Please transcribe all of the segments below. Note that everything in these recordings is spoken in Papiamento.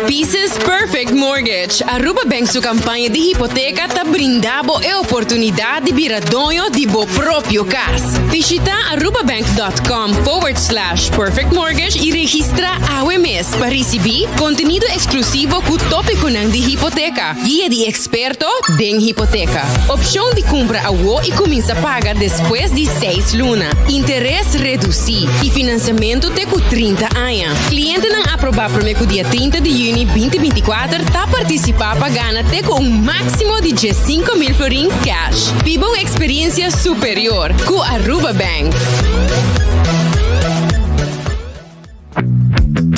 Pieces Perfect Mortgage, Aruba Bank su campaña di hipoteca ta brinda bo e oportunidad di bira doño di bo propio cas. Bishita arubabank.com forward slash perfect mortgage y registra awe mes pa ricibi contenido exclusivo cu topiconan di hipoteca, guia di experto den hipoteca, opcion di cumpra awo y cuminsa paga despues di seis luna, interes reduci y financiamento te cu 30 aña. Clientenan aproba prome cu dia 30 di juni 2024 ta participa pa gana te cu un maximo di 15,000 florin cash. Biba un experiencia superior cu Aruba Bank.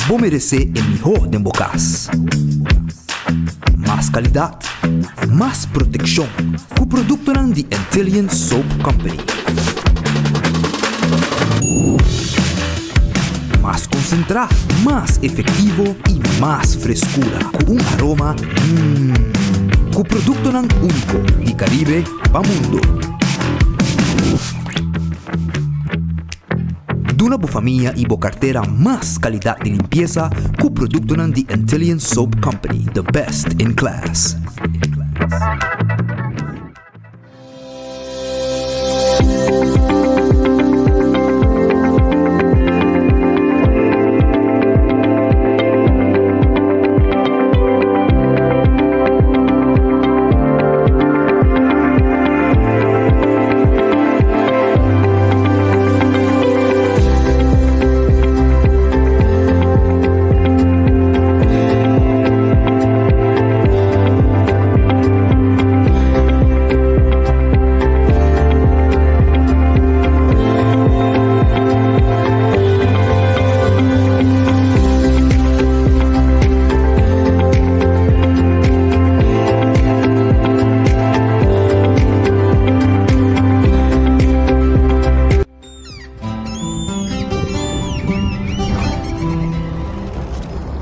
Bo meresé e mihó den bo kas. Mas kalidat, mas protekshon ku produktonan di Antillian Soap Company. Mas konsentrá, mas efektivo i mas freskura ku un aroma mmm. Ku produktonan úniko di Karibe pa mundo. Duna bo famia i bo kartera mas kalidat di limpiesa ku produktonan di Antillian Soap Company, the best in class.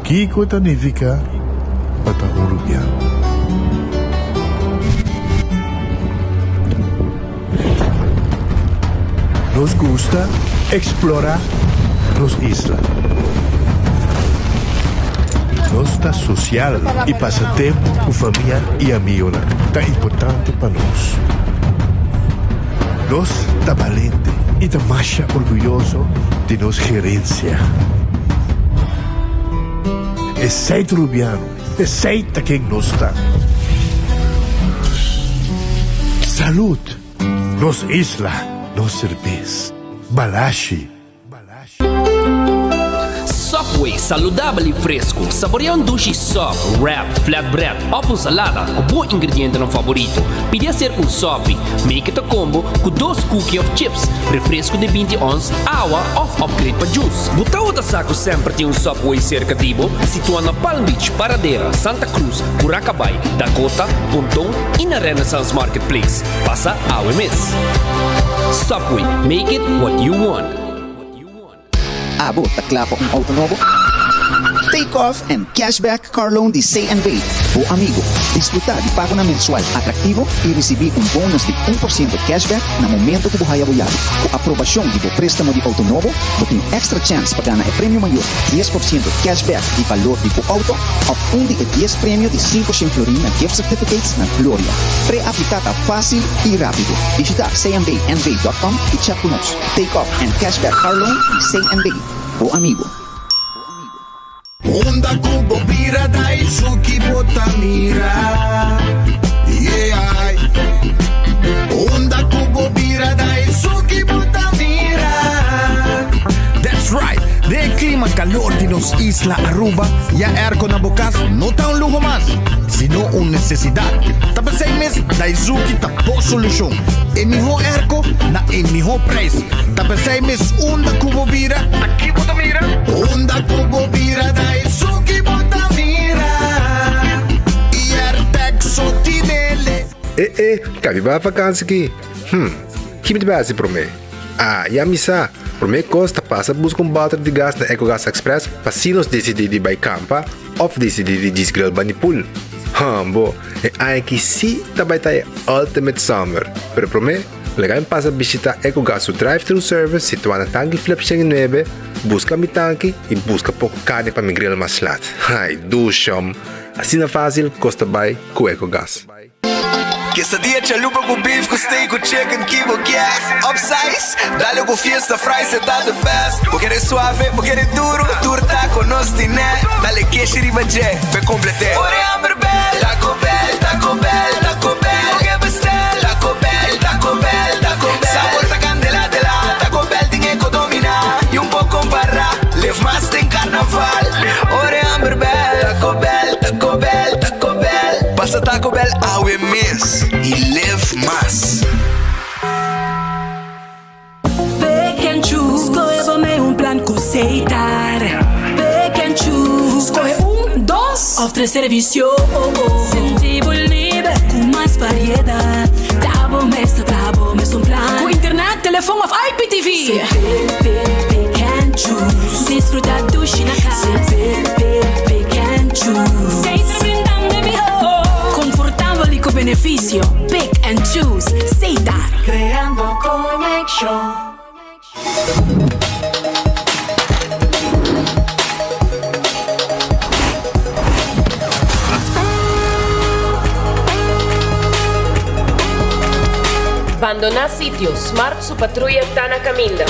Kiko ta nifiká pa ta un rubiano? Nos gusta eksplorá nos isla. Nos ta sosial i pasa tempu ku famia i amigonan ta importante pa nos. Nos ta balente i ta masha orguyoso di nos gerensia. Esei ta Rubiano, esei ta ken nos ta. Salud! Nos isla, nos serbes. Balashi. Subway, saludabel y fresco. Saborea un dushi sub, wrap, flatbread of un salada cu bo ingredientenan favorito. Pidi hacer un sopi. Make it a combo cu dos cookie of chips, refresco di 20 ons, awa of upgrade pa juice. Bo tawata sa cu semper tin un Subway cerca di bo? Situa na Palm Beach, Paradera, Santa Cruz, Curacabai, Dakota, Ponton y na Renaissance Marketplace. Pasa awe mes. Subway, make it what you want. Abo ta kla pa un auto nobo? Take off and cashback car loan di CNB, bo amigo. Disfruta di pagonan mensual atractivo y ricibi un bonus di 1% cashback na momento cu bo haya bo yabi. Cu aprobacion di bo prestamo di auto nobo, bo tin extra chance pa gana e premio mayor, 10% cashback di balor di bo auto of un di e dies premio di 500 florin na gift certificates na Gloria. Pre-aplica ta facil y rapido. Bishita cnbnv.com y chat cu nos. Take off and cashback car loan di CNB, bo amigo. Unda ku bo bira da esun ki bo ta mira Yeah Unda ku bo bira da esun ki bo ta mira That's right! Den e klima kalor di nos isla Aruba, ya airco na bo kas no ta un luho mas, sino un nesesidat. Ta p'esei mes Daizuki ta bo solushon. E mihó airco na e mihó prijs. Ta p'esei mes unda ku bo bira, ta ki bo ta mira? Unda ku bo bira ta esun ki bo ta mira. I Airtec so tinele. E e, ka mi bai vakansi ki? Hm, ki mi ta bai hasi promé? Ah, ya mi sa! Promé kos ta pasa buska un bòter di gas na Ecogas Express pa si nos disidí di bai kampa òf disidí di djis grill bani pool. Hum, bo, e aña aki sí ta bai ta e ultimate summer. Pero promé, Laga mi pasa bishita Ecogas su drive-thru service situá na Tanki Flip 109, buska mi tanki i buska poko karni pa mi grill mas lat. Ai, dushom! Asina fásil kos ta bai ku Ecogas. Quesadilla chalupa cu beef cu steak cu chicken ki bo kier Upsize, dale cu fiesta fries e ta the best Bo kere suave, bo kere duro, tur taco nos tine Dale keshi riba dje, p'e complete Ora e hamber bel, Taco Bell, Taco Bell, Taco Bell Bo ke bestel, Taco Bell, Taco Bell, Taco Bell Sabor ta candela de la, Taco Bell tin e co domina Y un por compara, live mas den carnaval Ora e hamber bel, Taco Bell, Taco Bell, Taco Bell Pasa Taco Bell awe mes y live mas. Pick and choose, skohe bo mei un plan ku Setar. Pick and choose, skohe un, dos òf tres servisio. Sinti bo liber ku mas variedat. Ta bo mes ta traha bo mes un plan. Ku internet, telefon òf IPTV. Pick, pick, pick and choose. Disfruta dushi na kas. Pick, pick, pick and choose. Setar brindando e mihó. Konfortabel i ku benefisio. Pick and choose. Setar. Creando conexion. Bandoná sitio, Smart su patruya ta na kaminda.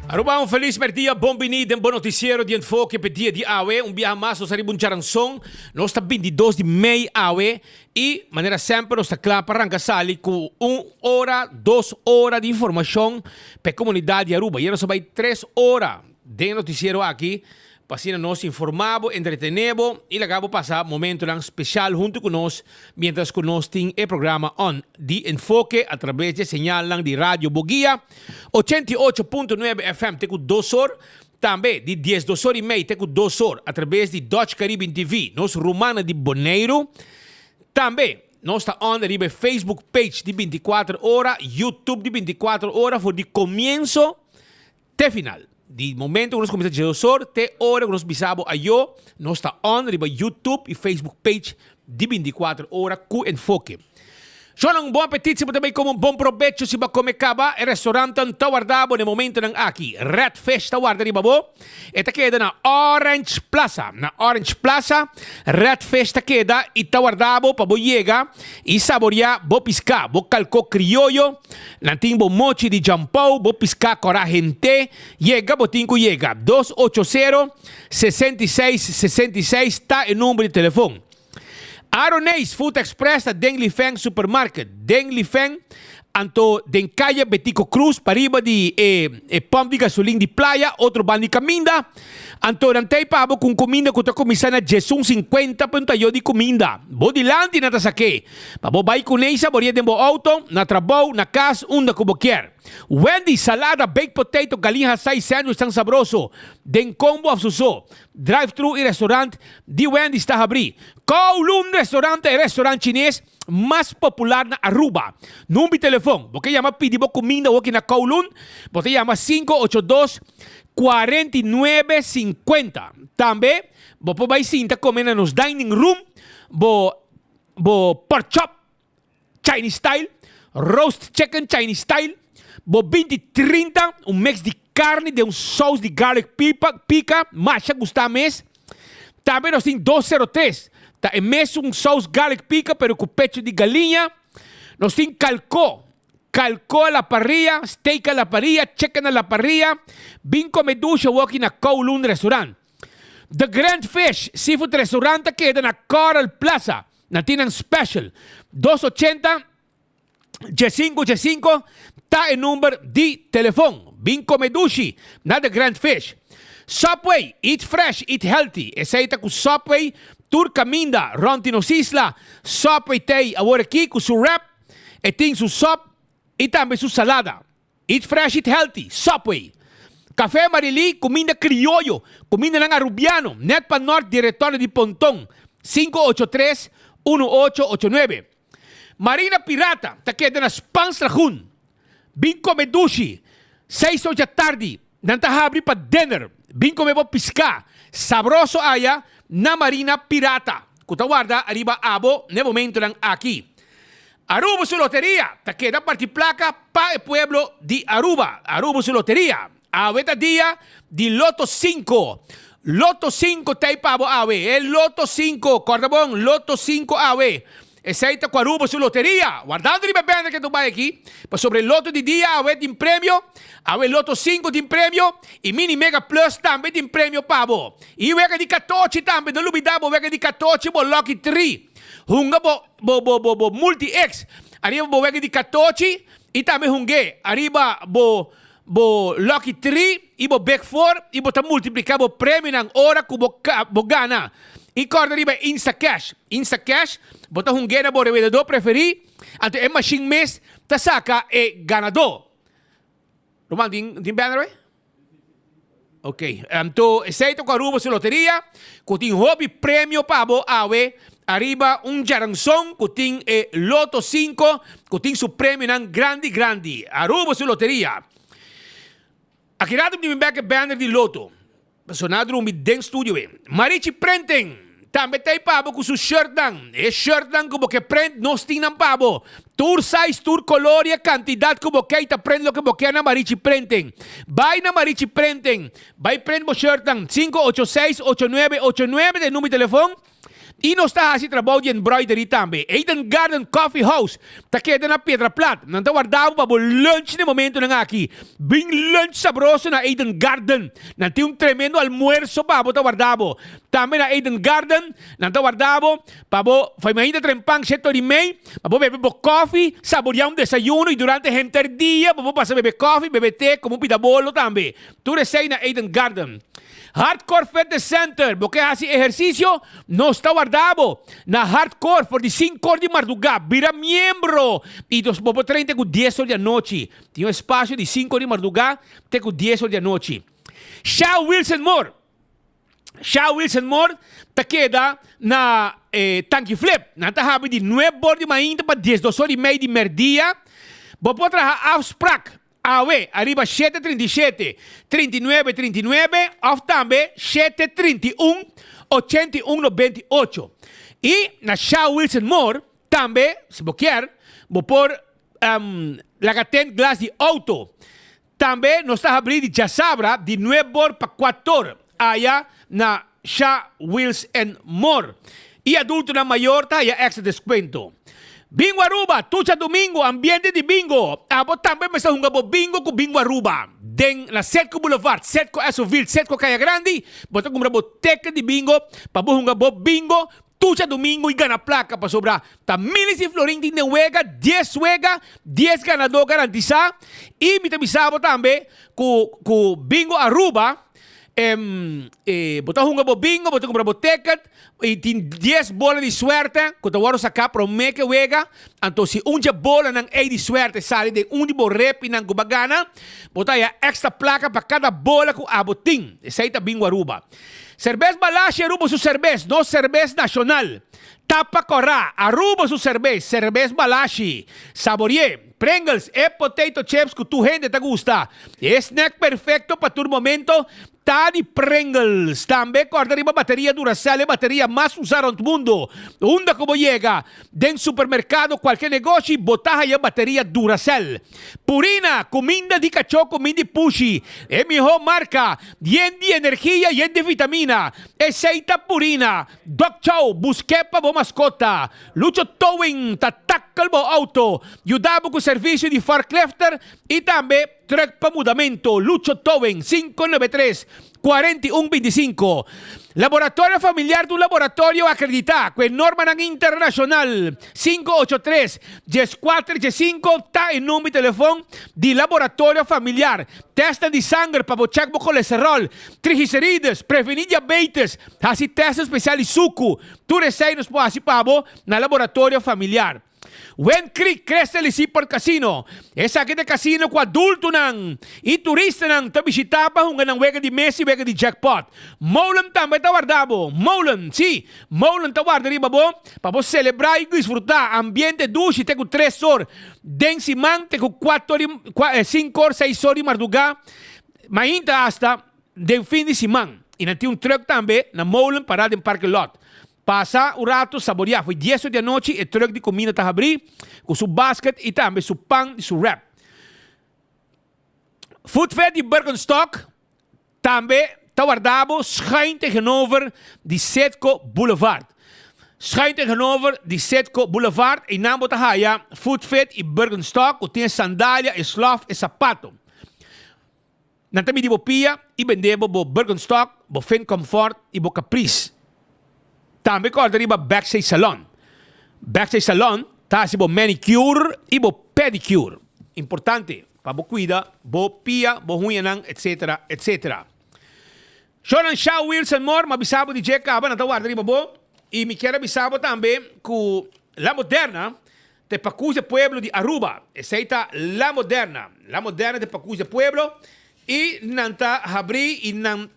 Aruba un feliz merdia, bon bini den bo noticiero di Enfoke p'e dia di awe. Un biaha mas nos ariba un charanzon. Nos ta 22 di mei awe y manera semper nos ta cla pa ranca sali cu un ora, dos ora di informacion p'e comunidad di Aruba. Ya nos a bay tres ora den e noticiero aki pa asina nos informa bo, entretene bo y laga bo pasa momentonan special hunto cu nos mientras cu nos tin e programa on di Enfoke a traves di e señalnan di Radio Boguia 88.9 FM te cu dos or, tambe di diesdos or y mei te cu dos or a traves di Dutch Caribbean TV, nos rumannan di Boneiru. Tambe nos ta on riba e Facebook page di 24 ora, YouTube di 24 ora for di comienso te final. Di momento ku nos kuminsá djesosor te ora ku nos bisa bo ayo, nos ta on riba YouTube i Facebook page di 24 ora ku Enfoke. Shonnan un bon apetit si bo ta bay kome un bon probecho si bo a kome kaba. E restaurantan ta warda bo na e momentonan aki. Red Fish ta warda riba bo. E ta keda na Orange Plaza. Na Orange Plaza Red Fish ta keda i ta warda bo pa bo yega i saboria bo piská, bo kalkó krioyo. Nan tin bo mochi di jampou, bo piská kòrá hente. Yega bo tin ku yega. Dos ocho sero, 66 66 ta e number di telefon. Aroneis Food Express ta den Lifeng Supermarket, den Lifeng, anto den Kaya Betico Cruz, pariba di e e pump di gasolin di Playa, otro banda di kaminda. Anto nan ta ei pa bo ku un kuminda ku ta kuminsá na diesun sinkuenta pa un tayo di kuminda. Bo dilanti nan ta sak'é. Pa bo bai ku Neisa bo ria den bo outo, na trabou, na kas, unda ku bo kier. Wendy's, salada, baked potato, galin hasá i sandwich tan sabroso, den kombo òf su so. Drive-thru i restaurant di Wendy's ta habrí. Kowloon Restaurant ta e restaurant chines mas popular na Aruba. Number di telefon, bo ke yama pidi bo kuminda woki na Kowloon, bo ta yama 582 49 50. Tambe bo por bai sinta kome na nos dining room, bo bo pork chop Chinese style, roast chicken Chinese style, bo binti 30, un mix di carni den un saus di garlic pipa, pica, masha gusta mes. Tambe nos tin 203, ta e mesun saus garlic pica pero cu pecho di galiña. Nos tin calco. Calco a la parrilla, steak a la parrilla, chicken a la parrilla. Bin come dushi awoki na Kowloon Restaurant. The Grand Fish Seafood Restaurant ta keda na Coral Plaza. Nan tin nan special. 280 15 15 ta e number di telefon. Bin come dushi na The Grand Fish. Subway, eat fresh, eat healthy. Esey ta cu Subway tur caminda rond di nos isla. Subway t'ey awor aki cu su wrap, e tin su sop y tambe su salada. Eat fresh, eat healthy. Subway. Café Marilí, cuminda crioyo, cumindanan Arubiano, net pa nort di retorno di Ponton, 583 1889. Marina Pirata ta keda na Spaans Lagoon. Bin come dushi, seis ocha tardi, nan ta habri pa dinner. Bin come bo pisca sabroso aya na Marina Pirata, cu ta warda ariba abo n'e momentonan aki. Aruba su loteria ta keda parti placa pa e pueblo di Aruba. Aruba su loteria. Awe ta dia di Lotto 5. Lotto 5 t'ey pa bo awe. E Lotto 5, corda bon, Lotto 5 awe. Esey ta cu Aruba su loteria. Wardando riba e banner ke tu bay aki, pasobra e Lotto di dia awe tin premio, awe Lotto 5 tin premio y Mini Mega Plus tambe tin premio pa bo. Y wega di catochi tambe, no lubida bo wega di catochi, bo Lucky 3. Hunga bo bo bo bo bo Multi X ariba bo wega di catochi y tambe hunge ariba bo bo Lucky 3 y bo Big 4 y bo ta multiplica bo premionan ora cu bo bo gana. Y corda riba e Instacash. Instacash bo ta hunge na bo revendedor preferi anto e machine mes ta saca e ganador. Roman tin tin banner wey? Ok, anto esey ta cu Aruba su loteria cu tin hopi premio pa bo awe ariba un djaranson cu tin e Lotto 5 cu tin su premionan grandi grandi. Aruba su loteria. Aki rato mi tin bek e banner di Lotto. Pasobra nan a drumi den studio e. Marichi Printing tambe ta ei pa bo ku su shirtnan. E shirtnan ku bo ke print nos tin nan pa bo. Tur size, tur kolor i e kantidat ku bo ke i ta print loke bo ke na Marichi Printing. Bai na Marichi Printing, bai print bo shirtnan. 586 8989 ta e number di telefon. I nos ta hasi trabou di embroidery tambe. Eden Garden Coffee House ta keda na Piedra Plat. Nan ta warda bo pa bo lunch na e momentonan aki. Bin lunch sabroso na Eden Garden. Nan tin un tremendo almuerso pa bo ta warda bo. Tambe na Eden Garden nan ta warda bo pa bo fai mainta trempan shete ora i mei pa bo bebe bo kofi, saboria un desayuno i durante henter dia bo por pasa bebe kofi, bebe te, komo un pida bolo tambe. Tur esei na Eden Garden. Hardcore Fitness Center, bo ke hasi ehersisio? Nos ta warda bo na Hardcore for di sinku or di mardugá. Bira miembro i nos bo por train te ku dies or di anochi. Tin un espasio di sinku or di mardugá te ku dies or di anochi. Sha Wilson Moore Sha Wilson Moore ta keda na e Tanki Flip. Nan ta habri di nuebe or di mainta pa diesdos or i mei di merdia. Bo por traha afsprak. Awe, ariba 737, 39 39 of tambe 731, 81 98. I na Sha Wilson Moore tambe, si bo kier, bo por laga tent glas di auto. Tambe nos ta habri di djasabra di nuebor pa kuator aya na Sha Wheels and More. I adultonan mayor ta haya extra descuento. Bingo Aruba, tur djadumingo, ambiente di bingo. Abo tambe mester hunga bo bingo cu Bingo Aruba. Den na Setco Boulevard, Setco Essoville, Setco Caya Grandi, bo ta cumpra bo ticket di bingo pa bo hunga bo bingo tur djadumingo y gana placa pasobra ta miles di florin tin den wega, dies wega, dies ganador garantisa. Y mi ta bisa bo tambe cu cu Bingo Aruba, E bo ta hunga bo bingo, bo ta kumpra bo ticket i tin dies bola di suerte ku ta wòrdu saká promé ke wega. Anto si un dje bolanan ei di suerte sali den un di bo repinan ku bo a gana, bo ta haña èkstra plaka pa kada bola ku abo tin. Esei ta Bingo Aruba. Serbes Balashi Aruba su serbes, nos serbes nashonal. Tapa kòrá, Aruba su serbes, Serbes Balashi. Saborié. Pringles, e potato chips cu tur hende ta gusta. E snack perfecto pa tur momento ta di Pringles. Tambe corda riba bateria Duracell, e bateria mas usa rond mundo. Unda cu bo yega, den supermercado, cualke negoshi, bo ta haya bateria Duracell. Purina, cuminda di cacho, cuminda di pushi. E miho marca, yen di energia, yen di vitamina. Esey ta Purina. Dog Chow, busque pa bo mascota. Lucho Towing ta tak. Tackle bo auto, yuda bo cu servicio di forklifter y tambe truck pa mudamento. Lucho Towing, 593, 41 25. Laboratorio Familiar ta un laboratorio acredita cu e normanan internacional. 583, 14 15 ta e number di telefon di Laboratorio Familiar. Testnan di sanger pa bo check bo colesterol, triglicerides, preveni diabetes, haci testnan special di sucu. Tur esey nos por haci pa bo na Laboratorio Familiar. Wind Creek Crystal y Seaport Casino. Esaki ta e casino cu adultonan y turistanan ta bishita pa hunga nan wega di mesa y wega di jackpot. Molen tambe ta warda bo. Molen, si, Molen ta warda riba bo pa bo celebra y disfruta ambiente dushi te cu tres or den siman te cu cuater or, cinco or, seis or di marduga, mainta hasta den fin di siman. Y nan tin un truck tambe na Molen para den parking lot. Pasa un rato saboreá. Foi dies or di anochi e truck di comida ta habrí cu su basket y tambe su pan y su wrap. Food Fair di Birkenstock tambe ta warda bo schuin tegenover di Citgo Boulevard. Schuin tegenover di Citgo Boulevard einan bo ta haya Food Fit y Birkenstock cu tin e sandalia, e slof, e sapato. Nan ta midi bo pia i bende bo bo Birkenstock, bo Finn Comfort i bo Caprice. Tambe kòrda riba Backstage Salon. Backstage Salon ta hasi bo manicure i bo pedicure. Importante pa bo kuida bo pia, bo huñanan etc. Etc. Shonan Shaw Wilson Moore, m'a bisa bo di dje kaba, nan ta warda riba bo. I mi kier a bisa bo tambe ku La Moderna Ta e pacus de pueblo di Aruba. Esey ta La Moderna. La Moderna ta e pacus de pueblo y nan ta habri y nan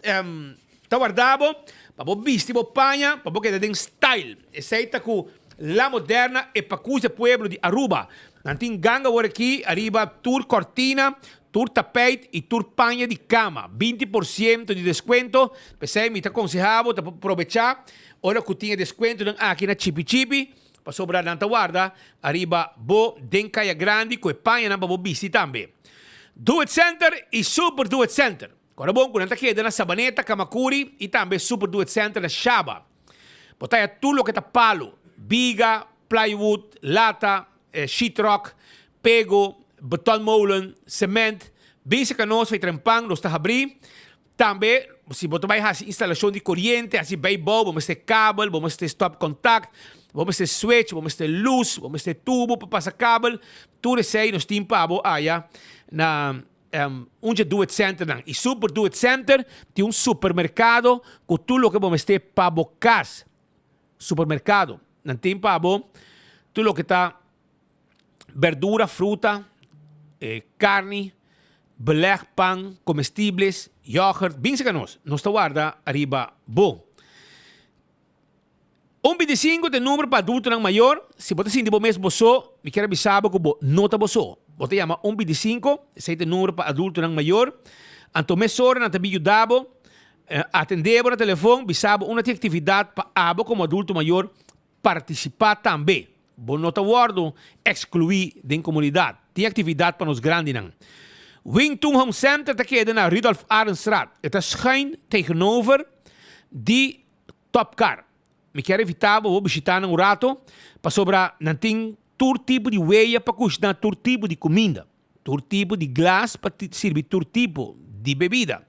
ta warda bo pa bo bisti bo paña pa bo keda den style. Esey ta cu La Moderna e pacus de pueblo di Aruba. Nan tin ganga awor aki ariba tur cortina, tur tapijt y tur paña di cama. 20% di descuento. P'esey mi ta conseha bo ta probecha ora cu tin e descuentonan aki na Chipi Chipi. Pasobra nan ta warda ariba bo den Kaya Grandi ku e pañanan pa bo bisti tambe. Do It Center i Super Do It Center. Kòrda bon ku nan ta keda na Sabaneta, Kamakuri i tambe Super Do It Center na Shaba. Bo ta haya tur loke ta palu, biga, plywood, lata, sheetrock, pego, betonmolen, cement. Bin serka nos pa e trempan, nos ta habrí. Tambe, si bo ta bai hasi instalashon di koriente, hasi bijbouw, bo mester kabel, bo mester stopcontact, bo mester switch, bo mester lus, bo mester tubo pa pasa kabel, tur esei nos tin pa bo aya na un dje Do It Centernan. I Super Do It Center tin un supermerkado ku tur loke bo mester pa bo kas. Supermerkado. Nan tin pa bo tur loke ta berdura, fruta, carni, beleg, pan, comestibles, yoghurt. Bin cerca nos. Nos ta warda ariba bo. Un 25 ta e numero pa adultonan mayor. Si bo ta sinti bo mes bo so, mi kier a bisa bo cu bo no ta bo so. Bo ta yama un 25, esey ta e numero pa adultonan mayor. Anto mesora nan ta bin yuda bo, atende bo na telefon, bisa bo unda tin actividad pa abo como adulto mayor Partisipá tambe. Bo no ta wòrdu ekskluí den komunidat. Tin aktividat pa nos grandinan. Wing Tun Home Center ta keda na Rudolf Arendstraat. E ta schuin tegenover di Topcar. Mi kier invitá bo bo bishitá nan un rato pasobra nan tin tur tipo di weya pa kushiná tur tipo di kuminda, tur tipo di glas pa sirbi tur tipo di bebida,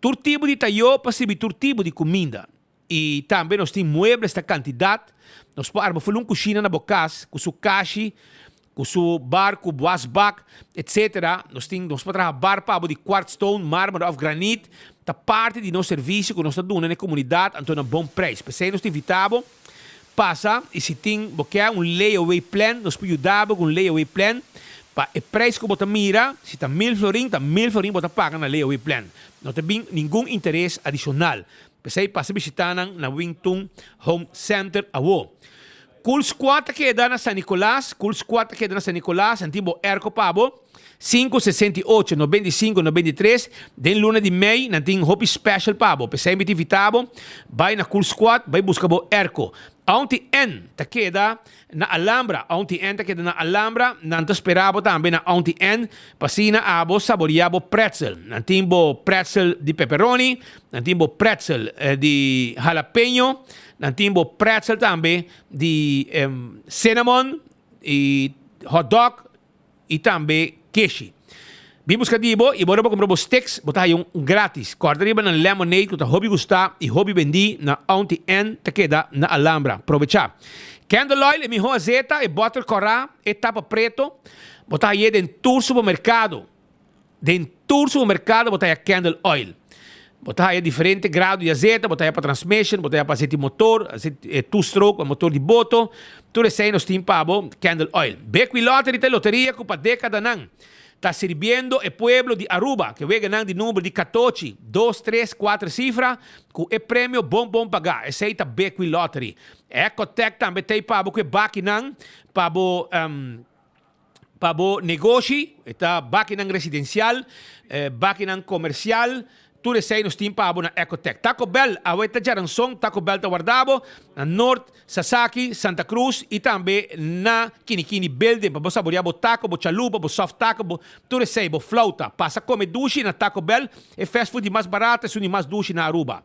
tur tipo di tayó pa sirbi tur tipo di kuminda. I tambe nos tin muebles ta kantidat. Nos por arma ful un kushina na bo kas ku su kashi, ku su bar, ku wasbak, etsetera. Nos tin, nos por traha bar pa bo di kwartstone, marmer òf granit. Ta parti di nos servisio ku nos ta duna na e komunidat, anto na bon preis. P'esei nos ta invitá bo pasa i si tin bo ke un layaway plan, nos por yuda bo ku un layaway plan pa e preis ku bo ta mira, si ta mil florin, ta mil florin bo ta paga na layaway plan. No ta bin ningun interes adishonal. P'esei pasa bishitá nan na Wing Tun Home Center awo. Cool Squad ta keda na San Nicolas, Cool Squad ta keda na San Nicolas, nan tin bo airco pa bo, sinku 68 95 93, den luna di mei nan tin hopi special pa bo, p'esei mi ta invitá bo bai na Cool Squad bai buska bo airco. Aunty N ta keda Na Alhambra, Aunty Ann ta keda na Alhambra, nan ta spera bo tambe na Aunty Ann pa asina abo saboria bo pretzel. Nan tin bo pretzel di pepperoni, nan tin bo pretzel di jalapeño, nan tin bo pretzel tambe di cinnamon. y hotdog y tambe keshi. Bin busca di bo y bo ora bo cumpra bo sticks bo ta haya un gratis. Corda riba nan lemonade cu ta hopi gusta y hopi bendi na Auntie Ann ta keda na Alhambra. Probecha. Candle oil e miho azeta, e boter cora, e tapa preto, bo ta haye den tur supermercado. Den tur supermercado bo ta haya candle oil. Bo ta haya diferente grado di azeta, bo ta haya pa transmission, bo ta haya pa azeta di motor, azeta two stroke pa motor di boto. Tur esei nos tin pa bo candle oil. Bequi Lottery ta e loteria cu pa decadanan ta sirbiendo e pueblo di Aruba. Ke weganan di number di catochi, dos, tres, cuater cifra cu e premio bon bon paga. Esei ta Bequi Lottery. Ecotec tambe ta ei pa bo cu e bakinan pa bo. Pa bo negoshi, e ta bakinan residencial, bakinan comercial, tur esey nos tin pa bo na Ecotec. Taco Bell, awe ta djaranson, Taco Bell ta warda bo na Noord, Sasaki, Santa Cruz y tambe na Kinikini Building pa bo saborea bo taco, bo chalupa, bo soft taco, bo tur esey, bo flauta. Pasa come dushi na Taco Bell, e fast food di mas barato, esun di mas dushi na Aruba.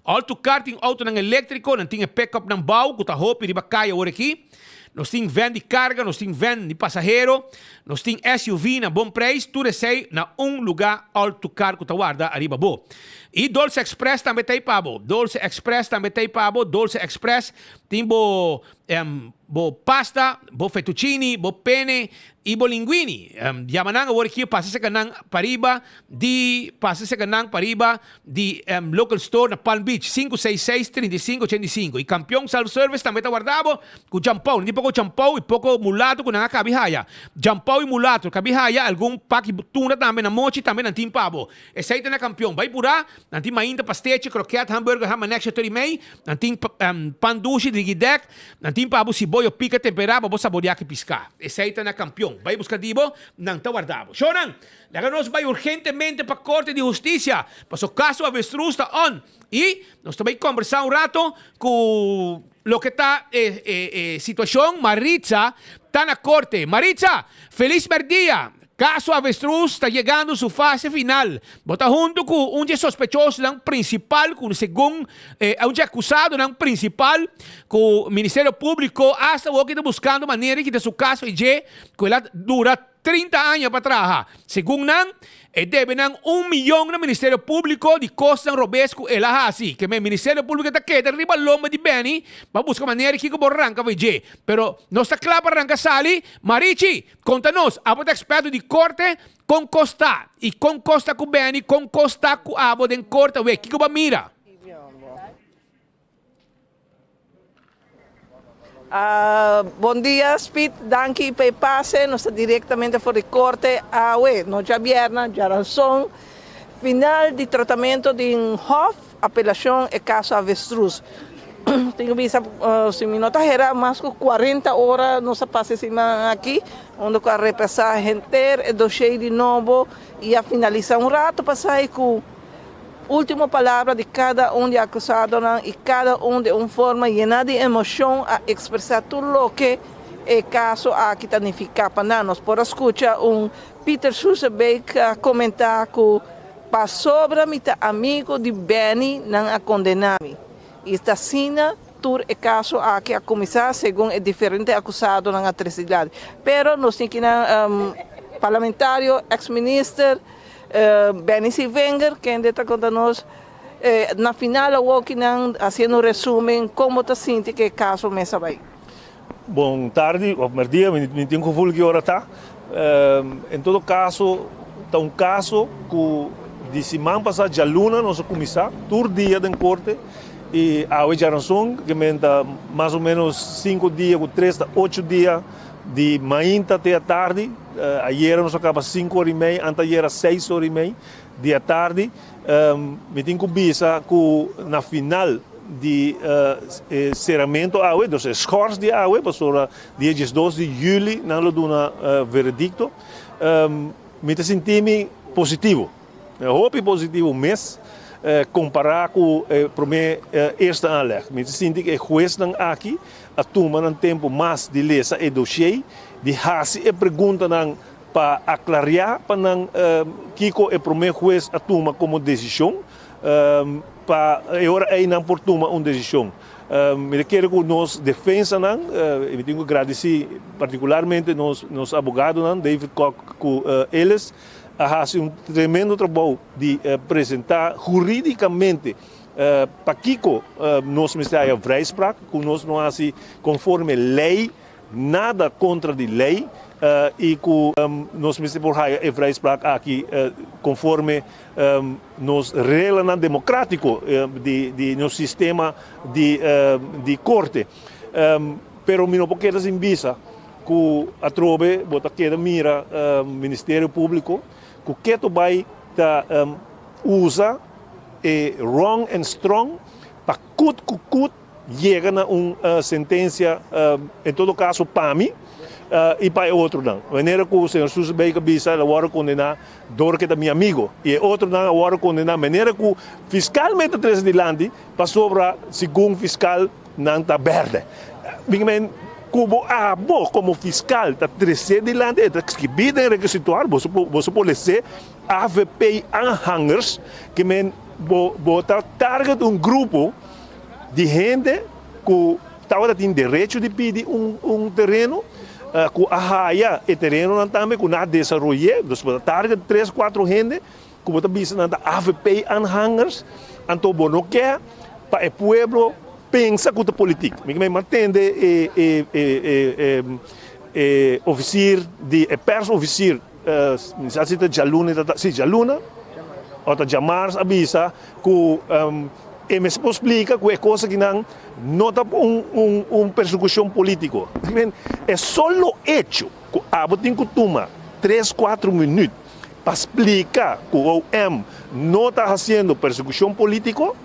All to Car tin autonan electrico, nan tin e pick-up nan bao cu ta hopi riba caya awor aki. Nos tin van di karga, nos tin van di pasahero, nos tin SUV na bon prijs, tur esei na un lugá All To Car ku ta warda ariba bo. I Dolce Express tambe ta ei pa bo. Dolce Express tambe ta ei pa bo. Dolce Express tin bo bo pasta, bo fettuccini, bo pene i bo linguini. Yama nan awor aki pasa seka nan pariba di pasa seka nan pariba di Local Store na Palm Beach, 566 35 85. Y Campeon Self Service tambe ta warda bo cu jampou. Nan tin poco jampou y poco mulato cu nan a cabi haya. Jampou y mulato cabi haya, algun paki tuna tambe na mochi tambe nan tin pa bo. Esey ta na Campeon. Bay pura, nan tin mainta, pastechi, kroket, hamburger, ham anexo tur y mey. Nan tin pan dushi, drigidek. Nan tin pa bo siboyo pica tempera pa bo saborea ki pisca. Esey ta na Campeon. Bay busca di bo, nan ta warda bo. Shownan! Laga nos bai urgentemente pa Korte di Hustisia, paso kaso avestruz ta on i nos ta bai kombersá un rato ku loke ta e e situashon. Maritza ta na korte. Maritza, felis mèrdia! Kaso avestruz ta yegando su fase final. Bo ta huntu ku un dje sospechosonan prinsipal ku segun un dje akusadonan prinsipal ku Ministerio Públiko asta awoki ta buskando manera di kita su kaso i dje ku el a dura 30 aña pa traha. Segun nan, e debe nan un miyon na Ministerio Públiko di kosnan robes ku el a hasi. Ke men Ministerio Públiko ta keda riba lomba di Benny pa buska manera kiko bo ranka for dje. Pero nos ta kla pa ranka sali. Marichi, konta nos, abo ta eksperto di korte, kon kos ta? I kon kos ta ku Benny, kon kos ta ku abo den korte awe? Kiko bo a mira? Bon dia Speed, danki pa e pase, nos ta directamente for di corte awe, no djabièrnè, djaranson, final di tratamento di Hof, apelacion e caso avestruz. Tin cu bisa si mi no ta hera mas cu cuarenta ora nos a pasa e siman aki, unda cu a repasa henter e dossier di nobo y a finalisa un rato pasa y cu. Ultimo palabra di kada un di akusadonan i kada un den un forma yená di emoshon a ekspresá tur loke e kaso aki ta nifiká pa nan. Nos por a skucha un Peter Susebeek a komentá ku pasobra mi ta amigu di Benny nan a kondená mi. I ta asina tur e kaso aki a kuminsá segun e diferente akusadonan a trese dilanti. Pero nos tin kinan parlamentario, eks minister. Benny Sivenger kende ta konta nos na final awoki nan hasiendo un resumen kon bo ta sinti ku e kaso mes a bai. Bon tardi of merdia, mi tin gevoel ki ora ta. En todo kaso ta un kaso ku di siman pasa djaluna nos a kuminsá tur dia den korte i awe djaranson ke men ta mas o menos sinku dia ku tres ta ocho dia di mainta te atardi. Ayera nos a kaba sinku ora i mei, antayera seis ora i mei di atardi. Mi tin ku bisa ku na final di e seramentu awe, dus e schors di awe, pasobra dia diesdos di yüli nan lo duna veredikto, mi ta sinti mi positivo, hopi positivo mes kompará ku e promé eerste aanleg. Mi ta sinti ku e huesnan aki a tuma nan tempu mas di lesa e dossier, di hasi e preguntanan pa aklariá pa nan kiko e promé hues a tuma komo desishon. Pa e ora ei nan por tuma un desishon. Mi ta kere ku nos defensanan, i mi tin ku gradisí partikularmente nos nos abogadonan David Kok ku Ellis a hasi un tremendo trabou di presentá hurídikamente pakiko nos mester haya vrijspraak, ku nos no hasi konforme lei. Nada kontra di lei i ku nos mester por haya e vrijspraak aki konforme nos reglanan demokratiko di nos sistema di korte. Pero mi no por keda sin bisa ku atrobe bo ta keda mira Ministerio Públiko ku ketu bai ta usa e wrong and strong pa kut ku kut yega na un sentencia, en todo caso pa mi y pa e otronan. Manera cu señor Soesebeek a bisa, el a worde condena door cu e ta mi amigo y e otronan a worde condena manera cu fiscalmente a trece dilanti pasobra segun fiscal nan ta berde. Mi men cu bo abo como fiscal ta trece dilanti, e ta scribi den requisitoir, boso boso por lese avp aanhangers, ke men bo bo ta target un grupo di hende ku tabata tin derecho di pidi un un tereno, ku a haya e terenonan tambe, ku nan a desaroy'é. Dus bo ta target tres, kuatro hende ku bo ta bisa nan ta avp aanhangers, anto bo no ke pa e pueblo pensa ku ta politik. Mi ke mantende e e e e e ofisier di e persofisier, mi sa si ta djaluna, si djaluna o ta djamars a bisa ku E mester por splika ku e kos akinan no ta un un un persekushon polítiko. E solo echo ku abo tin ku tuma tres kuatro minüt pa splika ku OM no ta hasiendo persekushon polítiko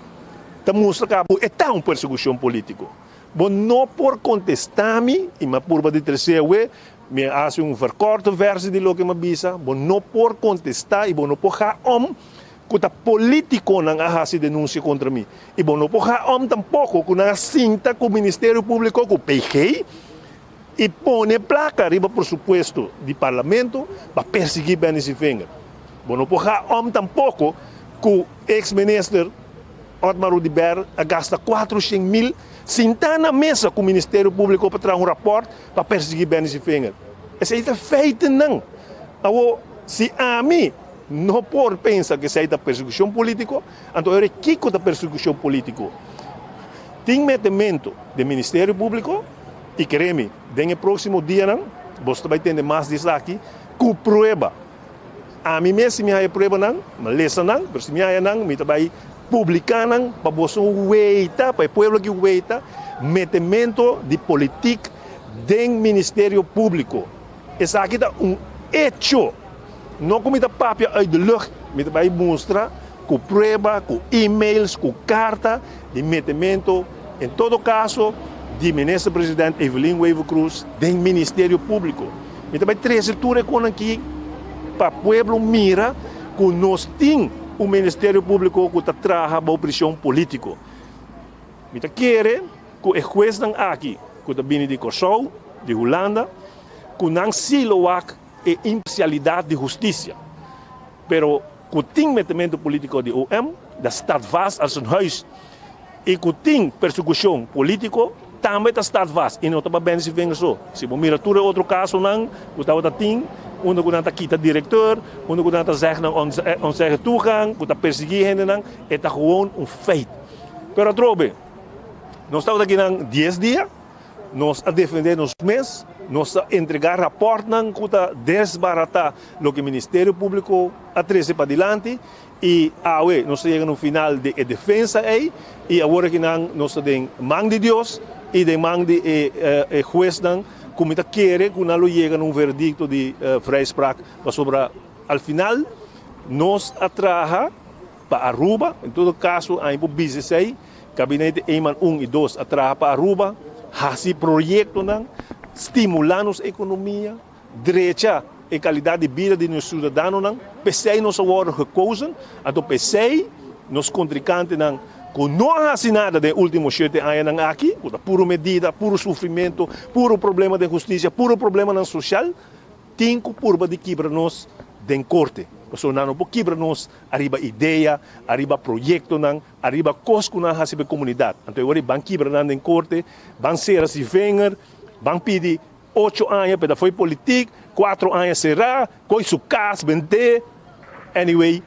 ta mustra ku abo e ta un persekushon polítiko. Bo no por kontestá mi i mi a purba di tresé awe, mi a hasi un verkorte versie di loke mi a bisa, bo no por kontestá i bo no por ha om ku ta politikonan a hasi denunsia kontra mi i bo no por ha om tampoko ku nan a sinta ku Ministerio Públiko ku PG i pone plaka riba presupuesto di Parlamento pa persiguí Benny Sevinger. Bo no por ha om tampoko ku eks minister Otmar Oduber a gasta 400 mil sintá na mesa ku Ministerio Públiko pa traha un rapòrt pa persiguí Benny Sevinger. Esei ta feitennan. Awor si ami No por pensa ku esei ta persekushon polítiko, anto ora kiko ta persekushon polítiko? Tin metementu den Ministerio Públiko i kere mi, den e próksimo dianan boso ta bai tende mas di esaki ku prueba. Ami mes si mi haya pruebanan, mi a lesa nan, pero si mi haya nan mi ta bai publiká nan pa boso weita, pa e pueblo aki weita metementu di politik den Ministerio Públiko. Esaki ta un echo. No ku mi ta papia uit de lucht, mi ta bai mustra ku prueba, ku e-mails, ku karta di metemento, en todo kaso di Minister President Evelyn Wever-Croes den Ministerio Públiko. Mi ta bai trese tur e konan aki pa pueblo mira ku nos tin un Ministerio Públiko ku ta traha bou preshon polítiko. Mi ta kere ku e huesnan aki ku ta bini di Kòrsou, di Hulanda, ku nan si lo wak e imparcialidad di husticia, pero cu tin metemento politico di OM, dat staat vast als een huis, y cu tin persecucion politico, tambe ta staat vast, y no ta pa Benny Sevinger so. Si bo mira tur e otro casonan cu tabata tin, unda cu nan ta kita directeur, unda cu nan ta zeg nan onzegge toegang, cu ta persigui hendenan, e ta gewoon un feit. Pero atrobe, nos tabata akinan dies dia. Nos a defendé nos mes, nos a entregá rapòrtnan ku ta desbaratá loke Ministerio Públiko a trese padilanti i awe nos ta yega na un final di e defensa ei i awor akinan nos ta den man di Dios i den man di e huesnan ku mi ta kere ku nan lo yega na un veredikto di vrijspraak pasobra al final nos a traha pa Aruba, en todo kaso aña por bisa esei. Gabinete Eman un i dos a traha pa Aruba, hasi proyektonan, stimulá nos ekonomia, drecha e kalidat di bida di nos siudadanonan. P'esei nos a wòrdu gekozen, anto p'esei nos kontrikantenan ku no a hasi nada den e último shete añanan aki, ku ta puru medida, puru sufrimentu, puru problema den hustisia, puru problemanan sosial, tin ku purba di kibra nos den korte. Pasobra nan no por kibra nos ariba idea, ariba proyectonan, ariba cos cu nan haci pa e comunidad. Anto e ora ei ban kibra nan den corte, ban cera si vinger, ban pidi ocho aña pa e ta fo'i politic, cuatro aña cera, coy su cas, bende. Anyway,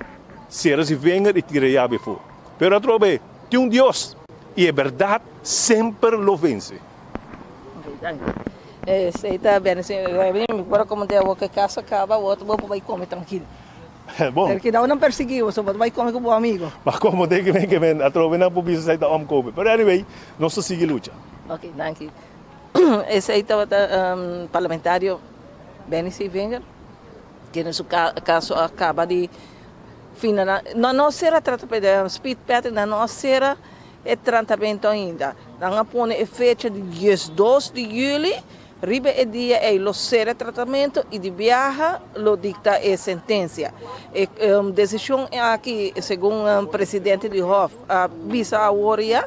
cera si vinger y tira e yabi afo. Pero atrobe, tin un Dios y e berdad semper lo vence. Esei ta bene si mi por a komende awor ku e kaso a kaba awor bo por bai kome trankil. Bon. Pero kidao nan persiguí bo so bo ta bai kome ku bo amigo. Ma komo den ke men ke men atrobe nan por bisa esei ta omkope. Pero anyway nos ta sigui lucha. Ok danki. Esei tabata parlamentario Benny Sevinger kende su kaso a kaba di finala. Nan no a sera trata Speed Patrick nan no a sera. E tratamentu ainda. Nan a pone e fecha di diesdos di juli, riba e dia ei lo sera e tratamentu i di biaha lo dikta e sentensia. E desishon aki, segun presidente di Hof a bisa awor ya,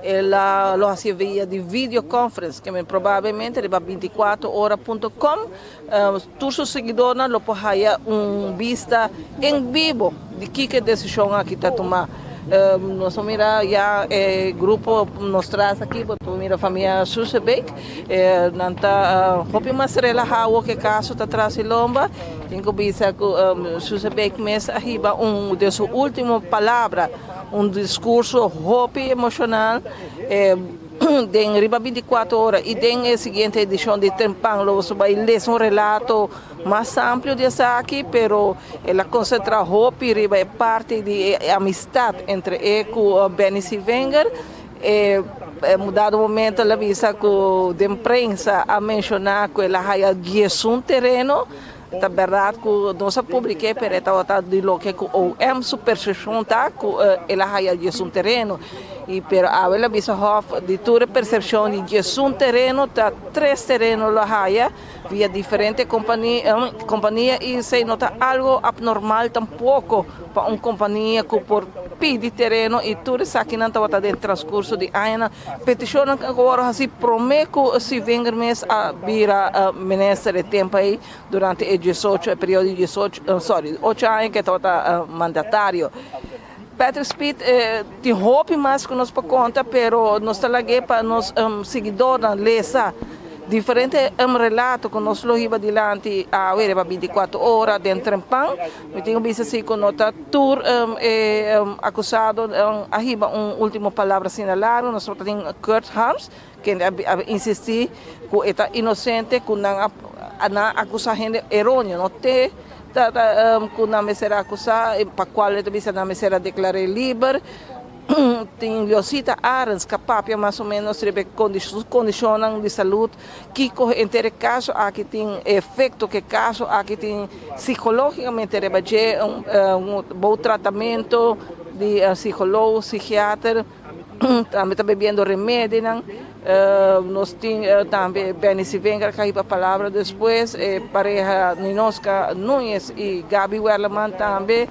el a lo hasi via di videoconference, ke men probablemente riba 24 ora punto com tur su siguidornan lo por haya un bista en bibo di kiko e desishon aki ta tuma. Nos a mira ya e grupo nos tras aki, bo ta mira famia Susebeek, nan ta hopi mas relaha awor ku e kaso ta tras di lomba. Tin ku bisa ku Susebeek mes a hiba un den su ultimo palabra, un diskurso hopi emoshonal. Den riba binticuatro ora y den e siguiente edicion di Trempan lo boso bay lesa un relato mas amplio di esaki, pero el a concentra hopi riba e parti di e amistad entre e cu Benny Sievinger. E un dado momento el a bisa cu den prensa a menciona cu el a haya diesun tereno. Ta berdad cu nos a publike pero e tabata di loke cu OM su percepcion ta cu el a haya diesun tereno y pero awe el a bisa Hof di tur e percepcion di diesun tereno ta tres tereno lo haya via diferente compania y esey no ta algo abnormal tampoco pa un compania cu por pidi tereno y tur esakinan tabata den transcurso di añanan. Peticionnan cu a worde haci prome cu Sievinger mes a bira minister e tempo ey durante e diesocho e periodo di diesocho sorry ocho aña cu e tabata mandatario. Patrick Speed tin hopi mas cu nos por conta pero nos ta lag'e pa nos siguidornan lesa diferente relato cu nos lo hiba dilanti awe riba binticuatro ora den Trempan. Mi tin ku bisa si ku no ta tur e akusado a hiba un ultimo palabra asina largu. Nos tabata tin Kurt Harms, kende a insistí ku e ta inosente, ku nan a nan a akusá hende eróneo. No te ta ku nan mester a akusá, pa kual e ta bisa nan mester a deklar'é liber. Tin Leocita Arends ka papia mas o menos riba e su kondishonnan di salud, kiko henter e kaso aki tin, e efekto ku e kaso aki tin sikológikamente riba dje, un bou tratamentu di sikólogo, sikiater, tambe ta bebiendo remedinan. Nos tin tambe Benny Sivenger ka hiba palabra despues, e pareha Ninoska Nuñez i Gaby Werleman tambe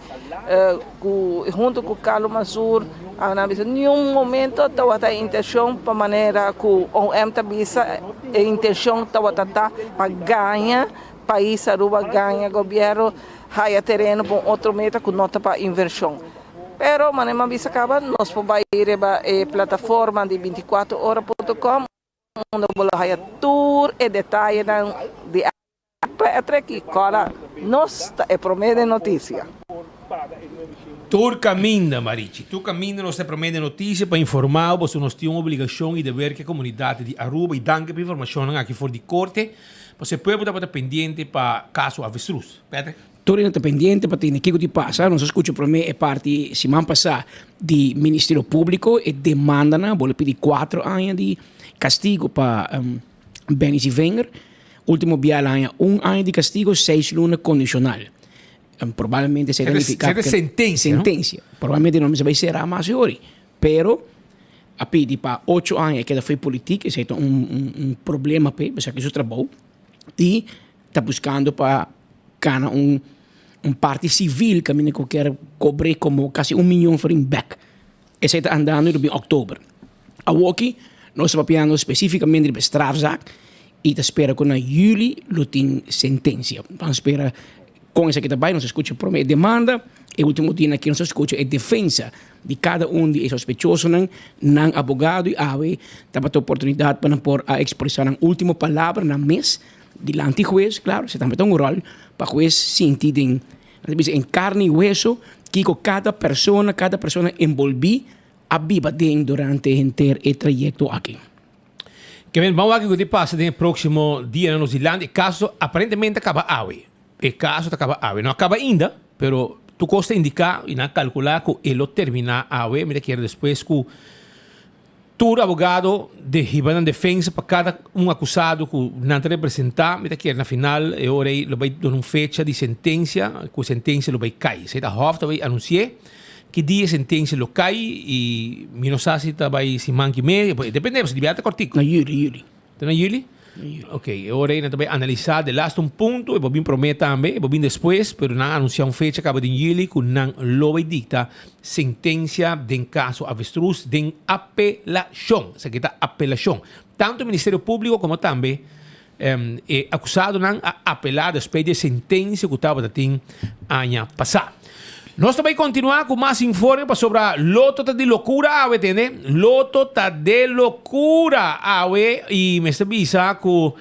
ku hunto ku Carlo Mansur a nan bisa niun momento tabata e intencion pa manera ku OM ta bisa e intencion tabata ta pa gaña pais Aruba gaña gobierno haya tereno pa un otro meta ku no ta pa inversion. Pero manera mi a bisa caba nos por bay riba e plataforma di 24 ora punto com unda bo lo haya tur e detayenan di Patrick y Cora nos ta e prome den noticia. Tur caminda, Marichi. Tur caminda nos ta e prome den noticia pa informa bo, pasobra nos tin un obligacion y deber cu e comunidad di Aruba y danki pa informacionnan aki for di corte, pasobra e pueblo tabata pendiente pa caso Avestruz. Patrick. Tur hende ta pendiente pa tende kiko di pasa. Nos a skucha promé e parti siman pasá di Ministerio Públiko, e demandanan, bo lo pidi kuatro aña di kastigo pa Benny Zievinger. Último bia el a haña un aña di kastigo, seis luna kondishonal. Probablemente esei ta nifiká Esei ta sentensia, no? Sentensia. Probablemente no mester bai será mas e ori. Pero a pidi pa ocho aña e keda fo'i politik, esei ta un problema p'e, pasobra aki su trabou. I ta buscando pa gana un un parti civil caminda cu kier cobre como casi un miyon florin bek. Esey ta andando riba october. Awoki nos ta papiando specificamente riba e strafzaak y ta spera cu na juli lo tin sentencia. Ban spera. Kon esaki ta bai? Nos a skucha promé e demanda, e último dia aki nos a skucha e defensa di kada un di e sospechosonan, nan abogado i awe tabata oportunidat pa nan por a ekspresá nan último palabra nan mes dilanti hues. Klaro, esei tambe ta un ròl pa hues sinti den, nan ta bisa en karne i hueso, kiko kada persona, kada persona enbolbí a biba den durante henter e trayekto aki. Kevin, ban wak kiko ta pasa den e próksimo dianan nos dilanti. E kaso aparentemente a kaba awe. E kaso ta kaba awe. No a kaba ainda, pero tur kos ta indiká i nan a kalkulá ku e lo terminá awe. Mi ta kere despues ku tur abogado de hiba nan defensa pa kada un akusado ku nan ta representá, mi ta kere na final e ora ei lo bai duna un fecha di sentensia, ku sentensia lo bai kai. Esei ta hòf ta bai anunsi'é. Ki dia e sentensia lo kai i mi no sa si ta bai siman ki mes, e depende, pasobra di biaha ta kòrtiku. Na yüli, yüli. Ta na yüli? Na yüli. Ok, e ora ei nan ta bai analisá de laatste un punto, e por bin promé tambe, e por bin despues, pero nan a anunsiá un fecha kaba den yüli ku nan lo bai dikta sentensia den kaso Avestruz den apelashon. Esaki ta apelashon. Tantu Ministerio Públiko komo tambe e akusadonan a apelá despues di e sentensia ku tabata tin aña pasá. Nos ta bai kontinuá ku mas informe pasobra Lotto ta di lokura awe, tende? Lotto ta de lokura awe i mester bisa ku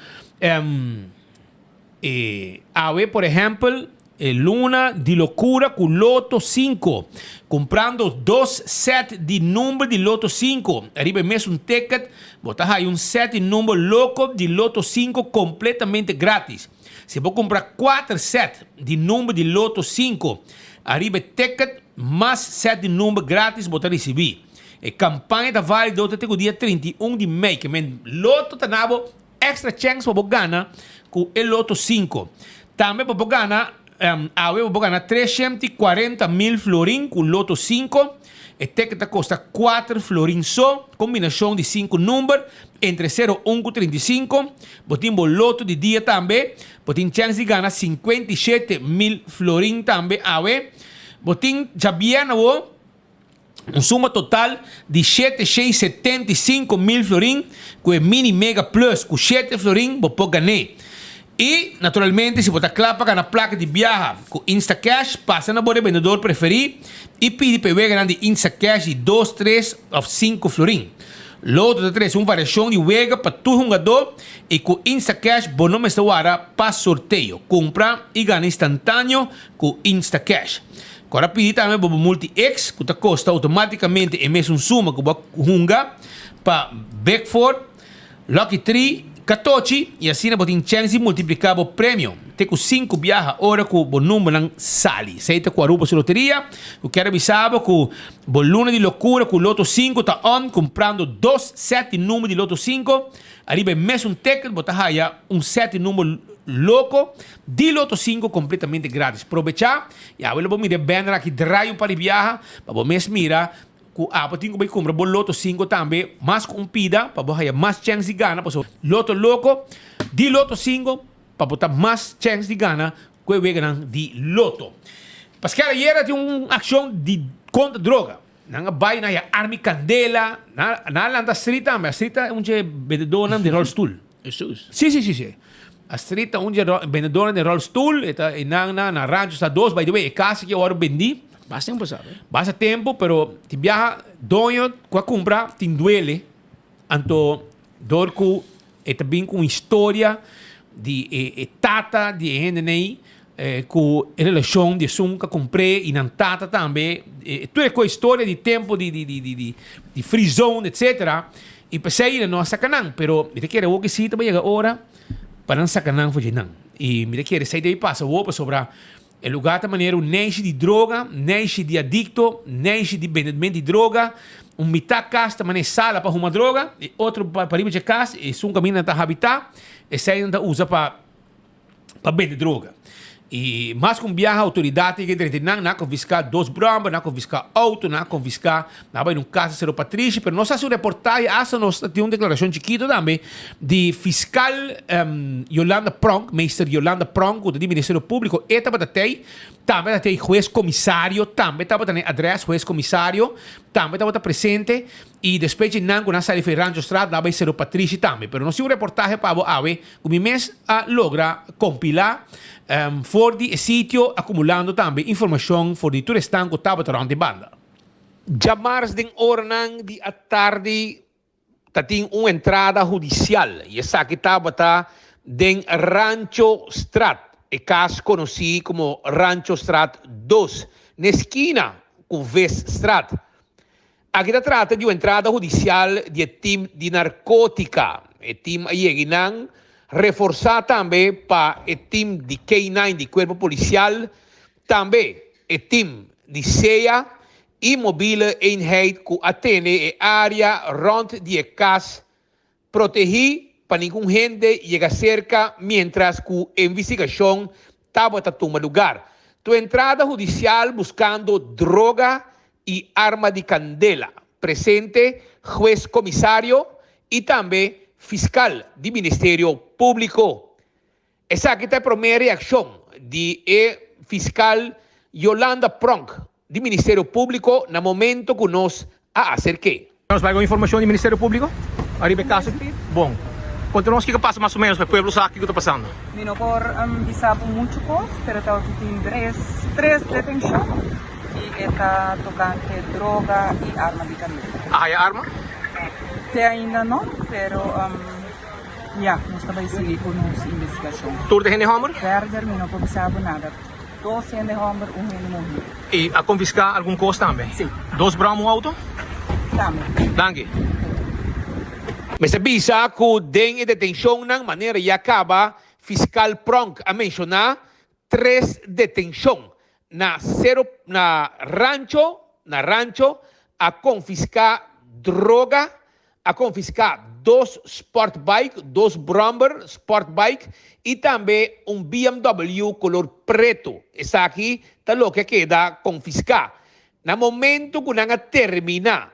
E awe por ehempel e luna di locura cu Lotto cinco. Cumprando dos set di number di Lotto cinco ariba e mesun ticket bo ta haya un set di number loco di Lotto cinco completamente gratis. Si bo cumpra cuater set di number di Lotto cinco ariba e ticket mas set di number gratis bo ta ricibi. E campaña ta valido te cu dia 31 di mei. Ke men Lotto ta na bo Extra chèns pa bo gana ku e Lotto sinku. Tambe pa bo gana awe pa bo gana 340 mil florin ku Lotto sinku. E ticket ta kosta kuater florin so. Kombinashon di sinku number entre sero un ku 35. Bo tin bo Lotto di dia tambe. Bo tin chèns di gana 57 mil florin tambe awe. Bo tin djabièrnè awo. Un suma total di 775 mil florin ku e Mini Mega Plus ku 7 florin bo por gan'é. I, naturalmente, si bo ta kla pa gana plaka di biaha ku Instacash, pasa na bo rebendedor preferí i pidi pa e weganan di Instacash di dos, tres òf sinku florin. Lotto ta trese un variashon di wega pa tur hungadó i ku Instacash bo no mester wara pa sorteo. Kumpra i gana instantáneo ku Instacash. Kora pidi tambe bo bo Multi X ku ta kosta outomátikamente e mesun suma ku bo a hunga pa Big Four, Lucky Three, Katochi i asina bo tin chèns di multipliká bo premio te ku sinku biaha ora ku bo numbernan sali. Esei ta ku Aruba su loteria ku kier a bisa bo ku bo luna di lokura ku Lotto sinku ta on kumprando dos sèt di number di Lotto sinku ariba e mesun ticket bo ta haya un sèt di number loko di Lotto sinku kompletamente gratis. Probechá i awe lo bo mira e banner aki draai un par di biaha pa bo mes mira ku abo tin ku bai kumpra bo Lotto sinku tambe mas ku un pida pa bo haya mas chèns di gana pasobra Lotto loko di Lotto sinku pa bo ta mas chèns di gana ku e weganan di Lotto. Paske ayera tin un akshon di kontra droga. Nan a bai nan haya arma i kandela. Nan a lanta Astrid tambe. Astrid ta un dje bendedornan di rolstoel. Jesus. Si, si, si, si. Astrid ta un dje bendedornan di rolstoel. E ta einan na na Rancho Sa Dos. By the way, e kas aki a wòrdu bendí. Basta tempu pasá, eh? Basta tempu, pero tin biaha doño ku a kumpra tin duele. Anto dor ku e ta bin ku un historia di e e tata di e hendenan ei ku e relashon di esun ku a kumpr'é i nan tata tambe. Tur e ku historia di tempu di di di di di free zone etcetera. I p'esei nan no a saka nan. Pero mi ta kere awor ku si ta bai yega ora pa nan saka nan for dje nan. I mi ta kere esei debe pasa awor pasobra e lugá ta manera un neishi di droga, neishi di adikto, neishi di bendedment di droga. Un mitá kas ta manera e sala pa huma droga, e otro pa riba dje kas, esun kaminda nan ta habitá, esei nan ta usa pa pa bende droga. I mas ku un biaha outoridat tin ke drenta nan, nan a konfiská dos bròmber, nan a konfiská outo, nan a konfiská, nan a bai na un kas na Sero Patrishi, pero nos a hasi un reportahe, asta nos ta tin un deklarashon chikito tambe di fiskal Yolanda Pronk, meester Yolanda Pronk ku ta di Ministerio Públiko, e tabata tei. Tambe ta tei hues komisario tambe tabata na e adres, hues komisario tambe tabata presente i despues dje nan ku nan sali for di Ranchostraat nan a bai Sero Patrishi tambe. Pero nos tin un reportahe pa bo awe ku mi mes a logra kompilá for di e sitio akumulando tambe informashon for di tur esnan ku tabata rònt e banda. Djamars den oranan di atardi ta tin un entrada hudisial i esaki tabata den Rancho Straat, e kas konosí komo Rancho Straat dos, n'e skina ku Vis Straat. Aki ta trata di un entrada hudisial di e tim di narkótika. E tim a yega i nan reforsá tambe pa e tim di K-nine di Kuerpo Polisial, tambe e tim di sea i Mobiele Eenheid ku a tene e área rònt di e kas protehí pa ningun hende yega serka miéntras ku e investigashon tabata tuma lugar. Tu entrada hudisial buskando droga i arma di kandela. Presente hues komisario i tambe fiskal di Ministerio Públiko. Esaki ta e promé reakshon di e fiskal Yolanda Pronk di Ministerio Públiko na momento ku nos a aserk'é. Nos bai ku informashon di Ministerio Públiko ariba e kaso aki? Bon. Konta nos kiko pasa mas o ménos pa e pueblo sa kiko ta pasando. Mi no por bisa bo muchu kos, pero ta tin tres tres detenshon i e ta tokante droga i arma di kandela. A haya arma? Te ainda no, pero. Ya, nos ta bai sigui ku nos investigashon. Tur ta hende hòmber? Verder mi no por bisa bo nada. Dos hende hòmber, un hende muhé. I a konfiská algun kos tambe? Si. Dos bròm, un outo? Tambe. Danki. Mester bisa ku den e detenshonnan, manera ya kaba fiskal Pronk a menshoná, tres detenshon na Sero na Rancho na Rancho a konfiská droga a konfiská dos sportbike, dos bromber sportbike i tambe un BMW kolor pretu. Esaki ta loke a keda konfiská. Na momento ku nan a terminá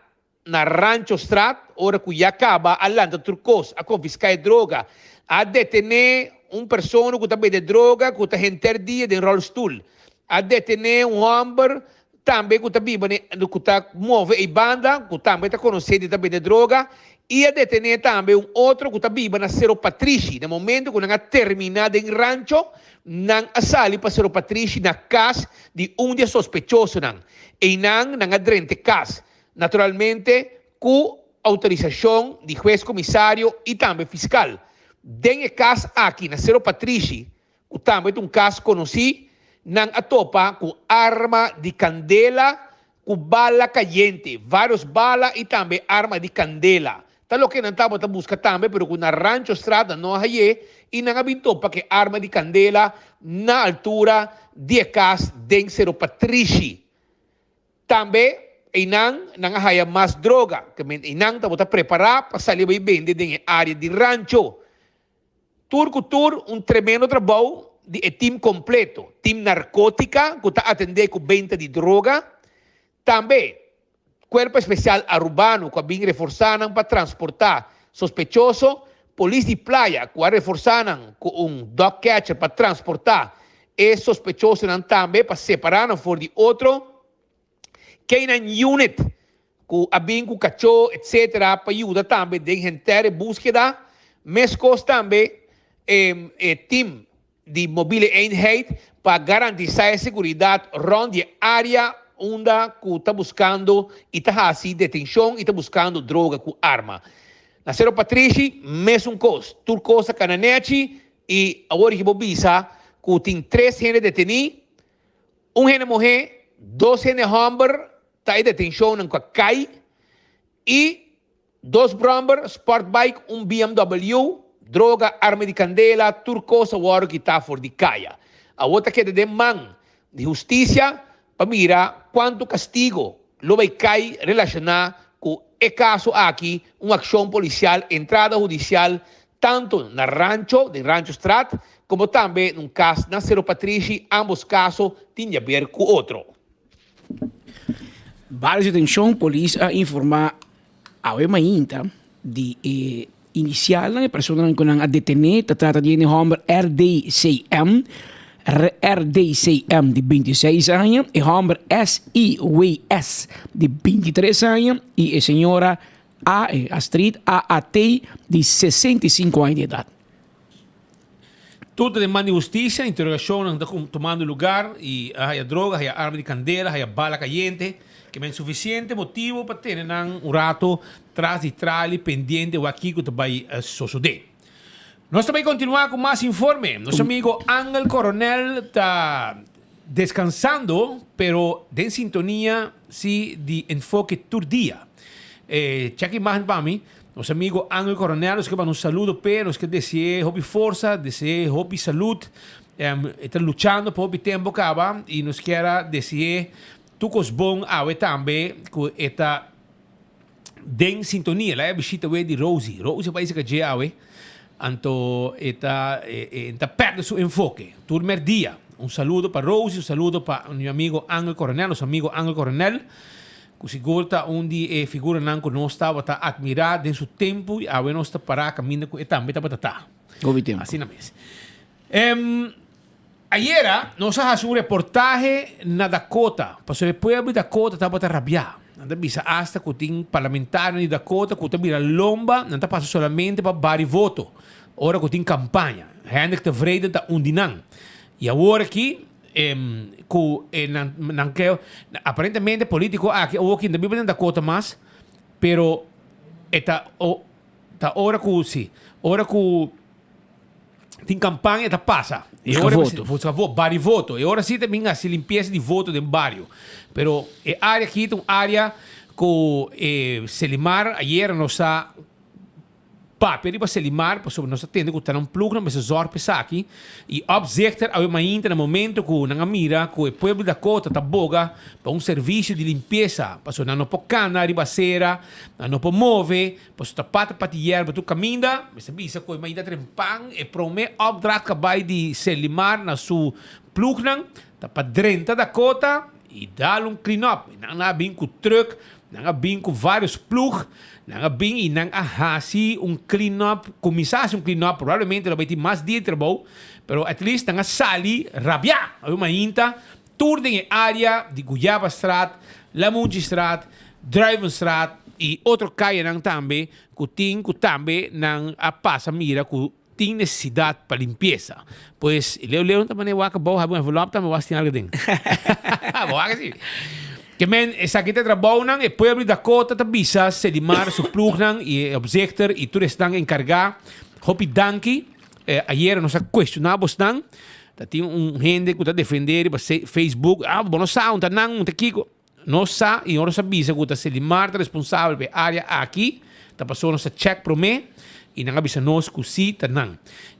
Na Ranchostraat, ora cu ya caba a lanta tur cos, a confisca e droga, a detene un persona cu ta bende droga cu ta henter dia den rolstoel, a detene un homber tambe cu ta biba cu ta move ey banda cu tambe ta conoce di ta bende droga y a detene tambe un otro cu ta biba na Sero Patrishi. Na momento cu nan a termina den Rancho, nan a sali pa Sero Patrishi na cas di un di e sospechosonan. Eynan nan a drente cas. Naturalmente cu autorisacion di hues comisario y tambe fiscal. Den e cas aki na Sero Patrishi, cu tambe ta un cas conoci, nan a topa cu arma di candela cu bala cayente, varios bala y tambe arma di candela. Ta loke nan tabata busca tambe pero cu na Rancho Straat nan no a haye y nan a bin topa cu e arma di candela na altura di e cas den Sero Patrishi. Tambe einan nan a haya mas droga, ke men einan tabata prepará pa sali bai bende den e área di rancho. Tur ku tur un tremendo trabou di e tim kompleto, tim narkótika ku ta atendé ku benta di droga, tambe Kuerpo Espesial Arubano ku a bin reforsá nan pa transportá sospechoso, Polis di Playa ku a reforsá nan ku un dog catcher pa transportá E sospechosonan tambe pa separá nan for di otro K-9 unit ku a bin ku kachó etc. Pa yuda tambe den henter e búskeda. Meskos tambe e e tim di Mobiele Eenheid pa garantisá e seguridat rònt di e área unda ku ta buskando i ta hasi detenshon i ta buskando droga ku arma. Na Sero Patrishi mesun kos, tur kos a kana nèchi I awor ki bo bisa ku tin tres hende detení, un hende muhé, dos hende hòmber ta e detenshonnan ku a kai i dos bròmber, sportbike, un BMW, droga, arma di kandela, tur kos a wòrdu kitá for di kaya. Awor ta keda den man di hustisia pa mira kuantu kastigo lo bai kai relashoná ku e kaso aki, un akshon polisial, entrada hudisial tanto na Rancho, den Ranchostraat, como tambe na un cas na Sero Patrishi, ambos caso tin di haber cu otro. Varios detencion, Polis a informa awe mainta di e inicialnan, e personanan cu nan a detene, ta trata di e homber RDCM. RDCM di 26 aña, e hòmber SIWS di 23 aña i e señora A, Astrid AAT di 65 aña di edat. Tur ta den man di hustisia, interogashonnan ta tumando lugar i a haya droga, haya arma di kandela, haya bala kayente, ke men sufisiente motibu pa tene nan un rato tras di trali pendiente wak kiko ta bai sosodé. Nos ta bai kontinuá ku mas informe. Nos amigo Angel Coronel ta deskansando pero den sintonia si di Enfoke tur dia. Chèk imagen pa mi. Nos amigo Angel Coronel nos ke manda un saludo p'e, nos ke dese'é hopi forsa, dese'é hopi salud. E ta luchando pa hopi tempo kaba i nos kier a dese'é tur kos bon awe tambe ku e ta den sintonia. Laga e bishita we di Rosie. Rosie a bai saka dje awe, anto e ta e ta pèrdè su enfoke tur mèrdia. Un saludo pa Rosie, un saludo pa mi amigo Angel Coronel, nos amigo Angel Coronel. Ku sigur ta un di e figuranan ku nos tabata atmirá den su tempu i awe nos ta pará kaminda ku e tambe tabata ta. Hopi tempu. Asina mes. Ayera nos a hasi un reportahe na Dakota, pasobra e pueblo di Dakota tabata rabiá. Nan ta bisa asta ku tin parlamentarionan di Dakota ku ta bira lomba, nan ta pasa solamente pa bari voto ora ku tin kampaña. Hendrik Tevreden ta un di nan. I awor aki Ku e nan nan ke aparentemente politico aki awor ki no ta biba den Dakota mas pero e ta o ta ora ku si ora ku tin kampaña e ta pasa e Buska ora voto. buska voto bari voto e ora si ta bin hasi limpiesa di voto den bario pero e area aki ta un area ku e Selimar ayera nos a Papia riba Selimar pasobra nos a tende ku ta nan plugnan mester zòrg pa esaki i opzichter awe mainta na momento ku nan a mira ku e pueblo di Dakota ta boga pa un servisio di limpiesa pasobra nan no por kana riba asera, nan no por move pasobra ta pata pati yerba tur kaminda. Mester bisa ku e mainta trempan e prome opdracht ku a bai di Selimar na su plugnan ta pa drenta Dakota i dal un clean up. Nan a bin ku truck, nan a bin ku varios plug. Nan a bin i nan a hasi un clean up, kuminsá hasi un clean up, probablemente lo bai tin mas dia di trabou, pero at least nan a sali rabiá awe mainta tur den e área di Guyabastraat, Lamunchistraat, Druivenstraat i otro kayanan tambe ku tin ku tambe nan a pasa mira ku tin nesesidat pa limpiesa. Pues leu leu nan ta manda e wak abou, habi un envelop tambe wak si tin algu aden. Bo wak si. Ke men esaki ta e trabounan, e pueblo di Dakota ta bisa Selimar su ploegnan i e opzichter i tur esnan enkargá hopi danki. Ayera nos a kuestioná bosnan, ta tin un hende ku ta defendé riba Facebook, ah bo no sa un ta nan un ta kiko. Nos sa i nos a bisa ku ta Selimar ta responsabel pa e área aki, ta pasobra nos a chèk promé i nan a bisa nos ku sí ta nan.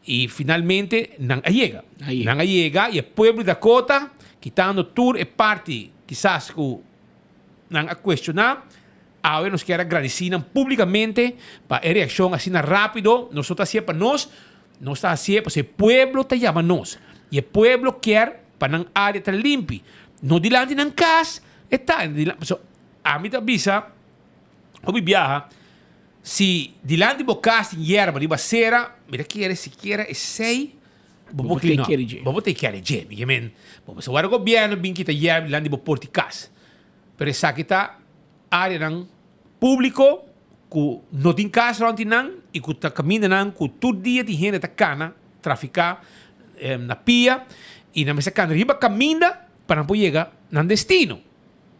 I finalmente nan a yega. Nan a yega i e pueblo di Dakota, kitando tur e parti kisas ku nan a kuestioná, awe nos kier a gradisí nan públikamente pa e reakshon asina rápido. Nos no ta hasié pa nos, nos ta hasié pasobra e pueblo ta yama nos i e pueblo kier Pa nan área ta limpi. No dilanti nan kas e ta. Pasobra ami ta bisa hopi biaha, si dilanti bo kas tin yerba riba sera, mi ta kere sikiera esei bo por clean up. Bo por take care dje. Mi ke men, bo mester wòrdu gobièrnu bin kita yerba dilanti bo porta di kas. Pero esaki ta áreanan públiko ku no tin kas rònt di nan i ku ta kamindanan ku tur dia tin hende ta kana, trafiká na pia i nan mester kana riba kaminda pa nan por yega nan destino.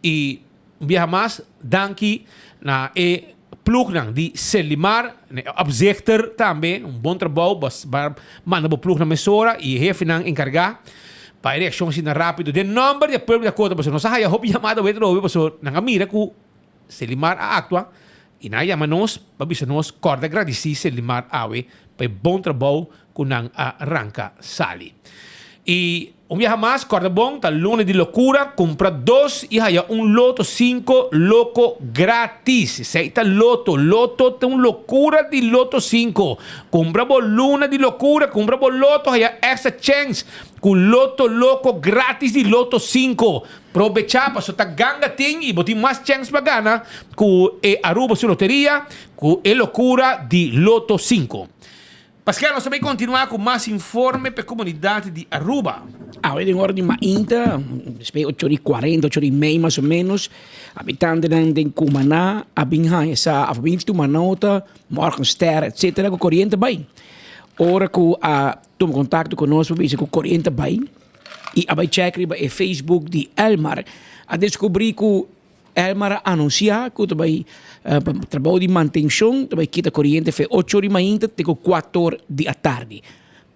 I un biaha mas danki na e plugnan di Selimar, na e opzichter tambe, un bon trabou, bo a manda bo plugnan mesora i e hefenan enkargá pa e reakshon asina rápido den nòmber di e pueblo di Dakota pasobra nos a haya hopi yamada wet robe pasobra nan a mira ku Selimar a aktua i nan a yama nos pa bisa nos kòrda gradisí Selimar awe pa e bon trabou ku nan a ranka sali. I un biaha mas, kòrda bon, ta luna di lokura, kumpra dos i haya un loto sinku loko gratis. Esei ta loto, loto ta un lokura di loto sinku. Kumpra bo luna di lokura, kumpra bo loto, haya èkstra chèns ku loto loko gratis di loto sinku. Probecha paso ta ganga tin y bo tin mas chens pa gana cu e Aruba su loteria cu e locura di Lotto cinco. Paskel, nos ta bay continua cu mas informe p'e comunidad di Aruba. Awe den ora di mainta, despues ocho ora y cuarenta, ocho ora y mei mas o menos, habitantenan den Cumaná a bin haña sa of a bin tuma nota, Morgenster, etcetera, cu coriente bay. Ora cu a tuma contacto cu nos pa bisa cu coriente bay y a bay check riba e Facebook di Elmar, a descubri cu Elmar a anunsiá ku ta bai pa trabou di mantenshon ta bai kita koriente fe ocho or di mainta te ku kuater or di atardi.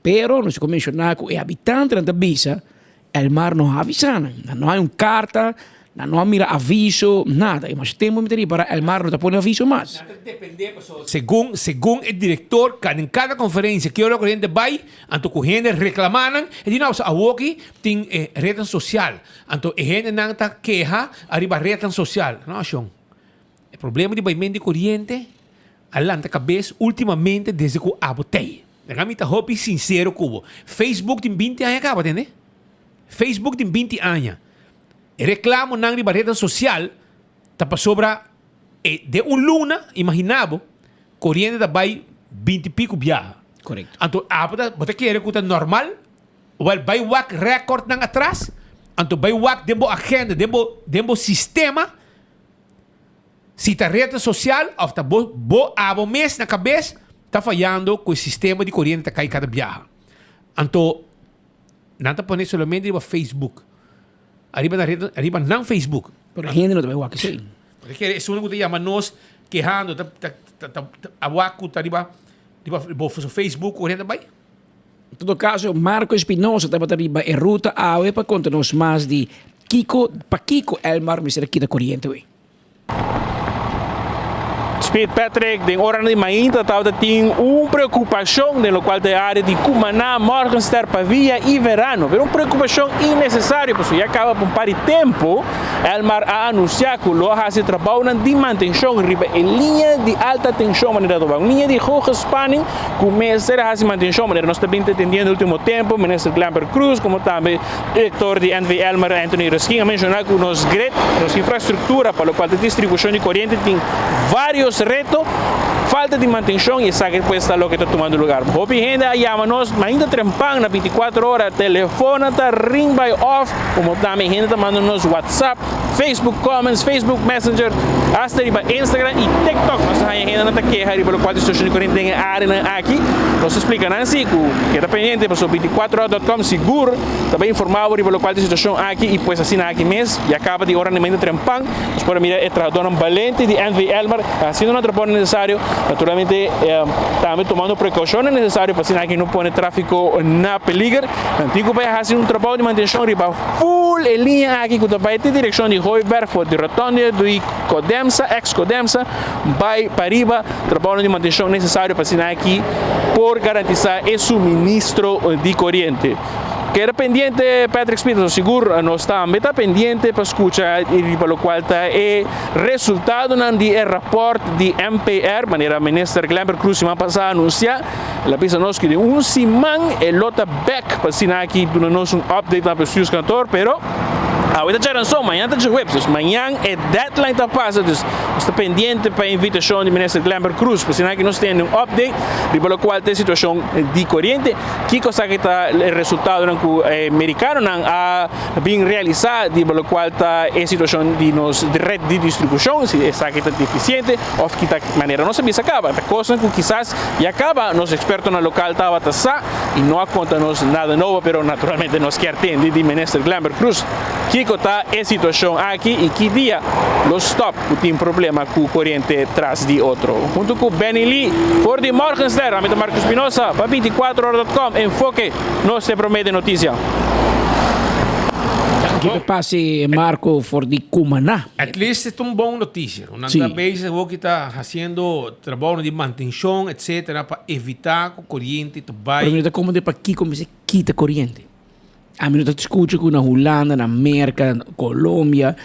Pero nos a menshoná ku e habitantenan ta bisa Elmar no a avisá nan. Nan no hay un karta, nan no a mira aviso, nada. I masha tempu mi ta ripará Elmar no ta pone aviso mas. Nan ta dependé pasobra segun segun e direktor den kada konferensia ki ora koriente bai anto ku hende reklamá nan e di no pasobra awoki tin e retnan sosial. Anto e hendenan ta keha ariba retnan sosial. No, shon. E problema di baimento di koriente a lanta kabes ultimamente desde ku abo tei. Laga mi ta hopi sinsero ku bo. Facebook tin binti aña kaba, tende? Facebook tin binti aña. E reklamonan riba retnan sosial ta pasobra e den un luna, imagina bo, koriente ta bai binti piku biaha. Korekto. Anto abo ta, bo ta kere ku ta normal? Wel, bai wak recordnan atras, anto bai wak den bo agenda, den bo, den bo sistema, si ta red social of ta bo, bo abo mes na cabes ta fayando cu e sistema di coriente ta cay cada biaha. Anto, nan ta pone solamente riba Facebook, ariba nan red, ariba nan Facebook. Pero hende no ta bai wak esey. Porque esun cu ta yama nos kehando ta, ta, ta, ta, ta a wak cu ta riba, riba bo Facebook cu hende ta bai. En todo caso, Marco Espinosa tabata riba e ruta awe pa conta nos mas di kico, pakico Elmar mester a kita coriente hoy. Speed Patrick, den oranan di mainta tabata tin un preocupacion den locual ta e area di Cumaná, Morgenster, Pavia y Verano. Pero un preocupacion innecesario pasobra ya caba pa un par di tempo Elmar a anuncia cu lo a haci trabounan di mantencion riba e liña di alta tension manera ta un liña di hoge spanning Ku mester a hasi mantenshon manera nos ta bin ta tendiendo ultimo tempu, Minister Glenbert Croes komo tambe direktor di NV Elmar Anthony Ruskin a menshoná ku nos grid, nos infrastruktura pa lokual ta distribushon di koriente tin vários reto, falta di mantenshon i esaki pues ta loke ta tumando lugar. Hopi hende a yama nos mainta trempan na bintikuater ora, telefonan ta ring bai òf komo tambe hende ta manda nos WhatsApp. Facebook comments, Facebook Messenger, hasta riba Instagram y TikTok. Nos ta haña hendenan ta keha riba locual di situacion di corriente den e areanan aki. Nos ta splica nan si cu keda pendiente pasobra binticuatrohora.com sigur ta bay informa bo riba locual di situacion aki y pues asina aki mes ya caba di ora na trempan nos por a mira e trahadornan balente di NV Elmar haciendo nan trabao necesario, naturalmente tambe tomando precaucionnan necesario pa asina aki no pone trafico na peliger. Nan tin cu bay haci un trabao di mantencion riba Full e liña aki ku ta bai te direkshon di Hooiberg for di rotonde di Codemsa, ex Codemsa, bai pariba. Trabounan di mantenshon nesesario pa asina aki por garantisá e suministro di koriente. Keda pendiente Patrick Smith, nos sigur nos tambe ta pendiente pa skucha riba lokual ta e resultadonan di e rapòrt di MPR, manera Minister Glenbert Croes siman pasá a anunsiá. El a bisa nos ku den un siman e lo ta bek pa asina aki duna nos un update na bestuurskantoor, pero awe ta djaranson, mañan ta djahuebs, dus mañan e deadline ta pasa, dus nos ta pendiente pa e invitashon di Minister Glenbert Croes pa asina aki nos tene un update riba lokual ta e situashon di koriente, kiko esaki ta e resultadonan ku e merikanonan a bin realisa riba lokual ta e situashon di nos red di distribushon, si esaki ta defisiente òf ki ta manera nos a bisa kaba, ta kosnan ku kisas Ya caba nos expertonan local tabata sa y no a conta nos nada nobo pero naturalmente nos kier tende di Minister Glenbert Croes kico ta e situacion aki y ki dia lo stop cu tin problema cu coriente tras di otro. Hunto cu Benny Lee for di Morgenster, ami ta Marco Espinosa pa binticuatro ora dot com, enfoke nos te prome den noticia. Danki pa pase Marco for di Cumaná. At least e ta un bon noticia. Nan ta bezig hoki ta haciendo trabounan di mantencion etcetera pa evita cu coriente ta bay. Pero mi no ta comprende pakico mester kita coriente. Ami no ta scucha cu na Hulanda, na Merca, na Colombia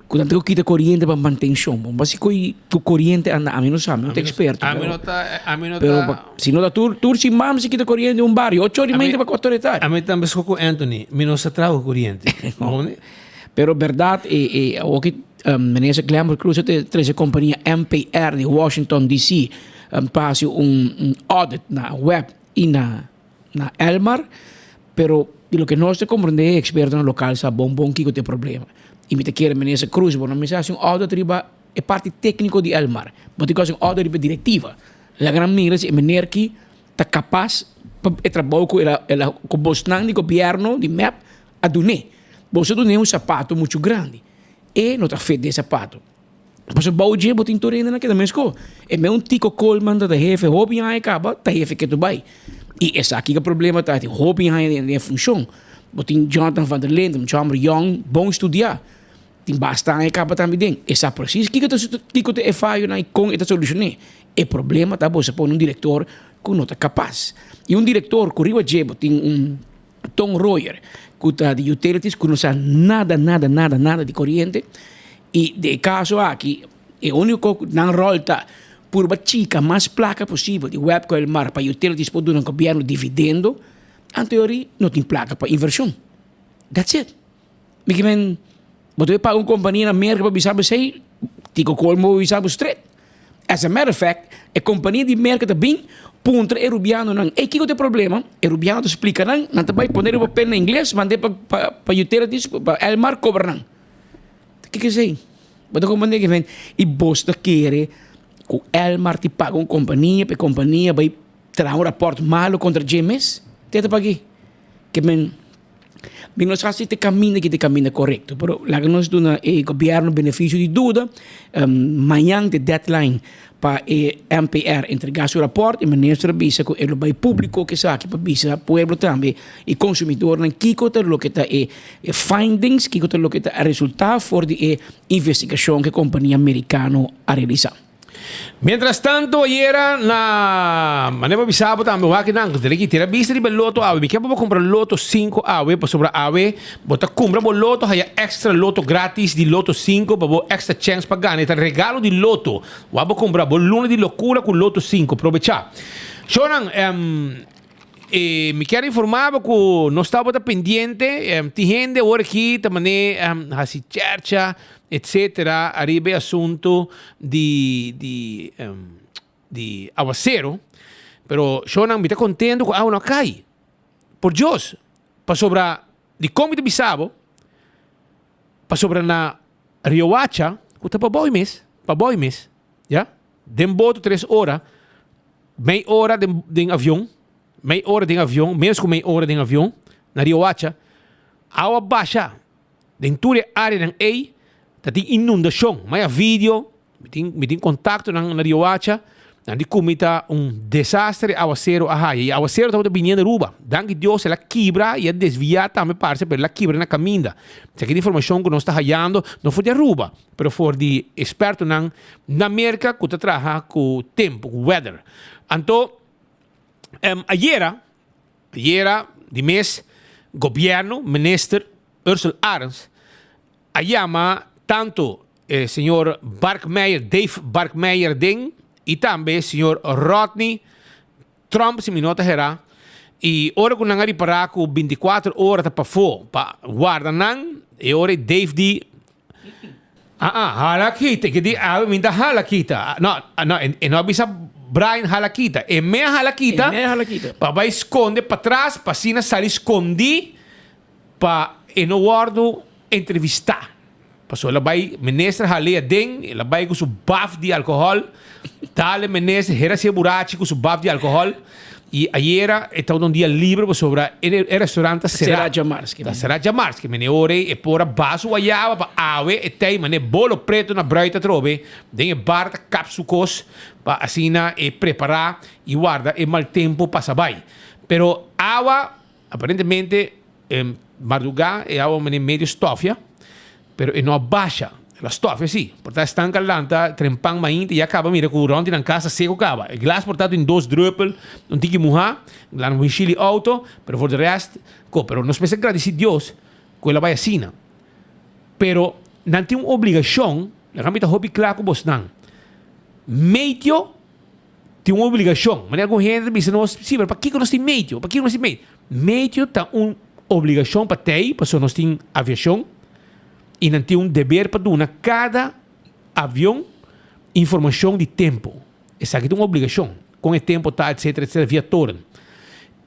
cu nan ta cu kita coriente pa mantencion. Bon basico cu coriente anda ami no sa, mi no ta experto. Ami no ta, ami no ta. Pero si no ta tur tur siman mester kita coriente den un bario, ocho ora y media pa cuatro ora di tardi. Ami tambe sco cu Anthony, mi no sa traha cu coriente. Pero berdad e e awoki Minister Glenbert Croes a trece compania MPR di Washington DC pa haci un audit na web. i na na Elmar, pero di loke nos ta komprendé e ekspertonan lokal sa bon bon kiko ta e problema. I mi ta kere Minister Croes bo no mester hasi un audit riba e parti tékniko di Elmar, bo tin ku hasi un audit riba e direktiva. Laga nan mira si e meneer ki ta kapas pa e trabou ku el a el a ku bosnan di gobièrnu di mep a dun'é. Boso a dun'é un sapato muchu grandi, e no ta fit den e sapato. Pasobra bou dje bo tin tur hende na keda mesko. E me un Tico Koolman ta ta hefe hopi aña kaba ta hefe ketu bai. I esaki ke problema ta tin hopi aña den e funshon. Bo tin Jonathan van der Linden, un chòmber yòn, bon studiá. Tin basta aña kaba tambe den. E sa presis kiko ta kiko ta e fayonan i kon e ta solushoné. E problema ta bo sa pone un direktor ku no ta kapas. I un direktor ku riba dje bo tin un Ton Royer ku ta di utilities ku no sa nada nada nada nada di koriente i den e kaso aki e uniko ku nan ròl ta purba chika mas plaka posibel di web ku Elmar pa utilities por duna gobièrnu dividendo anto yori no tin plaka pa invershon that's it mi ke men bo ta paga un kompania na Merka pa bisa bo esei tiko kolmo bo bisa bo stret. As a matter of fact, e kompania di Merka ta bin puntra e rubianonan, ey kiko ta e problema? E rubiano ta splika nan, nan ta bai pone riba papel na ingles, mand'é pa pa pa utilities, pa Elmar kobra nan. Ta kiko esei? Bo ta komprende ke men? I bos ta kere ku Elmar ti paga un kompania pa e kompania bai traha un rapòrt malo kontra dje mes? Te ta pag'é. Ke men. Mi no sa si ta caminda ki ta caminda corecto, pero laga nos duna e gobierno beneficio di duda. Mañan ta e deadline pa e MPR entrega su rapport y minister a bisa cu e lo bay publico cu esaki pa bisa pueblo tambe y consumidornan kico ta loke ta e findings, kico ta loke ta a resulta for di e investigacion cu e compania Mericano a realisa. Mientras tanto ayera na manera pa bisa bo tambe wak nan dele ki tira bista riba e loto awe mi ke pa bo kumpra loto sinku awe pasobra awe bo ta kumpra bo loto haya extra loto gratis di loto sinku pa bo extra chèns pa gana e ta regalo di loto wak bo kumpra bo luna di lokura ku loto sinku probecha shownan E mi kier informa bo ku nos tabata pendiente, tin hende awor aki ta mane hasi chercha etcetera ariba e asuntu di di di awasero, pero shownan mi ta kontento ku awa no a kai, por Dios, pasobra dikon mi ta bisa bo, pasobra na Riohacha ku ta pabou mes, pabou mes, ya. Den boto tres ora, mei ora den den avion, mei ora den avion, menos ku mei ora den avion, na Riohacha, awa basha den tur e areanan ei, ta tin inundashon. Maya video, mi tin mi tin kontaktonan na Riohacha, nan di ku mi ta un desastre e awasero a haya. I awasero tabata biniendo Aruba. Danki Dios el a kibra i a desviá tambe parse, pero el a kibra na kaminda. Esaki ta informashon ku nos ta hayando, no for di Aruba. Pero for di expertonan na Merca cu ta traha cu tempo, cu weather. Anto, ayera, ayera di mes, gobierno, minister Ursell Arends a yama tanto e señor Barkmeijer, Dave Barkmeijer den y tambe señor Rodney Trump si mi no ta hera y ora cu nan a ripara cu binticuater ora ta pafo pa warda nan e ora e Dave di ah ah hala kita ke di awe mi ta hala kita no no e no a bisa Brian hala kita e me a hala kita E me a hala kita. pa bay sconde patras pa asina sali scondi pa e no wordo entrevista. Pasobra el a bai minister hal'é aden, el a bai ku su baf di alkohòl, dal e minister hera si e burachi ku su baf di alkohòl, i ayera e tabata un dia libre pasobra e e restaurant ta será. Será djamars. Ta será djamars. Ke mene ora ei e por a basu wayaba pa awe e tei mane bolo preto na bruid atrobe den e bar ta kap su kos pa asina e prepará i warda e mal tempu pasa bai. Pero awa Aparentemente e mardugá e awa mane medio stòfia, pero e no a basha. El a stòfia sí. Por ta esnan ku a lanta trempan mainta ya kaba mira ku rònt di nan kas ta seko kaba. E glas por ta tin dos drùpel, un tiki muhá, lan winshil di outo, pero for de rèst ko. Pero nos mester gradisí Dios ku el a bai asina. Pero nan tin un obligashon, laga mi ta hopi kla ku bosnan, meteo Tin un obligashon. Manera algun hende ta bisa nos, sí, pero pakiko nos tin meteo? Pakiko nos tin meteo? Meteo ta un obligashon pa tei, pasobra nos tin aviashon i nan tin un deber pa duna kada avion informashon di tempu. Esaki ta un obligashon, kon e tempu ta, etsetera, etsetera, via toren.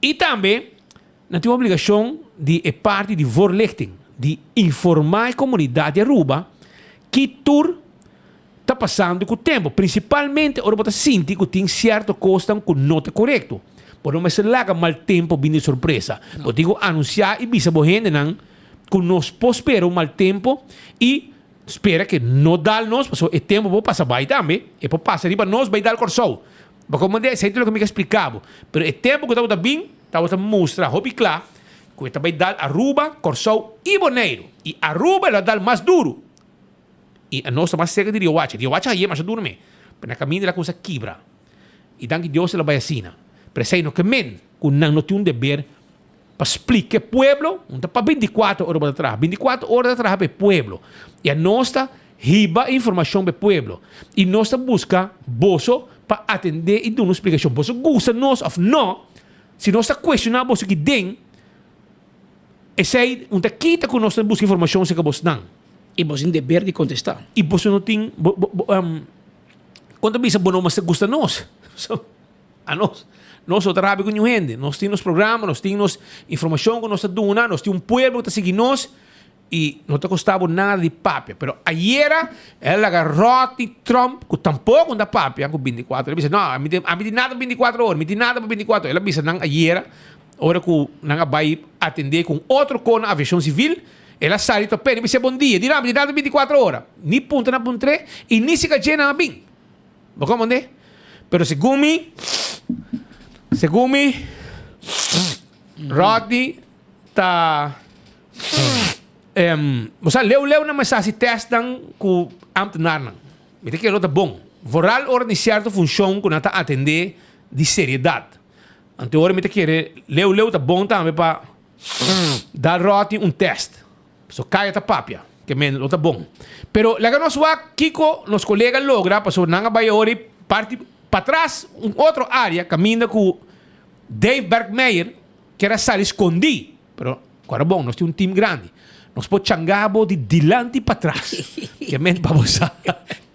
I tambe nan tin un obligashon di e parti di voorlichting, di informá e komunidat di Aruba ki tur ta pasando ku tempu, prinsipalmente ora bo ta sinti ku tin sierto kosnan ku no ta korekto. Bo no mester laga mal tempu bini di sorpresa. Bo tin ku anunsiá i bisa bo hendenan ku nos por spera un mal tempu i spera ke no dal nos pasobra e tempu por pasa bai tambe, e por pasa riba nos bai dal Kòrsou. Bo komprendé? Esei ta loke mi ke splika bo. Pero e tempu ku tabata bin tabata mustra hopi kla ku e ta bai dal Aruba, Kòrsou i Boneiru. I Aruba lo a dal mas duru. I anos ta mas serka di Riohacha. Riohacha haye masha duru me. Pero na kaminda el a kuminsá kibra. I danki Dios el a bai asina. Pero esei no ke men ku nan no tin un deber pa splika e pueblo. Un ta pa bintikuater ora bo ta traha. Bintikuater ora ta traha pa e pueblo. I anos ta hiba e informashon pa e pueblo. I nos ta buska boso pa atendé i duna un splikashon. Boso gusta nos òf no, si nos ta kuestioná boso aki den, esei un ta kita ku nos ta buska informashon serka bosnan. I boso tin deber di kontestá. I boso no tin, bo, bo, bo, kon ta bisa bo no mester gusta nos? So, anos, nos no ta rabia ku niun hende. Nos tin nos programa, nos tin nos informashon ku nos ta duna, nos tin un pueblo ku ta sigui nos i no ta kosta bo nada di papia. Pero ayera el a laga Rodney Trump, ku tampoko no ta papia ku bintikuater, el a bisa, no, ami tin, ami tin nada pa bintikuater ora, mi tin nada pa bintikuater ora. El a bisa nan ayera, ora ku nan a bai atendé ku un otro kona aviashon sivil, El a sali ta p'e, mi bis'é bon dia. Di nan, mi di nan ta binticuatro ora. Ni punta nan puntr'é i ni si kach'é nan a bin. Bo komprendé? Pero segun mi, segun mi, Rodney ta, bo sa leu leu nan mester hasi tèstnan ku ámtenarnan. Mi ta kere lo ta bon. Vooral ora di sierto funshon ku nan ta atendé di seriedat. Anto ora mi ta kere leu leu ta bon tambe pa Dal Roti un test. So kaya ta papia. Ke men lo ta bon. Pero laga nos wak kiko nos kolega logra pasobra nan a bai ora i parti patras un otro area kaminda ku Dave Bergmeijer ker a sali skondí. Pero ku ora bon nos tin un team grandi. Nos por changa bo di dilanti patras. Ke men pa bo sa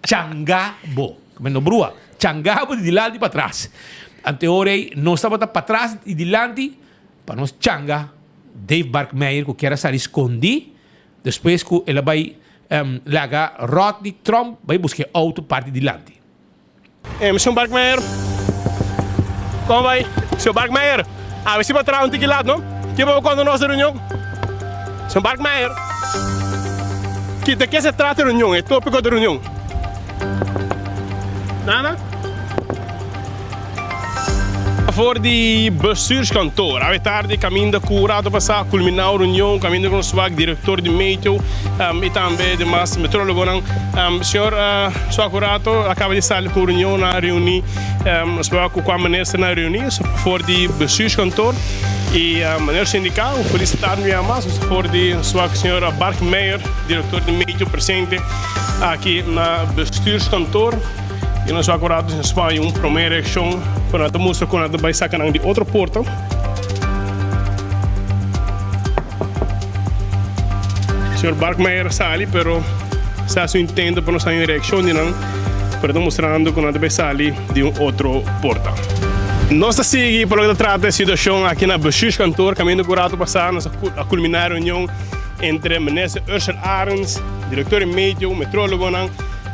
changa bo. Ke men no brua. Changa bo di dilanti patras. Ante ora ei nos tabata patras i dilanti. Pa nos changa Dave Barkmeijer ku kier a sali skondí despues ku el a bai laga Rodney Tromp bai buska e outo parti dilanti. Señor Barkmeijer, Komo bai? Señor Barkmeijer, Awe si bo traha un tiki lat, no? Ke bo konta nos de reunion? Señor Barkmeijer, Ki de ke se trata e reunion, e topiko de reunion? Nada? For di bestuurskantoor awe tardi kaminda ku rato pasá kulminá un reunion kaminda ku nos wak direktor di meteo i tambe demas meteorologonan. Señor Swak un rato a kaba di sali ku un reunion nan a reuní nos por wak ku kua ministernan a reuní for di bestuurskantoor i manera nos indiká un felis tardi un bia mas nos for di swak señor Bark Meijer direktor di meteo presente aki na bestuurskantoor. I nos wak ora nos haña un promé reakshon ku nan ta mustra ku nan ta bai saka nan di otro porta. Señor Barkmeijer a sali pero sa hasi un intento pa nos haña un reakshon di nan pero ta mustrando ku nan ta bai sali di un otro porta. Nos ta sigui pa loke ta trata e situashon aki na Bestuurskantoor kaminda ku rato pasá nos a kulminá e reunion entre Minister Ursel Arends, direktor di meteo, metrologonan.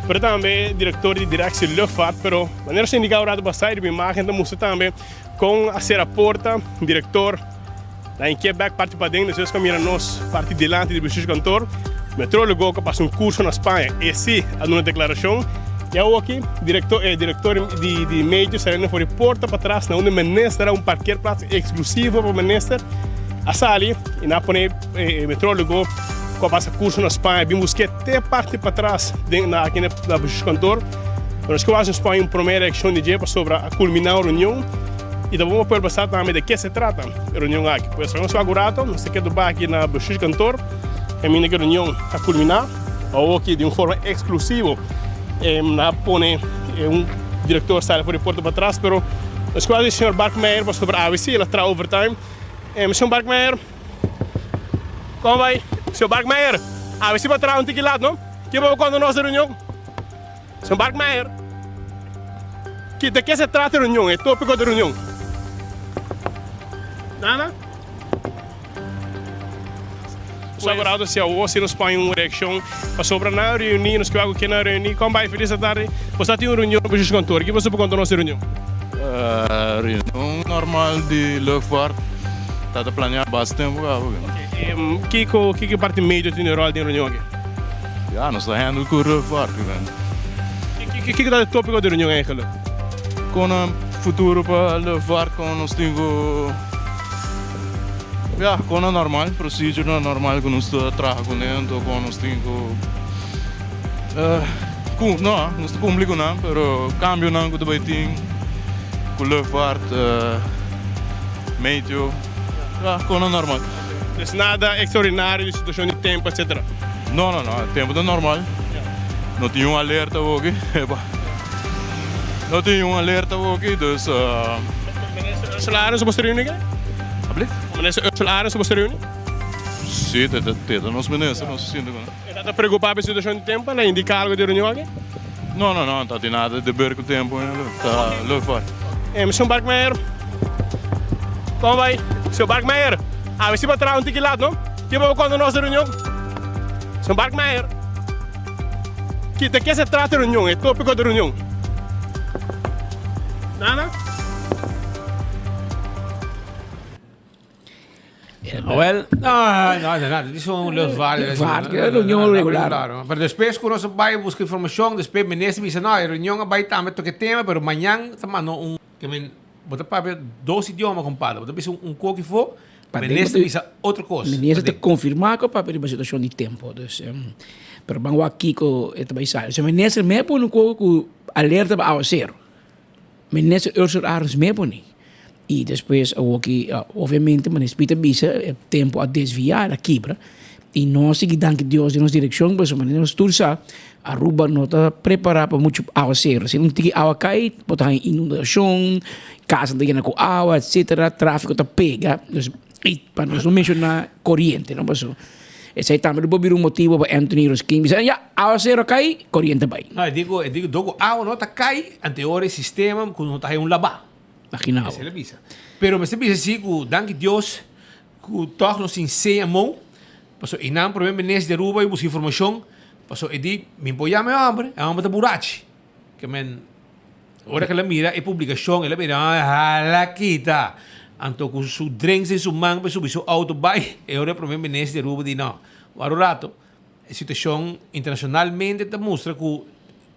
Pero tambe director di Directie Luchtvaart, pero manera nos a indica un rato pasá y riba imagen ta mustra tambe con a cera porta, director na inke bek parti paden, despues cu a mira nos parti dilanti di bestuurskantoor, metrologo cu a pasa un curso na Spaña, e si a duna declaracion y awoki director e director di di meteo saliendo for di porta patras na unda minister a un parkeerplaats exclusivo pa minister a sali y nan a pone e metrologo cu a pasa curso na Spaña bin busque. Te parti patras den na aki na bestuurskantoor. Pero nos ke wak nos pon un prome reakshon di dje pasobra a kulminá un reunion i ta bon pa pueblo sa tambe de ke se trata e reunion aki. Pues nos wak un rato nos ta keda bai aki na bestuurskantoor kaminda ku e reunion a kulminá. Awoki di un forma eksklusivo nan a pone un direktor sali for di porta patras pero nos ke wak di señor Barkmeijer pasobra awe si el a traha overtime. Señor Barkmeijer. Kon bai? Señor Barkmeijer, awe si bo traha un tiki lat, no? Ke bo konta nos de reunion? Señor Barkmeijer, ki de ke se trata e reunion, e topiko de reunion? Nada? Sagrado si awor si nos pone un reaccion pasobra nan reuni, nos kiba cu ke nan reuni. Con bay feliz tarde. Bo sa tin un reunion na Bestuurskantoor. Kantoor. Ki boso por conta nos di reunion? Reunion normal di luchtvaart. Ta ta planea basta tempo caba. Ok. Kico kico parti medio tin e rol den reunion aki? Ya, nos ta handle cu luchtvaart. Kico ta e topico di reunion eigenlijk? Con futuro pa luchtvaart, con nos tin cu. Ya, kon a normal, procedure normal ku nos ta traha kuné, anto kon nos tin ku ku no, nos ta kumpli ku nan, pero kambionan ku ta bai tin ku luchtvaart, meteo, ya, kon a normal. Dus nada extraordinario di situacion di tempo etcetera? No, no, no, tempo ta normal, no tin un alerta awoki, no tin un alerta awoki, dus. Minister Ursula Arends bo sta reuni ke? Alsjeblieft? Minister Ursula Arends bo sta reuni? Si, te ta nos minister, nos ta sinti ku nan. E ta ta preocupa pa e situacion di tempo? El a indica algo di reunion aki? No, no, no, ta tin nada di ber ku tempo, ta luchtvaart. Señor Barkmeijer, como bai? Señor Barkmeijer, a ver si bo traha un tiki lat, no? Kiba bo konta nos di reunion? Señor Barkmeijer. Ki de ke se trata e reunion, e topiko di reunion? Nada? Wel, no, no, no, dit is un luchtvaart. Luchtvaart, reunion regular. Pero despues ku nos a bai buska informashon, despues minister bisa, no, e reunion a bai tambe toke tema, pero mañan ta manda un, ke men, bo ta papia dos idioma, kompadre. Bo ta bisa un koki fo, Minister bisa otro kos. Minister ta konfirmá ku a papia riba situashon di tempu. Dus, pero ban wak kiko e ta bai sali. So minister me pone un koko ku alerta pa awaseru. Minister Ursula Arends me pone. I despues awoki, obviamente minister Piet a bisa e tempu a desviá, el a kibra. I nos sigui danki Dios den nos direkshon pasobra manera nos tur sa Aruba no ta prepará pa muchu awaseru. Si un tiki awa kai bo ta haña inundashon, kasnan ta yena ku awa etsetera, tráfiko ta pega. Dus i pa nos no menshoná koriente no pasobra esei tambe lo por bira un motibu pa Anthony Rosquin bisa ya awaseru a kai koriente a bai. No e diku e diku dor ku awa no ta kai ante ora e sistema ku no ta haña un labá. Imaginabo. Esei lo bisa. Pero mester bisa si ku danki Dios Ku tòg nos tin seña mou, pasobra einan promé minister di Aruba i buska informashon, pasobra e di, Mi por yama e hòmber, e hòmber ta burachi. Ke men, ora ku el a mira e publikashon, el a mira, hala kita! Anto ku su drinks den su man pa e subi su outo bai, e ora e promé minister di Aruba di, No, wak un rato, e situashon internashonalmente ta mustra ku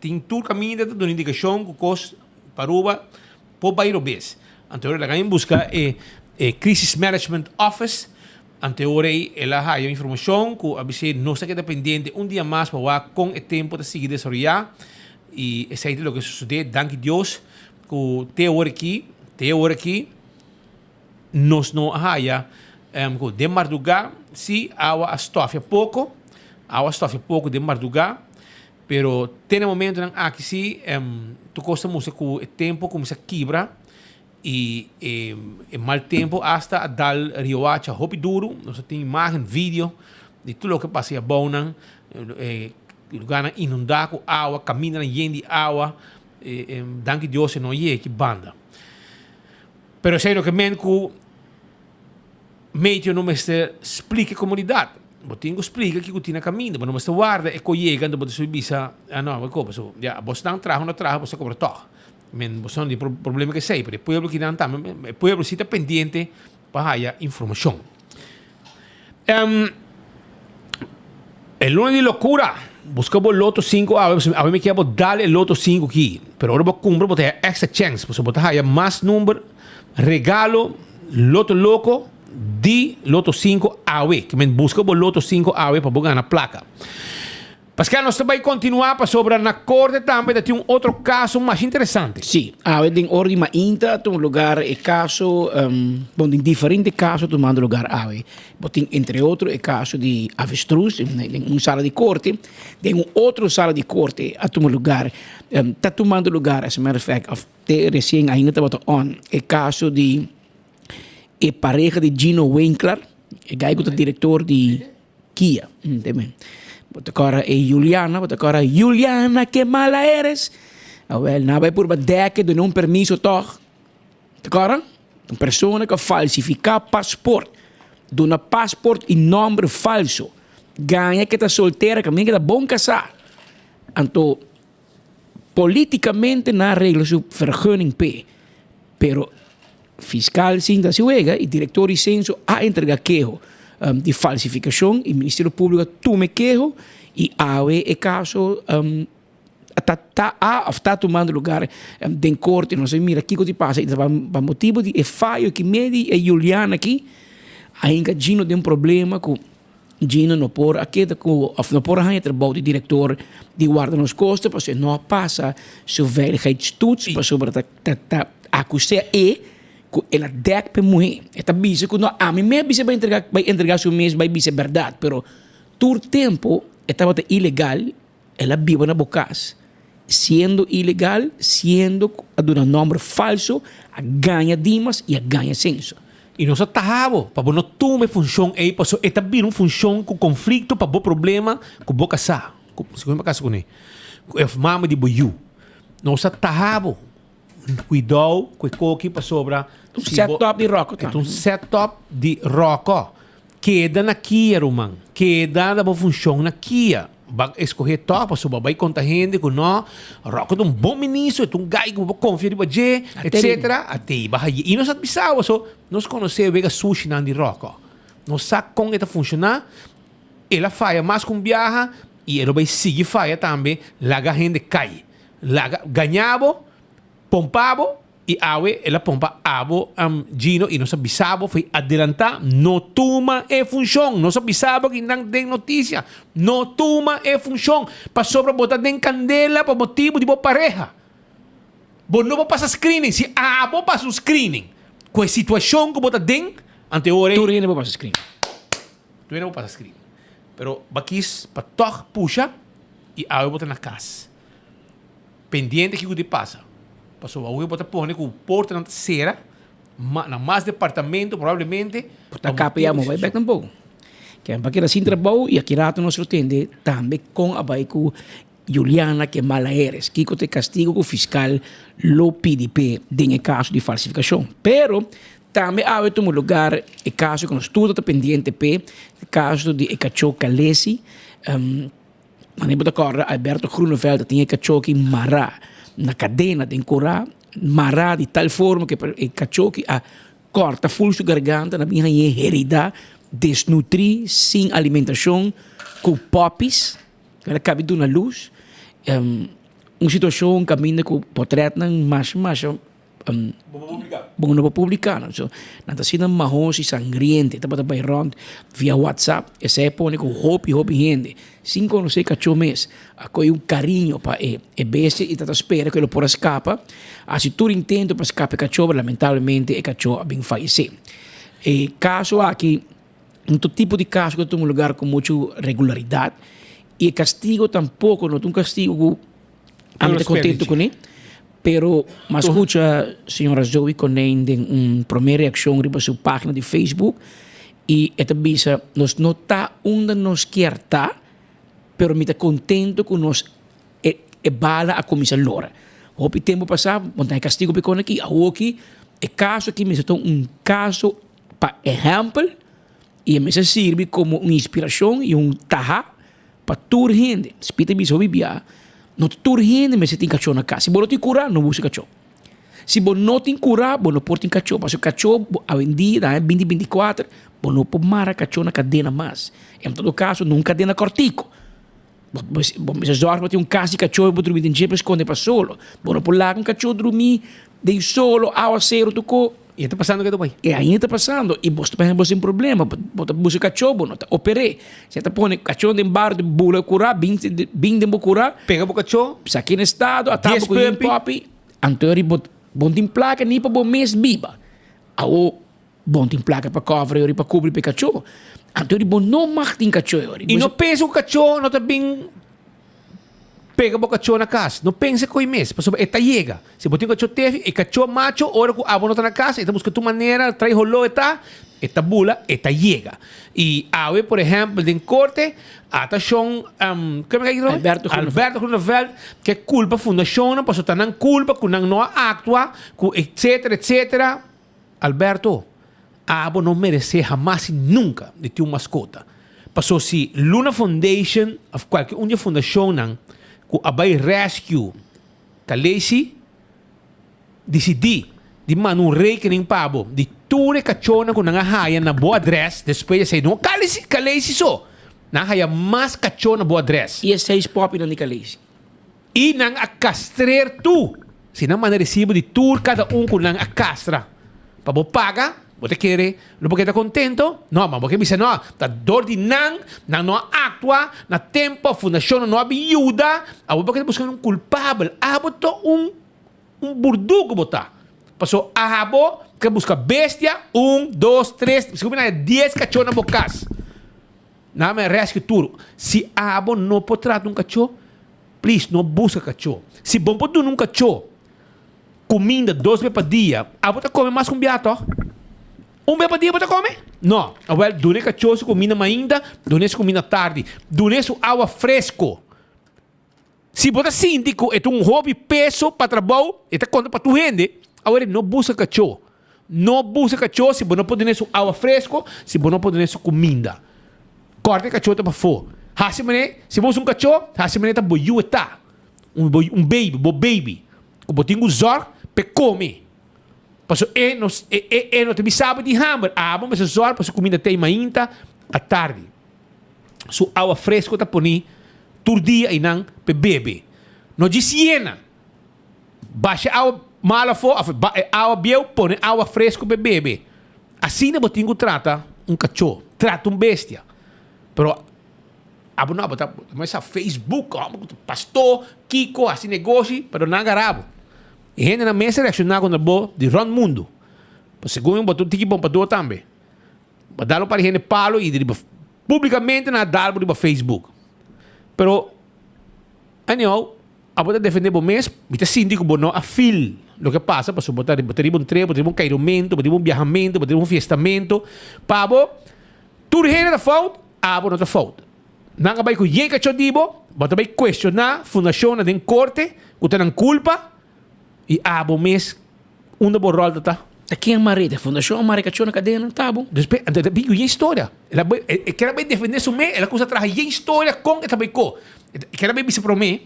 tin tur kaminda ta duna indikashon ku kos pa Aruba por bai robes. Anto ora laga mi buska e e Crisis Management Office, anto e ora ei el a haya informashon ku a bis'é nos ta keda pendiente un dia mas pa wak kon e tempu ta sigui desaroyá i esei ta loke a sosodé. Danki Dios ku te ora aki, te ora aki nos no a haya ku den mardugá si awa a stòfia poko, awa a stòfia poko den mardugá. Pero te na momentonan aki si tur kos ta mustra ku e tempu a kuminsá kibra i e mal tempu asta a dal Riohacha hopi duru. Nos a tin imágen, video di tur loke a pasa ei abounan, e lugarnan inundá ku awa, kamindanan yen di awa. Danki Dios e no yega aki banda. Pero esei no ke men ku. Meteo no mester splika e komunidat. Bo tin ku splika kiko tin na kaminda. Bo no mester warda e ko yega anto bo ta subi bisa, ah no, bo koba. So, ya, bosnan traha o no traha, bo ta kobra tòg. Men bosnan no tin problema ku esei, pero e pueblo kinan tambe, e pueblo si ta pendiente pa haya informashon. E luna di lokura, buska bo loto sinku awe, pasobra awe mi kier bo dal e loto sinku aki. Pero ora bo kumpra bo ta haya extra chèns, pasobra bo ta haya mas number regalo loto loko di loto sinku awe. Ke men buska bo loto sinku awe pa bo gana plaka. Pascal, nos ta bai kontinuá pasobra na korte tambe ta tin un otro kaso masha interesante. Sí, awe den ora di mainta a tuma lugar e kaso, bon den diferente kaso tumando lugar awe. Bo tin entre otro e kaso di avestruz den un sala di korte, den un otro sala di korte a tuma lugar, ta tumando lugar as a matter of fact, of te resien ainda tabata on e kaso di e pareha di Gino Winkler, e guy ku ta direktor di Kia, ntende? Bo ta kòrda e Juliana, bo ta kòrda Juliana ke mala eres. Awel, nan a bai purba dèk'e duna un permiso tòg. Ta kòrda? Un persona ku a falsifiká pasport, duna pasport i nòmber falso, gaña ku e ta soltera kaminda ku e ta bon kasá. Anto Políticamente nan a regla su vergunning p'e, pero fiscal sinta si wega y director di censo a entrega keho di falsificacion y Ministerio Publico a tuma e keho y awe e caso ta ta a of ta tumando lugar den corte. Nos a mira kico di pasa y ta pa motibo di e fayo ki medi e Juliana aki a hinca Gino den problema cu Gino no por a keda ku òf no por a haña trabou di direktor di Warda Nos Kosta pasobra e no a pasa su veiligheidstoets pasobra ta ta ta akus'é e ku el a dèk p'e muhé. E ta bisa ku no ami mes bisa bai entrega bai entrega su mes bai bisa e bèrdat pero tur tempu e tabata ilegal el a biba na bo kas siendo ilegal siendo ku a duna nòmber falso a gaña Dimas i a gaña Senso. I nos a taha bo pa bo no tuma e funshon ei pasobra e ta bira un funshon ku konflikto pa bo problema ku bo kasá, ku si bo kasa kuné, ku e mama di bo yu. Nos a taha bo. Kuidou ku e koki pasobra Un si bo set-up di ròkò e ta un set-up di ròkò. Keda na kia ruman, keda na bo funshon na kia. Ba escoge toch pasobra bo bai conta hende cu no, Rocco ta un bon ministro, e ta un guy cu bo por confia riba dje, etcetera. A te baha ye. Y nos a bisa bo, so nos conoce wega sushinan di Rocco. Nos sa con e ta funciona, el a faya mas cu un biaha y e lo bai sigui faya tambe, laga hende cay. Laga gaña bo, pompa bo. I awe el a pompa abo, Gino, i nos a bisa bo fo'i adelantá, no tuma e funshon. Nos a bisa bo kinan den notisia, no tuma e funshon, pasobra bo ta den kandela pa motibu di bo pareha. Bo no por pasa screening. Si abo pasa un screening ku e situashon ku bo ta den, anto e ora ei. Tur hende por pasa screening. Tur hende por pasa screening. Pero bo a kis pa tòg pusha i awe bo ta na kas. Pendiente kiko di pasa. Pasobra awe bo ta pone ku portanan ta sera ma na mas departamento probablemente. Por ta KPA mo bai bek tampoco. Ken pa keda sin trabou y aki rato nos lo tende tambe con a bai cu Juliana ke mala eres. Kiko ta e castigo cu fiscal lo pidi p'e den e caso di falsificacion. Pero tambe awe tuma lugar e caso cu nos tur ta pendiente p'e, e caso di e cacho Calesi. Manera bo ta kòrda Alberto Groeneveld ta tin e kachoki mará na kadena den kurá, mará di tal forma ku e kachoki a kòrta ful su garganta, nan bin hañ'é heridá, desnutrí, sin alimentashon, ku pòpis, el a kabi duna lus. Un situashon kaminda ku potrètnan masha masha Bo no por publica nan. So, nan ta asina mahos y sangriente. Tabata bay rond via WhatsApp. Esey a pone cu hopi, hopi hende, sin conoce cacho mes, a coge un cariño pa e e bestia y ta ta spera cu e lo por a scapa. Haci tur intento pa scapa e cacho, pero lamentablemente e cacho a bin fayece. E caso aki, un ta tipo di caso cu ta tuma lugar cu mucho regularidad y e castigo tampoco no ta un castigo cu Ami ta contento cu ne, pero m'a scucha señora Zoe Konijn den un prome reaccion riba su pagina di Facebook y e ta bisa nos no ta unda nos kier ta, pero mi ta contento cu nos e e bala a cuminsa lora. Hopi tempo pasa bo ta e castigo p'e con aki, awoki e caso aki mester ta un caso pa ehempel y e mester sirbi como un inspiracion y un taha Pa tur hende. Speed ta bisa hopi bia, no ta tur hende mester tin kachó na kas. Si bo no tin kurá, no buska kachó. Si bo no tin kurá, bo no por tin kachó. Pasobra kachó awendia, na aña binti binti kuater, bo no por mara kachó na kadena mas. En todo kaso, no un kadena kòrtiku. Bo bo mester zòrg pa tin un kas di kachó i bo drumi den dje pa skonde pa solo. Bo no por laga un kachó drumi den solo, awaseru, tur ko. I e ta pasando ke ta bai. E ainda ta pasando i bos ta pone bos den problema. Bo ta buska kachó, bo no ta oper'é. Si ta pone kachó den bar di bula kurá, bin bin den bo kurá. Pega bo kachó. Sa ki na estado, a tapa ku yin popi. Anto ri bo bo no tin plaka ni pa bo mes biba. Awo bo no tin plaka pa cover yori pa kubri pa e kachó. Anto ri bo no mag tin kachó yori. I no pensa ku kachó no ta bin. Pega bo kachó na kas. No pensa ku e mes, pasobra e ta yega. Si bo tin un kachó tefi, e kachó macho ora ku abo no ta na kas, e ta buska tur manera, trae holó e ta, e ta bula, e ta yega. I awe, por ehèmpel, den korte, ata shon, keme ka yama? Alberto Groeneveld. Alberto Groeneveld ke kulpa fundashonnan pasobra ta nan kulpa ku nan no a aktua, ku etsetera, etsetera. Alberto, abo no meresé hamas i nunka di tin un maskota. Paso si Luna Foundation òf kualke un di e fundashonnan ku a bai rescue Khaleesi disidí di manda un rekening pa bo di tur e kachónan ku nan a haya na bo adrès despues di esei no Khaleesi Khaleesi so, nan a haya mas kachó na bo adrès. I e seis pòpinan di Khaleesi. I nan a kastreer tur. Si nan manda resibo di tur kada un ku nan a kastra pa bo paga, bo ta kere lo bo keda kontento? No, ma bo ke bisa no, ta dor di nan, nan no a aktua na tempo, fundashonnan no a bin yuda, abo bo keda buska un kulpabel, abo ta un un burdugu bo ta. Paso abo ke buska bestia, un, dos, tres, sigur mi na dies kachó na bo kas. Nan a rescue tur. Si abo no por trata un kachó, please no buska kachó. Si bo por duna un kachó kuminda dos be pa dia, abo ta kome mas ku un bia tòg? Un be pa dia bo ta kome? No. Awèl, duna e kachó su kuminda mainta, duna e su kuminda tardi, duna e su awa fresko. Si bo ta sinti ku e ta un hopi peso pa trabou, e ta konta pa tur hende, awor no buska kachó. No buska kachó si bo no por dun'é su awa fresko, si bo no por dun'é su kuminda. Kòrta e kachó ta pafó. Hasi manera, si bo usa un kachó, hasi manera ta bo yu e ta. Un bo un baby, bo baby, ku bo tin ku zòrg pa e kome. Pasobra e no e e e no ta bisa bo di hamber. Abo mester zòrg pa su kuminda t'ei mainta, atardi. Su awa fresco ta poni tur dia einan p'e bebe. No djis yena. Basha e awa malo afó of e awa bieu, pone awa fresco p'e bebe. Asina bo tin ku trata un kachó, trata un bestia. Pero abo no, abo ta mesa Facebook, homber ku ta pastó, kiko, hasi negoshi, pero nan agará bo. E hendenan mester reakshoná kontra bo di rònt mundu. Segun bo ta un tiki bompadó tambe. Bo a dal un par di hende palo y riba publicamente nan a dal bo riba Facebook. Pero anyhow, abo ta defende bo mes, mi ta sinti cu bo no a feel loke a pasa pasobra bo ta bo ta riba un trip, bo ta riba un cairomento, bo ta riba un biahamento, bo ta riba un fiestamento. Pa bo, tur hende ta fout, abo no ta fout. Nan a bay cu yey cacho di bo, bo ta bay cuestiona fundacionnan den corte cu ta nan culpa y abo mes Unda bo rol ta ta? Ta ken a mare? Ta fundashon a mare kachó na kadena? Ta bo. Despues, anto e ta bin ku yen historia. El a bai, e ker a bai defendé su mes, el a kuminsá traha yen historia kon e ta bai ko. E ker a bai bisa promé,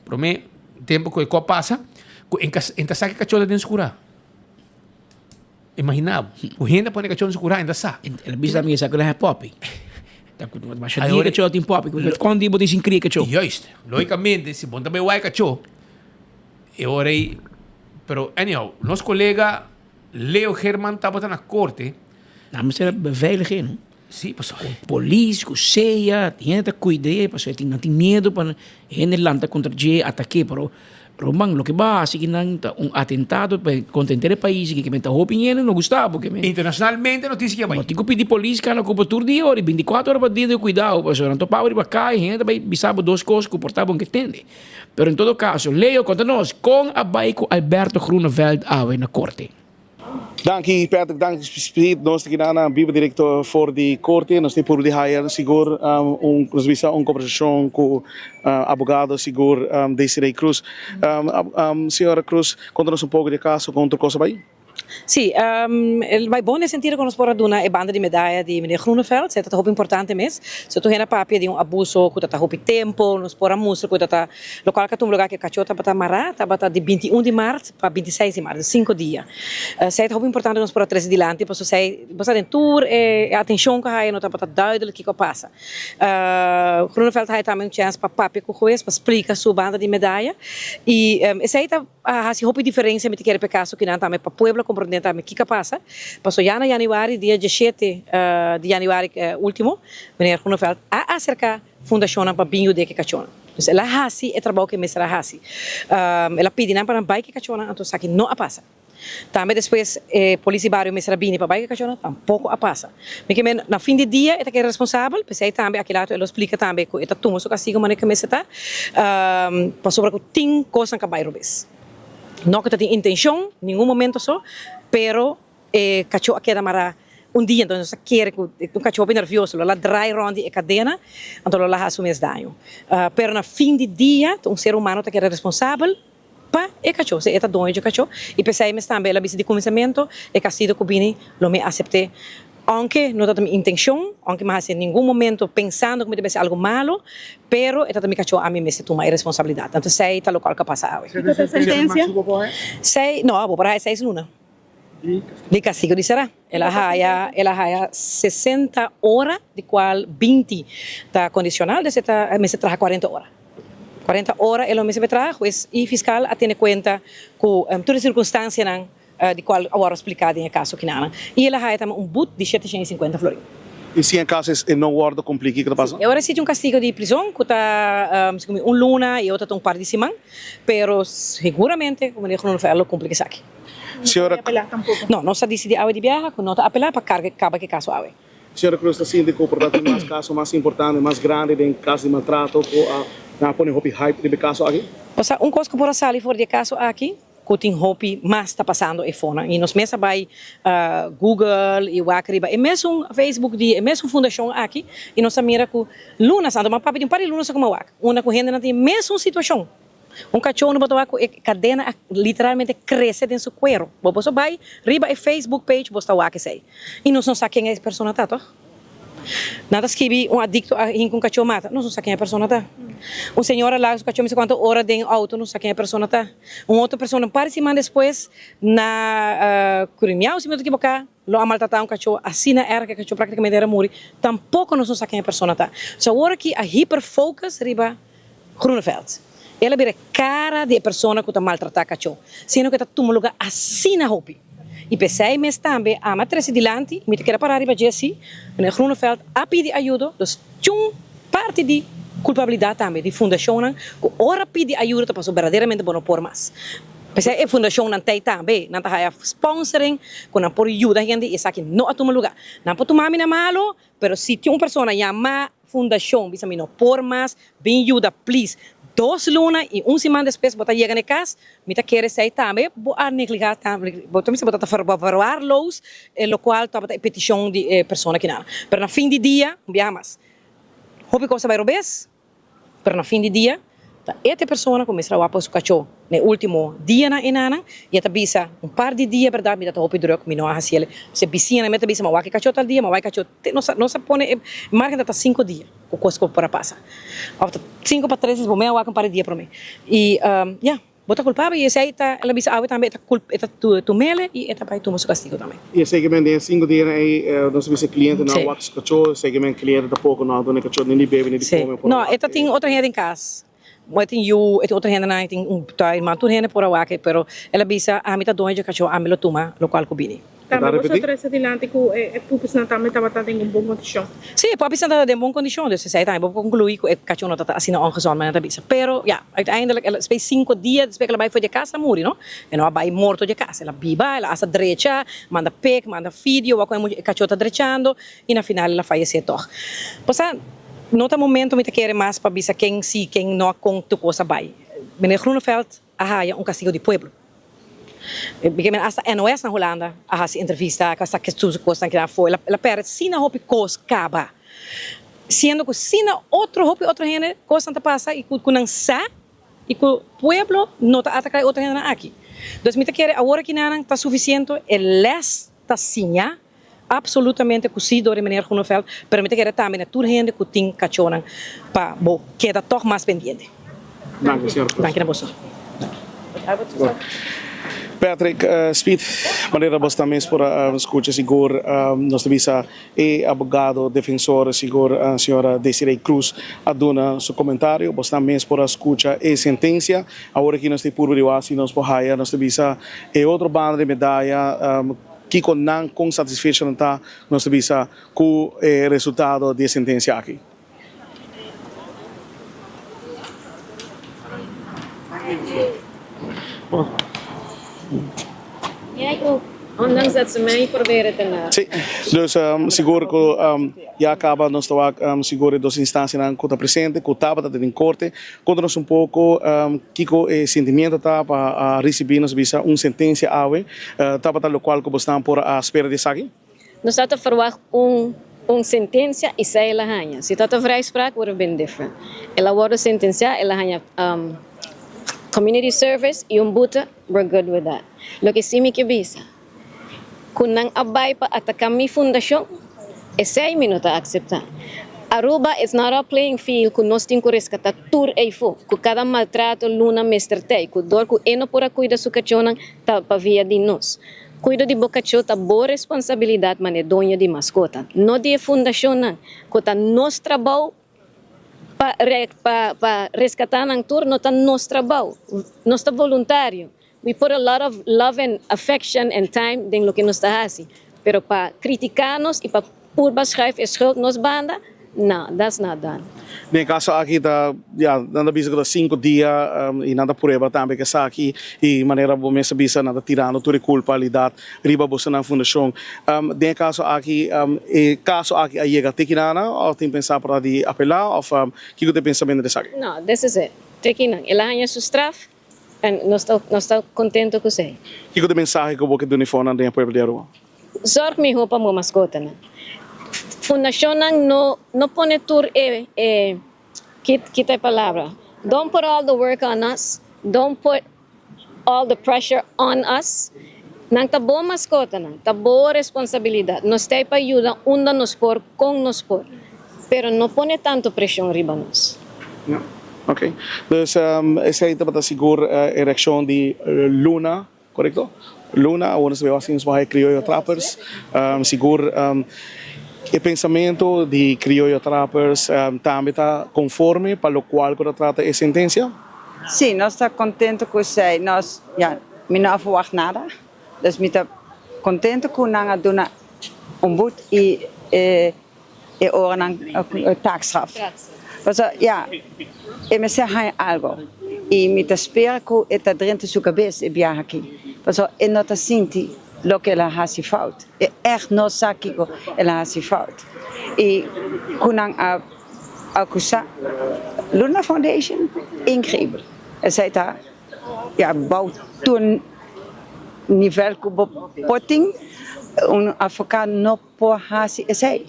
promé tempu ku e ko a pasa, ku en ka, en ta sa ku e kachó ta den su kurá. Imaginá bo, ku hende a pone kachó den su kurá, en ta sa. El a bisa tambe ku esaki lo haña pòpi. Ta ku masha dia kachó tin pòpi. Kon di bo tin sin kria kachó? Juist. Lógikamente, si bo no ta bai wak kachó, E ora ei, pero anyhow, nos kolega Leo Herman tabata na korte. Nan mester a beveilig'é, no? Sí, pasobra. Ku polis, ku sea, hende ta kuid'é, pasobra nan tin miedu pa hende lanta kontra dje, atak'é, pero ruman, loke bo a hasi kinan ta un atentado pa kontra henter e pais aki, kimen ta hopi hende no gusta bo, kimen. Internacionalmente noticia ke a bai. Bo tin ku pidi polis kana ku bo tur dia ora, bintikuater ora pa dia, kuidau, pasobra nan topa bo riba kai, hende ta bai bisa bo dos kos ku por ta bo ke tende. Pero en todo caso, Leo conta nos con a bay cu Alberto Groeneveld awe na corte. Danki Patrick, danki Speed. Nos ta keda na biba directo for di corte. Nos tin puru di haya sigur un, nos bisa un conversacion cu abogado sigur Desiree Cruz. Señora Cruz, conta nos un poco di e caso con tur cos a bay. Sí, el bai bon den sentido ku nos por a duna e banda di medaya di meneer Groeneveld, esei ta ta hopi importante mes. Si tur hende a papia di un abuso ku ta ta hopi tempu, nos por a mustra ku ta ta lokual ku a tuma lugar ku e kachó tabata mará tabata di 21 di mart pa 26 di mart, dus sinku dia. Esei ta hopi importante ku nos por a trese dilanti pasobra esei bo sa den tur e atenshon ku a haya no tabata duidelijk kiko a pasa. Groeneveld a haya tambe un chèns pa papia ku hues pa splika su banda di medaya i esei ta. A hasi hopi diferencia mi ta kere p'e caso kinan tambe pa pueblo a comprende tambe kiko a pasa. Paso ya na januari, dia diesshete di januari ultimo, meneer Groeneveld a acerca fundacionnan pa bin yuda e cachonan. Dus el a hasi e trabou ke mester a hasi. El a pidi nan pa nan bai ke cachonan anto esaki no a pasa. Tambe despues e polis di bario mester a bini pa bai ke cachonan tampoco a pasa. Mi ke men na fin di dia e ta kere responsabel, p'esei tambe aki lato e lo splika tambe ku e ta tuma su kastigo manera ku mester ta, pasobra ku tin kosnan ka bai robes. No ku ta tin intenshon ningun momento so, pero e kachó a keda mará un dia, entonces nos ta kere ku un kachó hopi nervioso lo la drai rònt di e kadena, anto lo la hasi su mes daño. Pero na fin di dia ta un ser humano ta kere responsabel. pa e kachó, si e ta doño dje kachó, i p'esei mes tambe el a bisa di kuminsamentu, e kastigo ku bini lo mi asept'é, ounke no ta ta mi intenshon, ounke mi a hasi ningun momento pensando ku mi ta besi algu malu, pero e ta ta mi kachó, ami mester tuma e responsabilidat. Anto esei ta lokual ku a pasa awe. Kiko ta e sentensia? Sei, no, bo por haya seis luna di kastigo di será. El a haya, el a haya sesenta ora, di kual binti ta kondisional, dus e ta mester traha kuarenta ora. Kuarenta ora e lo mester traha, hues i fiskal a tene kuenta ku tur e sirkunstansianan di kual a wòrdu spliká den e kaso kinanan. I el a haya tambe un but di shete shen i sinkuenta florin. I si en kaso e no wòrdu kumplí, kiko ta pasa? E ora si tin un kastigo di prizon ku ta segun mi un luna i e otro ta un par di siman, pero seguramente ku meneer Groeneveld lo kumpli ku esaki. Señora. No, nos a disidí awe di biaha ku no ta apelá pa karga kaba ku e kaso awe. Señora Cruz ta sinti ku por ta tin mas kaso mas importante, mas grandi den kaso di maltrato ku a nan a pone hopi hype riba e kaso aki? Osea, un kos ku por a sali for di e kaso aki, ku tin hopi mas ta pasando e fonan. I nos mes a bai Google i wak riba e mesun Facebook di e mesun fundashon aki i nos a mira ku lunas, anto mi a papia di un par di lunas a kuma wak, unda ku hendenan tin e mesun situashon. Un kachó no bo ta wak ku e kadena a literalmente krese den su kuero. Bo boso bai riba e Facebook page bo ta wak esei. I nos no sa ken e persona ta, tòg? Nan ta skibi un adikto a hinka un kachó mata. Nos no sa ken e persona ta. Un señora laga su kachó mester kuantu ora den outo, nos no sa ken e persona ta. Un otro persona un par di siman despues na Curimiao, si mi no ta ekiboká, Lo a maltratá un kachó asina erg ku e kachó práktikamente era muri, tampoko nos no sa ken e persona ta. So awor aki a hiperfocus riba Groeneveld. El a bira e kara di e persona ku ta maltratá kachó, siendo ku e ta tuma lugá asina hopi. I p'esei mes tambe ami a trese dilanti, mi ta keda pará riba dje si, meneer Groeneveld a pidi ayudo, dus tjun parti di kulpabilidat tambe di fundashonnan ku ora pidi ayudo ta pasobra berdaderamente bo no por mas. P'esei e fundashonnan t'ei tambe, nan ta haya sponsoring ku nan por yuda hende i esaki no a tuma lugá. Nan por tuma mi na malu, pero si tin un persona yama fundashon bisa mi no por mas, bin yuda please. Dos luna i un siman despues bo ta yega na e kas, mi ta kere esei tambe bo a negligá tambe, bo ta bisa bo ta verwaarloos e lokual tabata e petishon di e persona kinan. Pero na fin di dia, un biaha mas, hopi kos a bai robes. Pero na fin di dia, ta e ta e persona ku mester a wak pa su kachó na e último dianan enanan, i e ta bisa, Un par di dia bèrdat mi ta ta hopi drùk, mi no a hasi el. Si e bisiñanan mi ta bisa, Ma wak e kachó tal dia, ma wak e kachó te. Nos a nos a pone e margen ta ta sinku dia ku kos ku por a pasa. Òf ta sinku pa tres, bo mi a wak un par di dia promé. I ya. Bo ta kulpabel i esei ta, el a bisa awe tambe, e ta kulp, e ta tumele i e ta bai tuma su kastigo tambe. I esei ke men den e sinku dianan ei, nos a bisa e kliente no a wak su kachó, esei ke men kliente tampoko no a duna e kachó ni di bebe ni di kome por a No, wak e ta tin otro hende den kas. Bo e tin yu, e tin otro hendenan, e tin un tuinman, tur hende por a wak e, pero el a bisa, ami ta doño dje kachó, ami lo tuma lokual ku bini. Tambe boso a trese dilanti ku e pupisnan tambe tabata den un bon kondishon. Sí, e pupisnan tabata den bon kondishon, dus esei tambe bo por konkluí ku e kachó no tabata asina ongezond manera ta bisa. Pero, ya, uiteindelijk el a spes sinku dia despues ku el a bai for di e kas a muri, no? E no a bai morto di e kas, el a biba, el a asta drecha, manda pik, manda video wak kon e kachó ta drechando i na final el a fayesé tòg. Pasá, no ta momento mi ta kere mas pa bisa ken sí, ken no, kon tur kos a bai. Meneer Groeneveld a haya un kastigo di pueblo. Mi ke mira hasta NOS na Hulanda a hasi entrevista a sa tur kosnan keda afó. El a pèrdè asina hopi kos kaba. Siendo ku asina otro hopi otro hende kosnan ta pasa i ku nan sa i ku pueblo no ta ataká e otro hendenan aki. Dus mi ta kere awor aki nan ta sufisiente e lès ta siña absolutamente ku si dor di meneer Groeneveld pero mi ta kere tambe na tur hende ku tin kachónan pa bo keda tòg mas pendiente. Danki señor Cruz. Danki na boso. Patrick Speed, manera bos ta mes por a scucha sigur nos ta bisa e abogado defensor sigur señora Desiree Cruz a duna su comentario. Bos ta mes por a scucha e sentencia. Awor aki nos ta purba di wak si nos por haya nos ta bisa e otro banda di medaya kico nan con satisfecho nan ta nos ta bisa cu e resultado di e sentencia aki. Ondanks dat ze mij proberen te na. Sí, dus sigur ku ya kaba nos ta wak sigur e dos instansianan ku ta presente ku tabata den korte. Konta nos un poko kiko e sentimiento ta pa a risibí nos bisa un sentensia awe. Tabata lokual ku bosnan por a spera di esaki? Nos ta ta verwagt un un sentencia y esey el a haña. Si ta ta vrijspraak would have been different. El a wordo sentencia, el a haña. Community service y un boete, we're good with that. Loke si mi ke bisa, cu nan a bay pa ataca mi fundacion, esey mi no ta acepta. Aruba it's not our playing field cu nos tin cu rescata tur eyfo, cu cada maltrato Luna mester tey, cu door cu e no por a cuida su cachonan ta pa via di nos. Cuido di bo cacho ta bo responsabilidad mane doño di mascota, no di e fundacionnan, cu ta nos trabou Pa pa pa rescata nan tur no ta nos trabao. Nos ta voluntario. We put a lot of love and affection and time den loke nos ta haci. Pero pa critica nos y pa purba schuif e schuld nos banda, no, that's not done. Den e caso aki ta, ya, nan ta bisa cu ta cinco dia y nan ta prueba tambe cu esaki y manera bo mes a bisa nan ta tirando tur e culpalidad riba bosonan fundashon. Den e kaso aki, e kaso aki a yega te kinana òf tin pensá por ta di apelá òf kiko ta e pensamentu di esaki? No, this is it. Te kinan. El a haña su straf en nos ta nos ta kontento ku esei. Kiko ta e mensahe ku bo ke duna e fonan den e pueblo di Aruba? Zorg mihó pa bo maskotanan. Fundashonnan no no pone tur e e kita e palabra. Don't put all the work on us, don't put all the pressure on us. Nan ta bo maskotanan, ta bo responsabilidat. Nos ta ei pa yuda unda nos por, kon nos por. Pero no pone tantu preshon riba nos. Ja, ok. Dus esei tabata sigur e reakshon di Luna, korekto? Luna, awor nos ta beba asina nos baha e Krioyo Trappers. Sigur e pensamentu di Krioyo Trappers tambe ta konforme pa lokual ku ta trata e sentensia? Sí, nos ta contento cu esey. Nos, ya, mi no a verwacht nada. Dus mi ta contento cu nan a duna un boet y e e oranan taakstraf. Pasobra, ya, e mester haña algo. Y mi ta spera cu e ta drenta su cabes e biaha aki. Pasobra e no ta sinti loke el a haci fout. E echt no sa kico el a haci fout. Y cu nan a. Acusa Luna Foundation increibel. Esey ta ya bou tur nivel cu bo por tin, un advocado no por haci esey.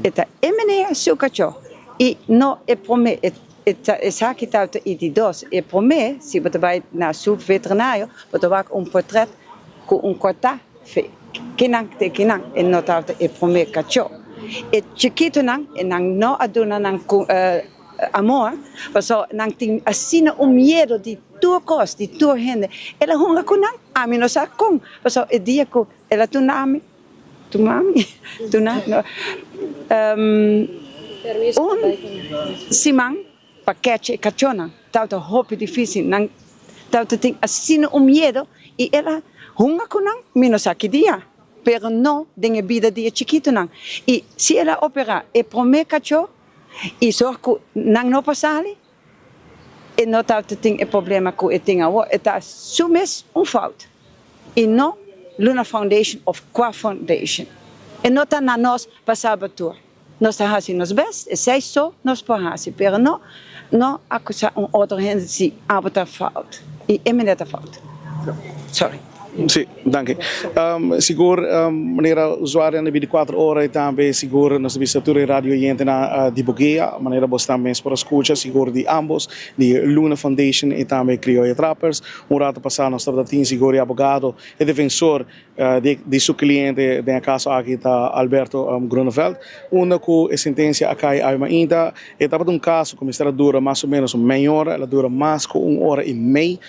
E ta e meneer su cacho y no e prome, esaki ta e di dos. E prome si bo ta bay na su veterinario bo ta wak un portret cu un corta. Fe, kinan te kinan e no tabata e promé kachó. E chikitunan e nan no a duna nan amor, pasobra nan tin asina un miedu di tur kos, di tur hende. El a hunga ku nan, ami no sa kon, pasobra e dia ku el a tuna ami, tuma ami, tuna, un siman pa kecha e kachónan tabata hopi difísil, nan tabata tin asina un miedu i el a hunga ku nan mi no sa ki dia, pero no den e bida di e chikitunan. I si el a operá e promé kachó i sòrg ku nan no por sali, e no tabata tin e problema ku e tin awor. E ta su mes un fout i no Luna Foundation òf kua foundation. E no ta na nos pa salba tur. Nos ta hasi nos best, esei so nos por hasi, pero no no acusa un otro hende si abo ta fout y e mende ta fout. Sorry. Si, danki. Sigur manera usuarionan di binticuatro ora y tambe sigur nos ta bisa tur e radio oyentenan di Boguea, manera bos tambe mes por a scucha sigur di ambos, di Luna Foundation y tambe Criolla Trappers. Un rato pasa nos tabata tin sigur e abogado, e defensor di su cliente den e caso aki ta Alberto Groeneveld, unda cu e sentencia a cay awe mainta. E tabata un caso cu mester a dura mas o menos un mey ora, el a dura mas cu un ora y mey.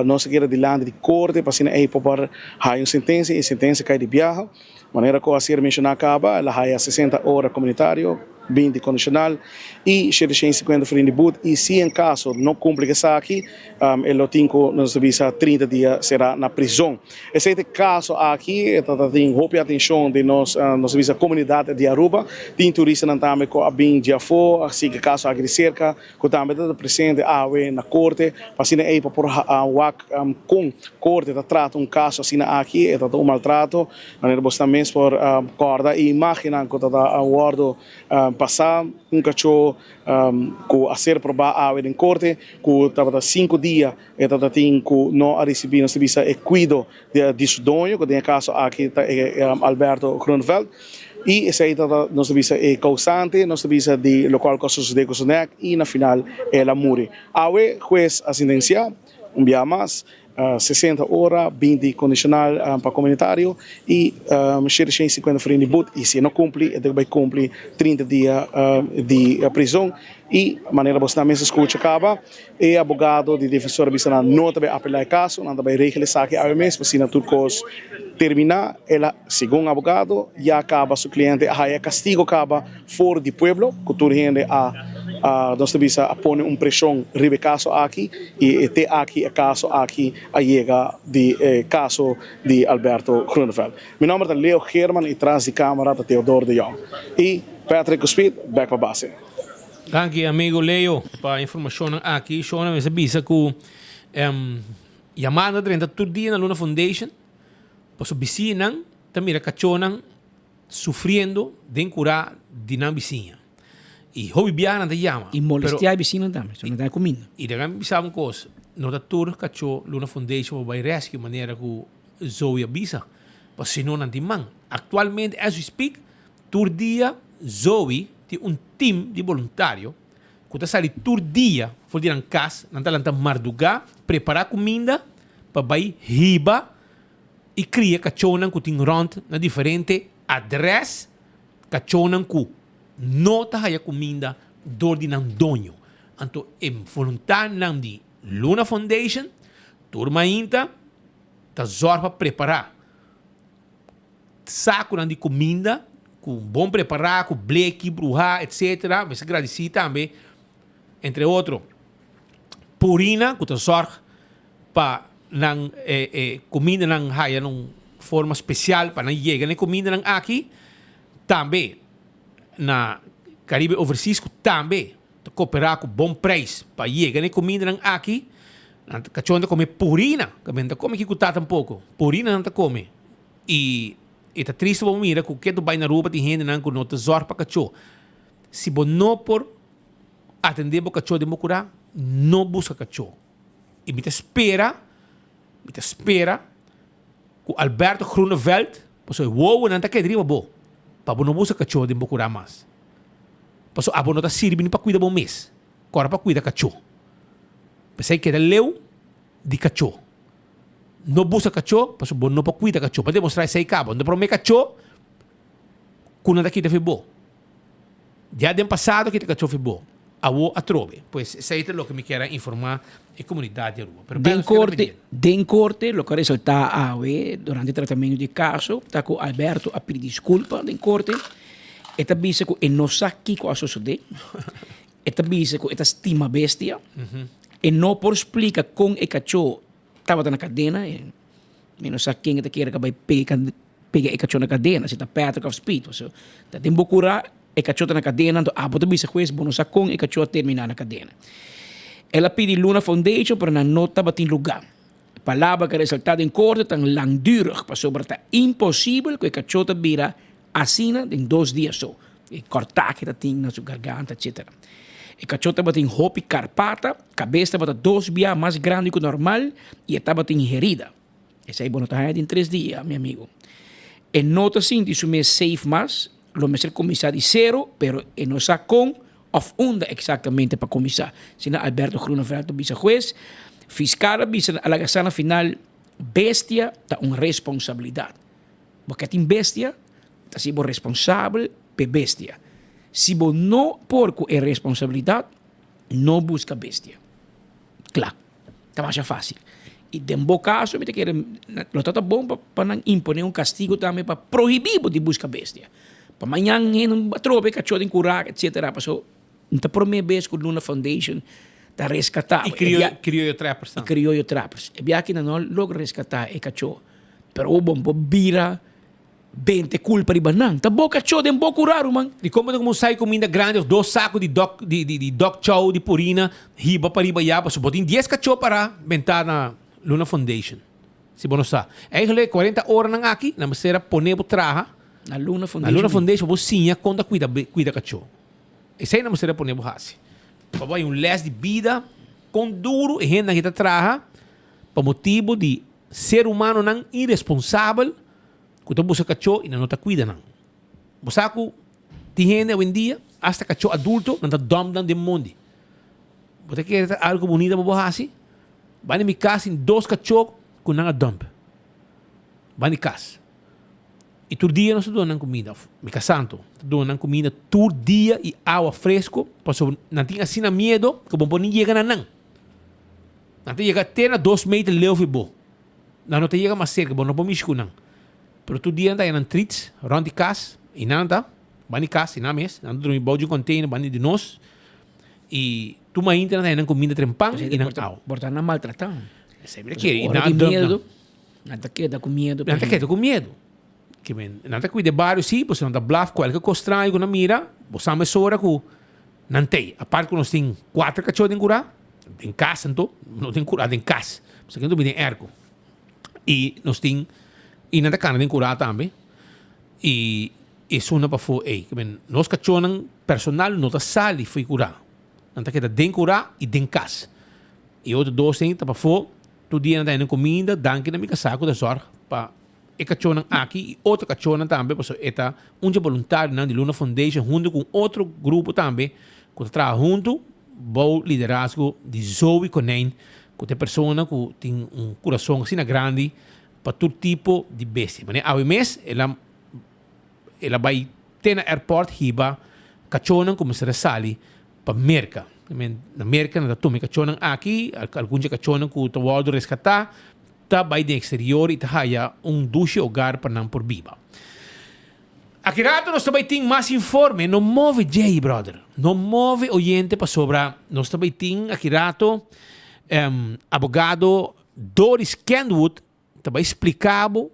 Nos a keda dilanti di corte pa asina ey por por haya un sentencia y e sentencia cay di biaha. Manera cu a ser menciona caba, el a haya sesenta ora comunitario, binti condicional y 750 florin di boet y si en caso no cumpli cu esaki, e lo tin cu nos ta bisa 30 dia sera na prizon. Esei ta e caso aki, e ta tin hopi atencion den nos nos ta bisa comunidad di Aruba. Tin turistanan tambe cu a bin di afo a sigui e caso aki di cerca cu tambe ta presente awe na corte pa asina ey pa por wak con corte ta trata un caso asina aki. E ta un maltrato manera bo sta mes por corda e imagennan cu ta wordo pasa un cacho cu a ser proba awe den corte cu tabata cinco dia e tabata tin cu no a ricibi nos ta bisa e cuido di su doño cu den e caso aki ta Alberto Groeneveld y esey tabata nos ta bisa e causante nos ta bisa di locual cu a sucede cu su nek y na final el a muri. Awe huez a sentencia. Un biaha mas, 60 ora, 20 kondishonal pa komunitario i 750 florin di but i si e no kumpli e ta bai kumpli 30 dia di prizon i manera bo esnan mes a skucha kaba e abogado di defensor a bisa nan no ta bai apelá e kaso nan ta bai regla esaki awe mes pa asina tur kos terminá el a segun abogado ya kaba su kliente a haya kastigo kaba For di pueblo ku tur hende a nos ta bisa a pone un preshon riba e kaso aki i e te aki e kaso aki a yega di e kaso di Alberto Groeneveld. Mi nomber ta Leo Geerman i tras di kamera ta Theodore de Jong i Patrick ku Speed bek pa base. Danki amigo Leo pa informashonnan aki. Shona mester bisa ku yamada drenta tur dia na Luna Foundation pasobra bisinan ta mira kachónan Sufriendo den kurá di nan bisiña. I hopi biaha nan ta yama. I molestiá e bisiñanan tambe, so nan ta kuminda. I den a bisa un kos, no ta tur kachó Luna Foundation por bai rescue manera ku Zoe a bisa, pasobra si no nan tin man. Aktualmente as we speak, tur dia Zoe tin un team di boluntario ku ta sali tur dia for di nan kas, nan ta lanta mardugá, prepará kuminda pa bai hiba i kria kachónan ku tin rònt na diferente adrès, kachónan ku no ta haya kuminda dor di nan doño. Anto e voluntarionan di Luna Foundation tur mainta ta zòrg pa prepará sakunan di kuminda ku bon prepará, ku bleki, bruhá, etsetera. Mester gradisí tambe, entre otro, Purina ku ta zòrg pa nan e kumindanan haya na un forma spesial pa nan yega na e kumindanan aki. Tambe na Caribe Overseas ku tambe ta koperá ku bon preis pa yega na e kumindanan aki. Nan ta kachó nan ta kome purina, nan ta kome kikutá tampoko, purina nan ta kome. I e ta triste pa bo mira ku ke ta bai na Aruba tin hendenan ku no ta zòrg pa kachó. Si bo no por atendé bo kachó den bo kurá, no buska kachó. I mi ta spera, mi ta spera ku Alberto Groeneveld, pasobra e wowonan ta keda riba bo, pa bo no buska kachó den bo kurá mas. Pasobra abo no ta sirbi ni pa kuida bo mes, kòrda pa kuida kachó. P'esei keda leu di kachó. No buska kachó, pasobra bo no por kuida kachó. Pa demostrá esei kaba, no ta promé kachó ku nan ta kita fi bo. Ya den pasado kita kachó fi bo. Awo atrobe. Pues esei ta loke mi kier a informa e comunidad di Aruba. Pero Den Pedro, corte, pendiente. den corte loke a resalta awe durante tratamiento di e caso ta cu Alberto a pidi disculpa den corte. E ta bisa cu e no sa kico a sosode. E ta bisa cu e ta stima bestia. E no por splica con e cacho tabata na cadena. E mi no sa ken e ta kere ca bay pega pega e kachó na kadena, si ta Patrick òf Speed. Pasobra ta den bo kurá e kachó ta na kadena, anto abo ta bisa hues bo no sa kon e kachó a terminá na kadena. El a pidi Luna Foundation pero nan no tabatin lugá. E palabra ku a resaltá den korte ta langdurig pasobra ta imposibel ku e kachó ta bira asina den dos dia so. E kòrtá ke ta tin na su garganta etcetera. E kachó tabatin hopi karpata, kabes tabata dos bia mas grandi ku normal i e tabatin herida. Esei bo no ta haña den tres dia, mi amigo. E no ta sinti su mes safe mas, lo mester kuminsá di sero, pero e no sa kon òf unda eksaktamente pa kuminsá. Asina Alberto Groeneveld ta bisa hues. Fiskal a bisa a laga sa na final, bestia ta un responsabilidat. Bo ke tin bestia, ta hasi bo responsabel p'e bestia. Si bo no por ku e responsabilidat, no buska bestia. Kla. Ta masha fácil. I den bo kaso mi ta kere lo ta ta bon pa pa nan imponé un kastigo tambe pa prohibí bo di buska bestia. Pa mañan hende atrobe kachó den kurak etcetera paso no ta promé bes ku Luna Foundation ta reskatá I krioyo krioyo trappers tambe. I krioyo trappers. E biaha nan no logra reskatá e kachó pero bo bo bira Bente culpa riba nan. Ta bo cachó den bo cura, ruman. Di como ta como un sai cuminda grandi of dos saco di dog di di di dog chow di purina hiba pa riba ya pasobra bo tin dies cachó para benta na Luna Foundation si bo no sa. Eigenlijk cuarenta oranan aki nan mester a pone bo traha Na Luna na Foundation Luna Foundation pa bo siña con ta cuida cuida cachó. Esey nan mester a pone bo haci. Pa bo hay un les di bida con duro e hendenan aki ta traha pa motibo di ser humanonan iresponsabel Ku ta buska kachó i nan no ta kuida nan. Bo sa ku tin hende awendia, asta kachó adulto, nan ta dòmp nan den mondi. Bo ta kere ta algu bunita pa bo hasi? Banda mi kas tin dos kachó ku nan a dump. Banda di kas. I tur dia nos ta duna nan kuminda, òf mi kasanto ta duna nan kuminda tur dia i awa fresko, pasobra nan tin asina miedo ku bo no por ni yega na nan. Nan ta yega te na dos meter leu fi bo. Nan no ta yega mas serka, bo no por mishi ku nan. Pero tur dia nan ta haña nan treats rònt di kas i nan ta banda di kas i nan mes, nan ta drumi bou di un container banda di nos i tur mainta nan ta haña nan kuminda trempan i nan awa. Por ta nan maltratá. Esei mi ta kere. I Ora nan di a dump nan. miedu, nan ta keda ku miedu. Nan ta keda ku miedu. Ke men, nan ta kuida e bario si, pasobra nan ta blaf kualke kos straño ku nan mira, bo sa mesora ku nan t'ei. Apart ku nos tin kuater kachó den kurá, den kas anto, no den kurá, den kas, pasobra ke no ta den erko. I nos tin, i nan ta kana den kurá tambe, i esun nan pafó ei. Ke men, nos kachónan personal no ta sali fo'i kurá. Nan ta keda den kurá i den kas. E otro dos ei ta pafó, tur dia nan ta hende kuminda, danki na mi kasá ku ta zòrg pa e kachónan aki i otro kachónan tambe, pasobra e ta un dje boluntarionan di Luna Foundation huntu ku un otro grupo tambe ku ta traha huntu bou liderazgo di Zoe Konijn ku ta e persona ku tin un kurason asina grandi pa tur tipo di bestia. Manera awe mes el a el a bai te na airport hiba kachónan ku mester a sali pa Merka. Na Merka nan ta tuma e kachónan aki, algun dje kachónan ku ta wòrdu reskatá ta bai den exterior y ta haya un dushi hogar pa nan por biba. Aki rato nos ta bai tin mas informe, no move djey brother, no move oyente pasobra nos ta bai tin aki rato abogado Doris Kenwood ta bai splica bo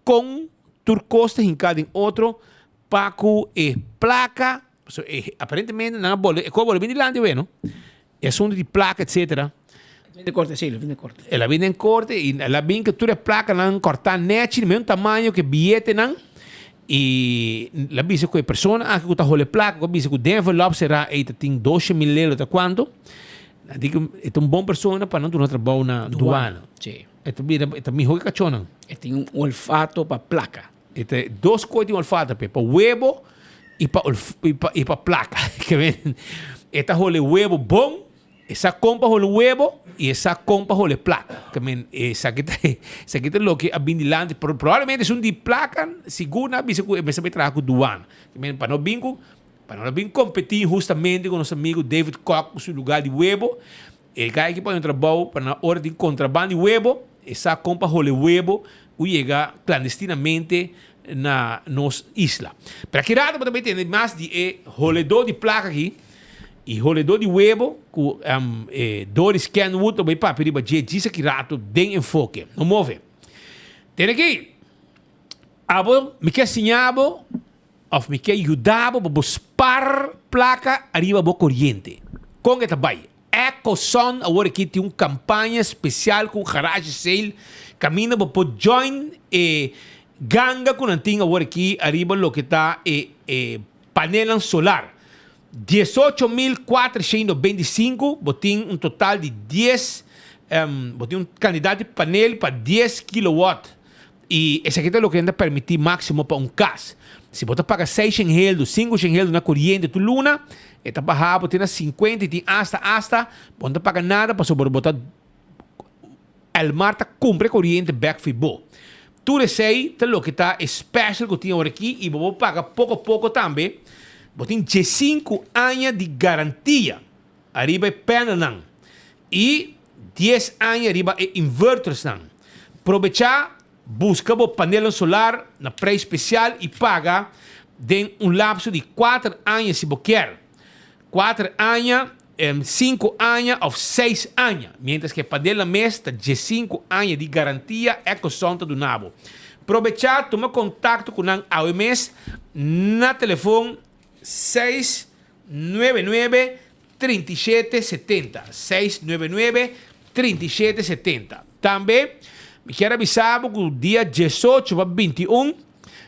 con tur cos ta hinca den otro pa cu e placa, pasobra e aparentemente nan a bole, e cos a bole bien dilanti awe no, e asunto di placa etcetera. El a bin den korte, sí, el a bin den korte. El a bin den korte i el a bin ku tur e plakanan kòrtá nèchi di mesun tamaño ku e biyetenan i el a bisa ku e persona aki ku ta hole plaka ku a bisa ku den envelòp será ei ta tin doshe mil lelo ta kuantu. A di ku e ta un bon persona pa nan duna trabou na duana. Sí. E ta bira e ta mihó ku e kachónan. E tin un olfato pa plaka. E ta dos kos tin olfato p'e, pa webo i pa i pa plaka. Ke men e ta hole webo bon. E sa kon pa hole webo y e sa kon pa hole plaka. Ke men esaki ta esaki ta loke a bin dilanti. Pero probablemente esun di plaka sigur nan a bisa ku e mester bai traha ku duana. Ke men pa no bin ku pa no bin kompetí inhustamente ku nos amigo David Kock ku su lugar di webo. E guy aki pone un trabou pa na ora di kontrabanda di webo e sa kon pa hole webo ku yega klandestinamente na nos isla. Pero aki rato bo ta bai tende mas di e holedó di plaka aki. E holedó di webo ku e Doris Kenwood lo bai papia riba dje djis aki rato den Enfoke. No move. Tene aki, abo mi ke siña bo òf mi ke yuda bo pa bo spar plaka ariba bo koriente. Kon e ta bai? Ecoson awor aki tin un kampaña spesial ku un garage sale kaminda bo por join e ganga ku nan tin awor aki ariba loke ta e e panelnan solar. 18425, bo tin un total di dies, bo tin un kantidat di panel pa dies kilowatt i esaki ta loke nan ta permití máksimo pa un kas. Si bo ta paga seis shen heldu, sinku shen heldu na koriente tur luna, e ta baha bo te na sinkuenta i tin asta asta bo no ta paga nada pasobra bo ta Elmar ta kumpra e koriente bek fi bo. Tur esei ta loke ta e special ku tin aworakí i bo por paga poko poko tambe. Bo tin diesinku aña di garantia ariba e panelnan i dies aña riba e invertersnan. Probechá buska bo panelnan solar na prijs spesial i paga den un lapso di kuater aña si bo kier. Kuater aña, sinku aña òf seis aña, miéntras ku e padelnan mes ta diesinku aña di garantia Ecoson ta duna bo. Probechá tuma kontakto ku nan awe mes na telefon 699 37 70, 699 37 70. Tambe mi kier a bisa bo ku dia diesocho pa 21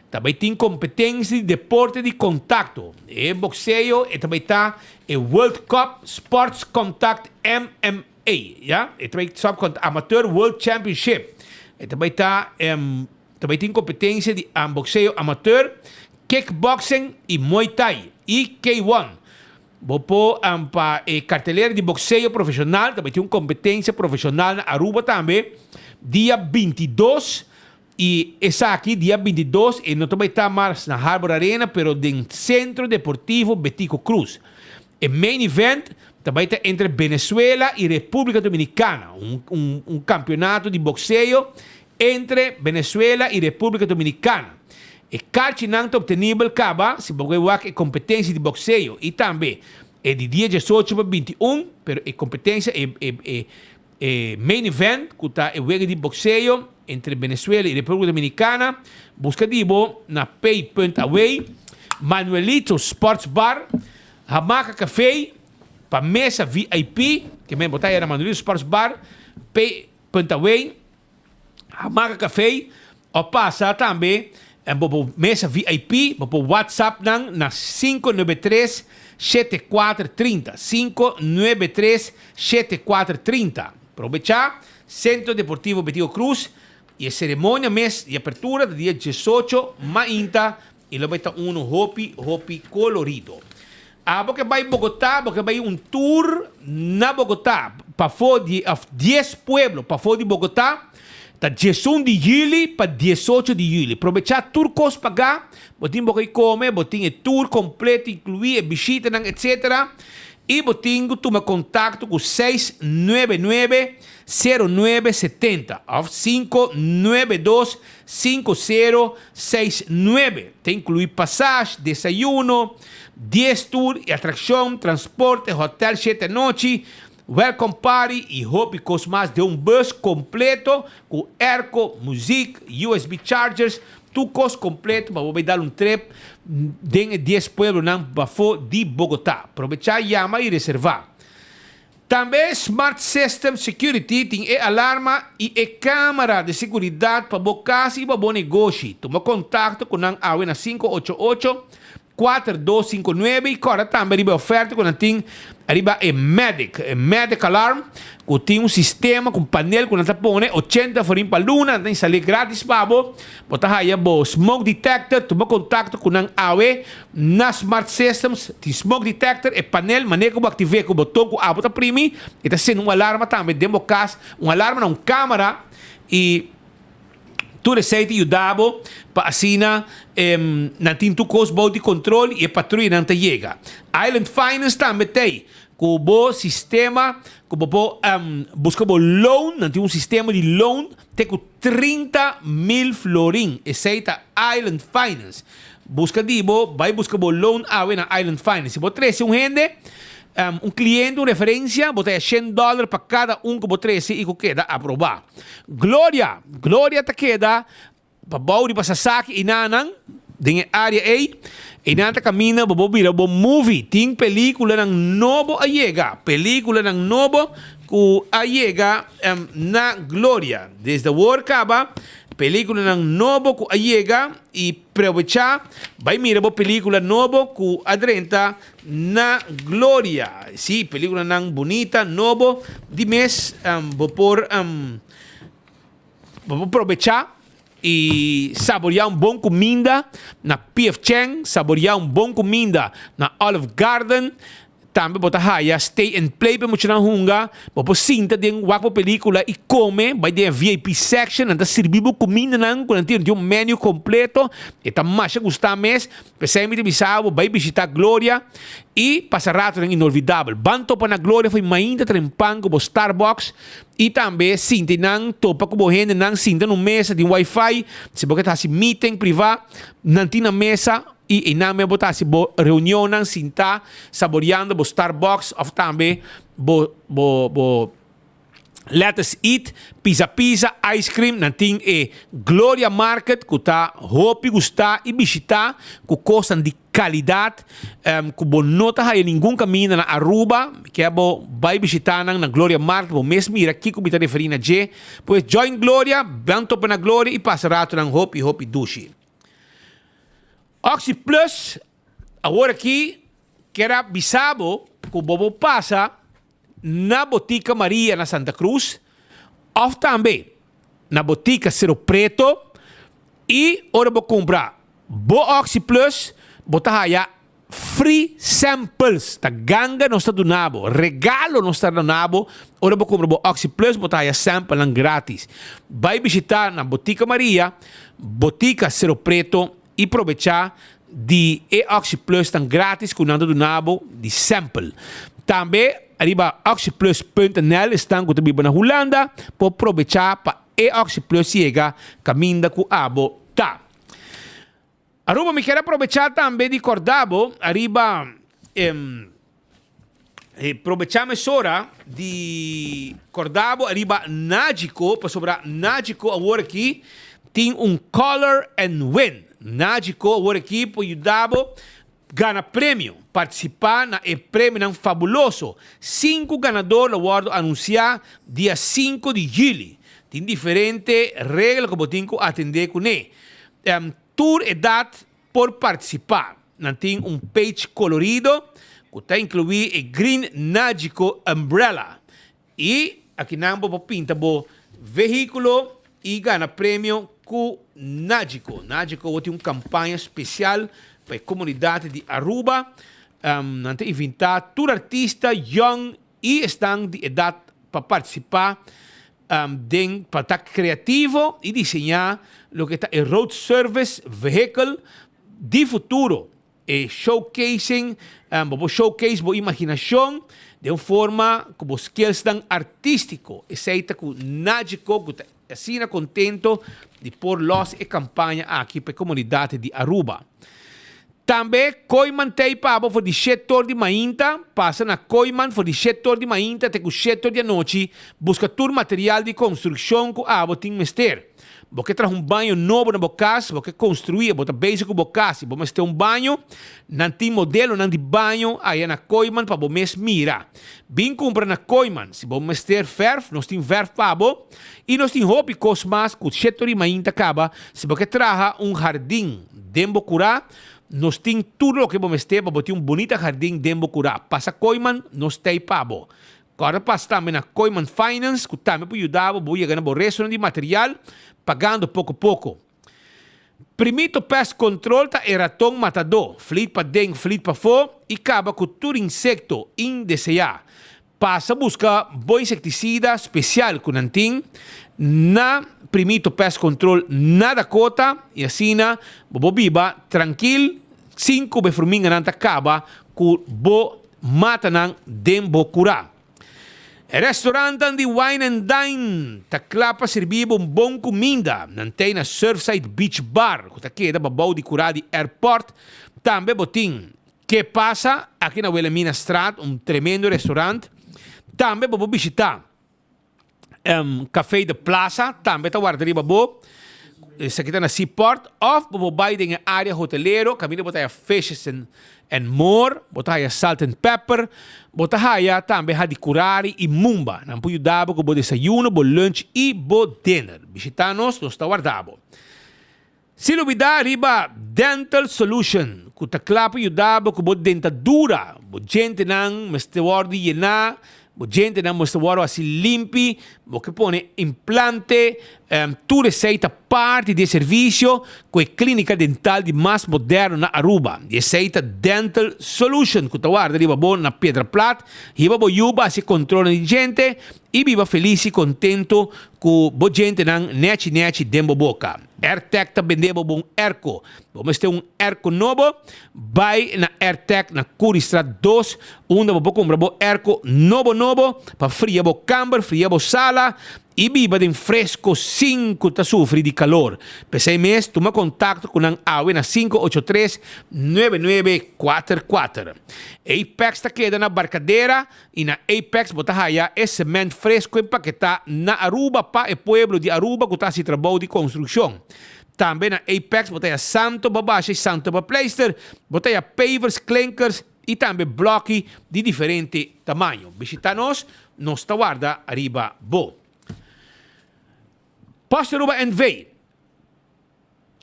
Ta bai tin competencia di deporte di contacto. E boxeo e ta bai ta e World Cup Sports Contact MMA, ya. E ta bai sub contra Amateur World Championship. E ta bai ta ta bai tin competencia di boxeo amateur, kickboxing y Muay Thai y K-1. Bo por pa e cartelera di boxeo profesional, ta bay tin un competencia profesional na Aruba tambe, dia 22, y esaki dia 22 e no ta bay ta mas na Harbor Arena, pero den Centro Deportivo Betico Croes. E main event ta bay ta entre Venezuela y Republica Dominicana, un un un campeonato di boxeo entre Venezuela y Republica Dominicana. E karchinan ta obtenibel kaba si bo ke wak e kompetensia di bokseo i tambe e di dia diesocho pa 21, pero e kompetensia e e e e main event ku ta e wega di bokseo entre Venezuela i Republika Dominikana, buska di bo na pay punt away, Manuelito Sports Bar, Hamaca Café, pa mesa VIP, ke men bo ta haya na Manuelito Sports Bar, pay punt away. Hamaca Café o pasa tambe bo por mesa VIP, bo por WhatsApp nan na 593 7430, 593 7430. Probecha Centro Deportivo Betico Croes y e ceremonia mes di apertura ta dia 18 mainta y lo bay ta uno hopi hopi colorido. Abo ke bai Bogotá, bo ke bai un tour na Bogotá, pafó di òf dies pueblo pafó di Bogotá, ta 11 di yüli pa 18 di yüli. Probechá tur kos pagá, bo tin bo ke kome, bo tin e tour kompleto inkluí e bishitanan etsetera, i bo tin ku tuma kontakto ku 699 09 70 òf 592 5069. Ta inkluí pasaj, desayuno, dies tur i atrakshon, transporte, hotel shete anochi, welcome party i hopi kos mas den un bus kompleto ku airco, muzik, usb chargers, tur kos kompleto pa bo bai dal un trip den e dies pueblonan bafó di Bogotá. Probechá, yama i reservá. Tambe Smart System Security tin e alarma i e camera di seguridad pa bo cas i pa bo negoshi. Tuma contacto cu nan awe na 588 4259 i corda tambe riba e oferta cu nan tin riba e Medic, e Medic Alarm cu tin un sistema cu un panel cu nan ta pone 80 florin pa luna, nan ta instale gratis pa bo. Bo ta haya bo smoke detector, tuma contacto cu nan awe na Smart Systems, tin smoke detector, e panel, manera cu bo active cu boton cu abo ta primi, e ta sende un alarma tambe den bo cas, un alarma na un camera y tur esey ta yuda bo pa asina nan tin tur cos bou di control y e patruyanan ta yega. Island Finance tambe t'ey cu bo sistema cu bo por busca bo loan, nan tin un sistema di loan te cu 30 mil florin, esey ta Island Finance. Busca di bo, bay busca bo loan awe na Island Finance. Si bo trece un hende, un cliente, un referencia, bo ta haya shen dollar pa cada un cu bo trece y cu keda aproba. Gloria, Gloria ta keda pa bou riba Sasaki y nanan den e area ey. Eynan ta caminda bo por bira bo movie. Tin peliculanan nobo a yega, peliculanan nobo cu a yega na Gloria. Desde awor caba, peliculanan nobo cu a yega y probecha bay mira bo pelicula nobo cu a drenta na Gloria. Si, peliculanan bunita, nobo, di mes bo por bo por probecha y saborea un bon cuminda na PF Chang, saborea un bon cuminda na Olive Garden. Tambe bo ta haya stay and play pa e muchanan hunga. Bo por sinta den wak bo pelicula y come. Bay den e VIP section, nan ta sirbi bo cumindanan cu nan tin un menu completo. E ta masha gusta mes. P'esei mi ta bisa bo bay bishita Gloria y pasa ratonan inolvidabel. Ban topa na Gloria fo'i mainta trempan cu bo Starbucks y tambe sinti nan topa cu bo hendenan sinta na un mesa tin wifi. Si bo ke ta haci meeting priva nan tin na mesa. I einan men bo ta hasi bo reunionnan sintá saboriando bo Starbucks òf tambe bo bo bo Let Us Eat, Pizza Pizza, Ice Cream. Nan tin e Gloria Market ku ta hopi gustá i bishitá ku kosnan di kalidat ku bo no ta haya ningun kaminda na Aruba. Mi ke bo bai bishitá nan na Gloria Market bo mes mira kiko mi ta referí na dje. Pues join Gloria, ban topa na Gloria i pasa ratonan hopi hopi dushi. Oxi Plus awor aki kier a bisa bo ku bo por pasa na Botica Maria na Santa Cruz òf tambe na Botica Cero Preto i ora bo kumpra bo Oxi Plus bo ta haya. Free samples ta ganga nos ta duna bo, regalo nos ta duna bo, ora bo kumpra bo Oxi Plus bo ta haya samplenan gratis. Bai bishita na Botica Maria, Botica Cero Preto i probecha di e Oxi Plus nan gratis ku nan ta duna bo di sample. Tambe ariba oxiplus punt nl esnan ku ta biba na Hulanda por probecha pa e Oxi Plus yega kaminda ku abo ta. Aruba, mi kier a probecha tambe di corda bo ariba e probecha mesora di corda bo ariba Nagico, pasobra Nagico awor aki tin un Color and Win. Nagico awor aki por yuda bo gana premio, participa na e premionan fabuloso. Sinku ganador lo wordo anuncia dia sinku di juli. Tin diferente regla cu bo tin cu atende cune. Tur edat por partisipá. Nan tin un page kolorido ku ta inkluí e Green Nagico Umbrella. I akinan bo por pinta bo vehíkulo i gana premio ku Nagico. Nagico bo tin un kampaña spesial pa e komunidat di Aruba. Nan ta invitá tur artista yòn i esnan di edat pa partisipá den pa ta kreativo i diseñá loke ta e road service vehicle di futuro. E showcasing, bo por showcase bo imaginashon den un forma ku bo skillsnan artístiko. Esei ta ku Nagico ku ta asina kontento di por los e kampaña aki pa e komunidat di Aruba. Tambe Kooiman t'ei pa bo for di shet or di mainta, pasa na Kooiman for di shet or di mainta te ku shet or di anochi, buska tur material di konstrukshon ku abo tin mester. Bo ke traha un baño nobo na bo kas, bo ke konstruí, bo ta bezig ku bo kas i bo mester un baño, nan tin modelonan di baño aya na Kooiman pa bo mes mira. Bin kumpra na Kooiman. Si bo mester fèrf, nos tin vèrf pa bo i nos tin hopi kos mas ku shet or di mainta kaba si bo ke traha un hardin. Den bo kurá, nos tin tur loke bo mester pa bo tin un bunita hardin den bo kurá. Pasa Kooiman, nos t'ei pa bo. Kòrda pasa tambe na Kooiman Finance ku tambe por yuda bo bo yega na bo restonan di material pagando poko poko. Primito Pest Control ta e raton matadó, flit paden, flit pafó i kaba ku tur insekto indeseá. Pasa buska bo insektisida spesial ku nan tin na Primito Pest Control na Dakota i asina bo por biba trankil sin ku bo e fruminganan ta kaba ku bo matanan den bo kurá. E restorantan di Wine and Dine ta kla pa sirbi bo un bon kuminda. Nan t'ei na Surfside Beach Bar ku ta keda babou di kurá di airport. Tambe bo tin Ke pasa aki na Wilhelminastraat, un tremendo restaurant. Tambe bo por bishita Café de Plaza, tambe ta warda riba bo. Esaki ta na Seaport. Of bo por bai den e area hotelero, kaminda bo ta haya Fishes and More, bo ta haya Salt and Pepper, bo ta haya tambe Hadicurari i Mumba. Nan por yuda bo ku bo desayuno, bo lunch i bo dinner. Bishita nos, nos ta warda bo. Si lubidá riba Dental Solution ku ta kla pa yuda bo ku bo dentadura, bo djentenan mester wòrdu yená, bo djentenan mester wòrdu hasi limpi, bo ke pone implante, tur esei ta parti di e servisio ku e klínika dental di mas moderno na Aruba. Di esei ta Dental Solution ku ta warda riba bo na Piedra Plat, hiba bo yu pa hasi kontrolnan di djente i biba felis i kontento ku bo djentenan nèchi nèchi den bo boka. Airtec ta bende bo bon airco. Bo mester un airco nobo? Bai na Airtec na Curiestraat dos, unda bo por cumpra bo airco nobo nobo pa fria bo camber, fria bo sala y biba den fresco sin cu ta sufri di calor. P'esey mes tuma contacto cu nan awe na sinku ocho tres, nuebe nuebe kuater kuater. Apex ta keda na Barcadera I na Apex bo ta haya e cement fresco empaketá na Aruba pa e pueblo di Aruba ku ta hasi trabou di konstrukshon. Tambe na Apex bo ta haya santo pa basha i santo pa pleister, bo ta haya pavers, klinkers i tambe blòki di diferente tamaño. Bishitá nos, nos ta warda riba bo. Post Aruba NV.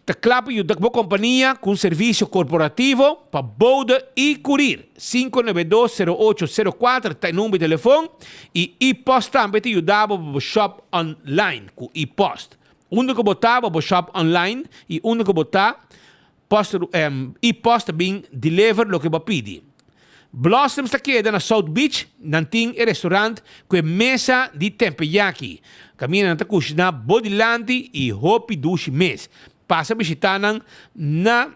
Ta kla pa yuda bo kompania ku un servisio korporativo pa bode i kurir. 592 0804 ta e number di telefon i e-post tambe ta yuda bo pa bo shop online ku e-post. Unda ku bo ta pa bo shop online i unda ku bo ta. Post y post ta bin deliver loke bo a pidi. Blossoms ta keda na South Beach, nan tin e restaurant cu e mesa di tempeyaki. Caminda nan ta cushina bo dilanti y hopi dushi mes. Pasa bishita nan na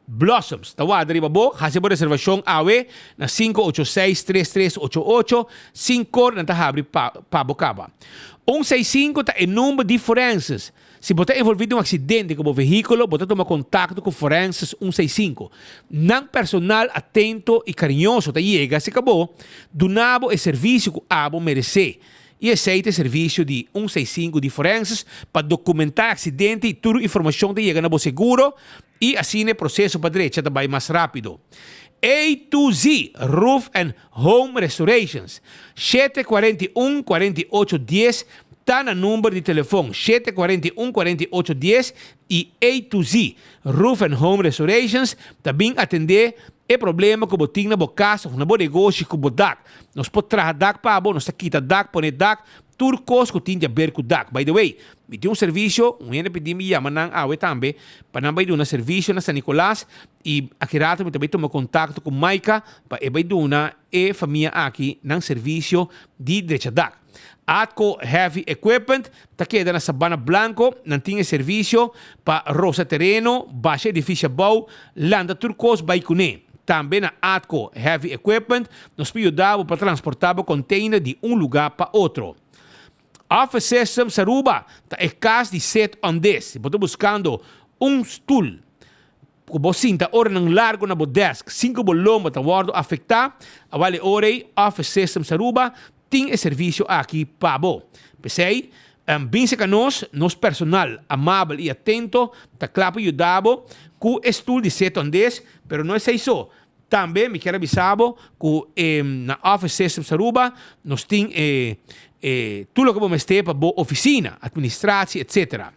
Blossoms ta warda riba bo, hasi bo reservacion awe na 586 3388, sin cor nan ta habri pa pa bo caba. Un seis sinku ta e number di forenses. Si bo ta envolvi den un accidente cu bo vehiculo, bo ta tuma contacto cu Forenses un seis sinku. Nan personal atento y cariñoso ta yega cerca bo, duna bo e servicio cu abo merece. I esei ta e servisio di un seis sinku di Forenses pa dokumentá e aksidente i tur informashon ta yega na bo seguro i asina e proseso pa drecha ta bai mas rápido. A to Z Roof and Home Restorations, 741 48 dies ta na number di telefon 741 48 dies i A to Z Roof and Home Restorations ta bin atendé e problema ku bo tin na bo kas òf na bo negoshi ku bo dak. Nos por traha dak pa bo, nos ta kita dak, pone dak, tur kos ku tin di aber ku dak. By the way, mi tin un servisio, un hende pidi mi yama nan awe tambe pa nan bai duna servisio na San Nicolas i aki rato mi ta bai tuma kontakto ku Maika pa e bai duna e famia aki nan servisio di drecha dak. Atco Heavy Equipment ta keda na Sabana Blanco, nan tin e servisio pa rosa tereno, basha edifisio abou, lanta tur kos bai kuné. Tambe na Atco Heavy Equipment nos por yuda bo pa transporta bo container di un luga pa otro. Office Systems Aruba ta e kas di sit on this. Si bo ta buskando un stul ku bo sinta oranan largo na bo desk sin ku bo lomba ta wòrdu afektá, awal e ora ei Office Systems Aruba tin e servisio aki pa bo. P'esei, bin serka nos, nos personal amabel i atento ta kla pa yuda bo ku e stul di sit on this, pero no esei so. Tambe mi kier a bisa bo ku na Office Systems Aruba nos tin e tur loke bo mester pa bo ofisina, administratie, etc.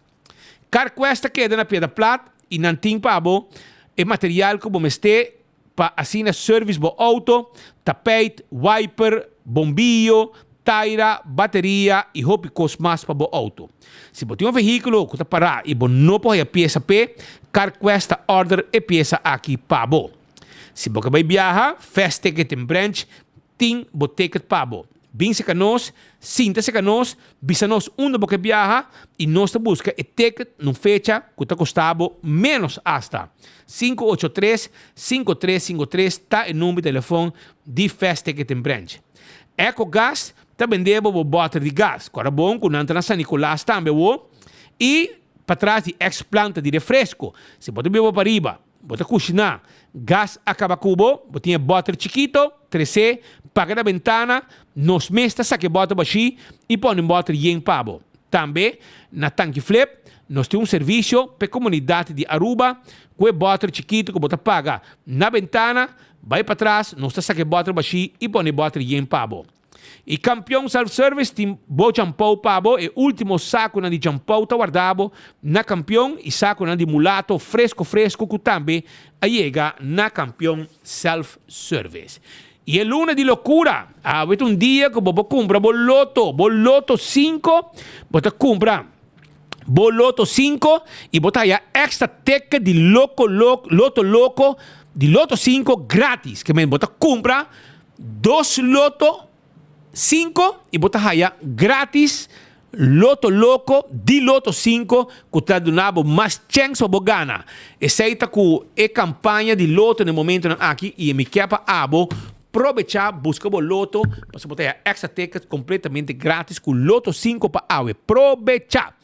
CarQuest ta keda na Piedra Plat i nan tin pa bo e material ku bo mester pa asina service bo auto, tapijt, wiper, bombillo, taira, bateria i hopi kos mas pa bo auto. Si bo tin un vehíkulo ku ta pará i bo no por haya piesa p'e, CarQuest ta order e piesa aki pa bo. Si bo ke bai biaha, Fast Ticket in Branch tin bo ticket pa bo. Bin serka nos, sinta serka nos, bisa nos unda bo ke biaha i nos ta buska e ticket na un fecha ku ta kosta bo ménos asta. 583 5353 ta e number di telefon di Fast Ticketing Branch. Ecogas ta bende bo bo bòter di gas. Kòrda bon ku nan ta na San Nicolas tambe awo i patras di ex planta di refresco. Si bo ta biba pariba, Bo ta kushiná, gas a kaba ku bo, bo tin e bòter chikito, tres'é, paga na bentana, nos mes ta saka e bòter bashí i pone un bòter yen pa bo. Tambe, na Tanki Flip, nos tin un servisio p'e komunidat di Aruba ku e bòter chikito ku bo ta paga na bentana, bai patras, nos ta saka e bòter bashí i pone e bòter yen pa bo. E Kampion Self Service tin bo champou pa bo, e ultimo sakunan di champou ta warda bo na Kampion i sakunan di mulato fresko fresko ku tambe a yega na Kampion Self Service. I e luna di lokura, awe ta un dia ku bo por kumpra bo loto, bo loto sinku, bo ta kumpra bo loto sinku i bo ta haya extra ticket di loko loko, loto loko di loto sinku gratis. Ke men bo ta kumpra Dos loto cinco y bo ta haya gratis loto loco di loto cinco cu ta duna bo mas chens pa bo gana. Esey ta cu e campaña di loto na e momentonan aki y mi kier pa abo probecha busca bo loto pasobra bo ta haya extra tickets completamente gratis cu loto cinco pa awe. Probecha!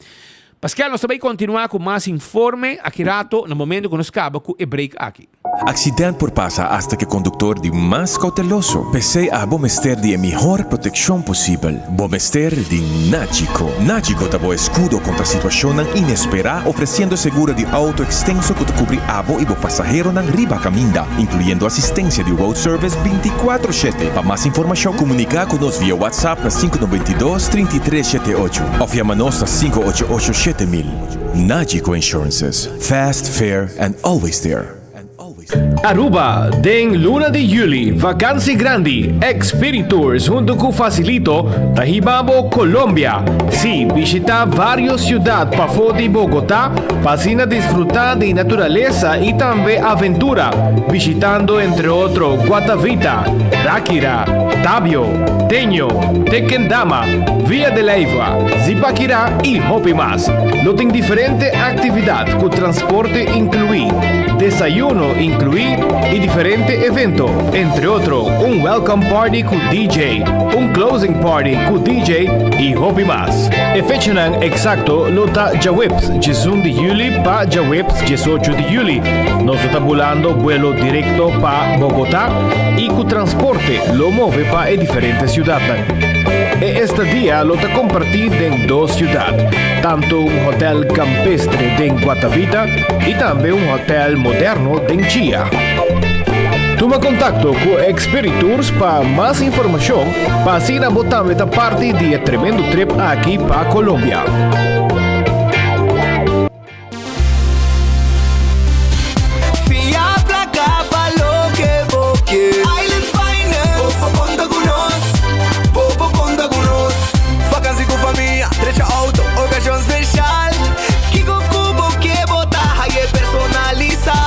Paskel nos ta bay continua cu mas informe aki rato na momento cu nos caba cu e break aki. Accident por pasa hasta ke conductor di mas cauteloso. P'esey abo mester di e mihor proteccion posibel. Bo mester di Nagico. Nagico ta bo escudo contra situacionnan inespera, ofreciendo seguro di auto extenso cu ta cubri abo y bo pasaheronan riba caminda, incluyendo asistencia di road service binticuatro shete. Pa mas informacion comunica cu nos via WhatsApp na sinku 92 33 shete ocho of yama nos na 588 7000. Nagico Insurances. Fast, fair and always there. Aruba, Den luna di juli, vakansi grandi, Expiritours hunto cu Facilito ta hiba bo Colombia. Si, bishita varios ciudad pafo di Bogota pa asina disfruta di naturalesa y tambe aventura, bishitando entre otro Guatavita, Ráquira, Tabio, Teño, Tequendama, Villa de Leyva, Zipaquirá y hopi mas. Lo tin diferente actividad cu transporte inclui, desayuno inclui y diferente evento, entre otro un welcome party cu DJ, un closing party cu DJ y hopi mas. E fechanan exacto lo ta djaweps 11 di juli pa djaweps 18 di juli. Nos lo ta bulando buelo directo pa Bogota y cu transporte lo move pa e diferente ciudadnan. E estadia lo ta comparti den dos ciudad, tanto un hotel campestre den Guatavita y tambe un hotel moderno den Chia. Tuma contacto cu Expiritours pa mas informacion pa asina bo tambe ta parti di e tremendo trip aki pa Colombia. Fia placa pa loke bo ke. Island Finance. Bo por conta cu nos. Bo por conta cu nos. Vakantie cu famia, drecha auto, ocasion special. Kico cu bo ke bo ta haye personalisa.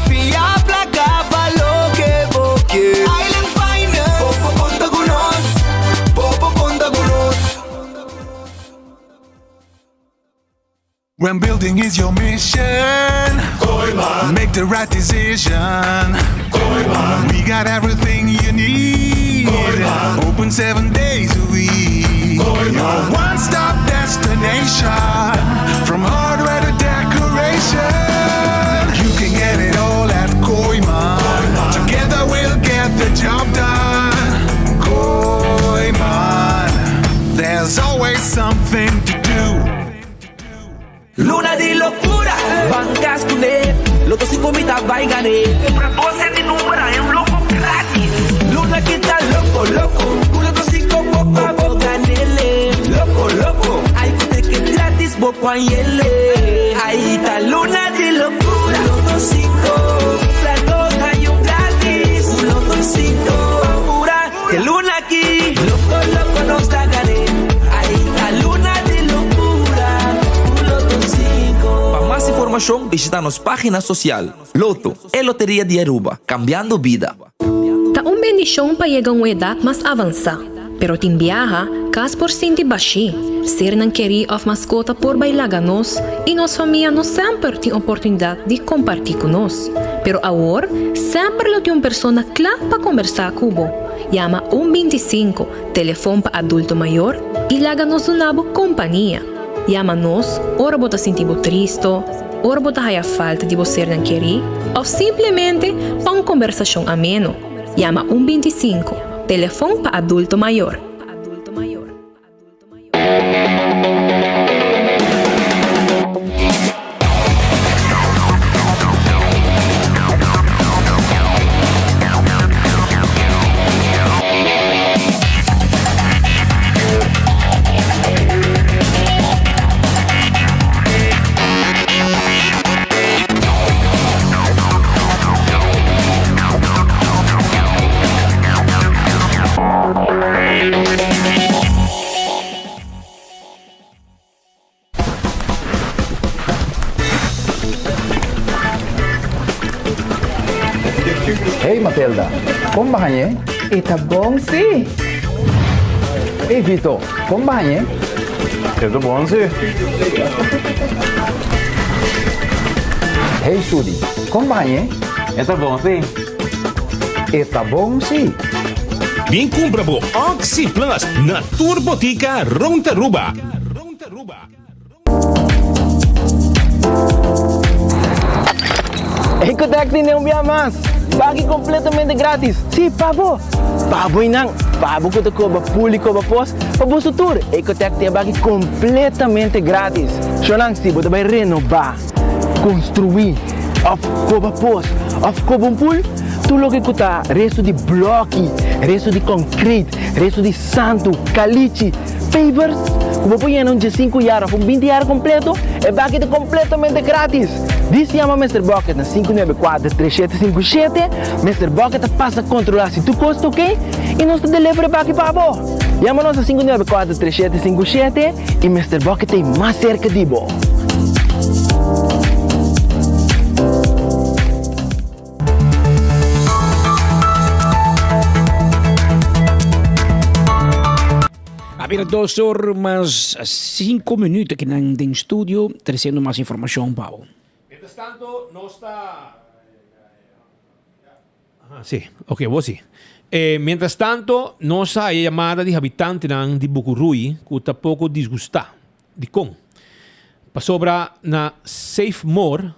Fia placa pa loke bo ke. Island Finance. Bo por conta cu nos. Bo por conta cu nos. When building is your mission, make the right decision. We got everything you need. Open seven days a week. Your one stop destination. From hardware to decoration. You can get it all at Kooiman. Together we'll get the job done. Kooiman. There's always something to do. Luna di locura, ban cas cune, Lotto 5 mi ta bay gane. Cumpra dos set di number haña un loco gratis. Luna ki ta loco loco, cu Lotto 5 poco a bo ganele. Loco loco, ay cu ticket gratis bo por hañele. Ay ta luna di locura, Lotto 5, cumpra dos haña un gratis. Cu Lotto 5, ban pura, te luna aki. Loco loco nos ta gane. Ay ta luna di locura, cu Lotto 5. Pa mas informacion bishita nos pagina social. Lotto, e loteria di Aruba, cambiando bida. Ta un bendishon pa yega un edat mas avansá, pero tin biaha, kas por sinti bashí, sernan kerí òf maskota por bai laga nos i nos famia no semper tin oportunidat di kompartí ku nos. Pero awor, semper lo tin un persona kla pa kombersá ku bo. Yama un 25, telefon pa adulto mayor, i laga nos duna bo kompania. Yama nos ora bo ta sinti bo tristo, ora bo ta haya falta di bo sernan kerí òf simplemente pa un kombersashon ameno. Yama un 25, telefon pa adulto mayor. Hey Matilda, kon bo hañ'é? E ta bon sí. Hey Vito, kon bo hañ'é? E ta bon sí. Hey Sudi, kon bo hañ'é? E ta bon sí. E ta bon sí. Bin kumpra bo Oxi Plus na tur botika rond Aruba. Ecotec tin un bia mas! Baki completamente gratis! Sí, pa bo! Pa bo y nan! Pa bo cu ta coba pool y coba pos, pa boso tur! Ecotec tin e baki completamente gratis! Shownan, si bo ta bay renoba, construi, of coba pos, of coba un pool, tur loke cu ta resto di bloki, resto di concrete, resto di santu, calichi, Pavers, ku bo por yena un diesinku yar òf un binti yar kompleto, e baki ta kompletamente gratis! Dis yama Mister Bucket na 594 3757, Mister Bucket ta pasa kontrolá si tur kos ta oké i nos ta deliver e baki pa bo. Yama nos na 594 3757 i Mister Bucket ta ei mas serka di bo. A bira dos or mas cinco minuut aki nan den studio treciendo mas informacion pa bo. Mientras tanto nos ta Aha, sí, ok, bo sí. Eh, mientras tanto nos a haya yamada di habitantenan di Bucurui cu ta poco disgusta. Dicon? Pasobra na Safe More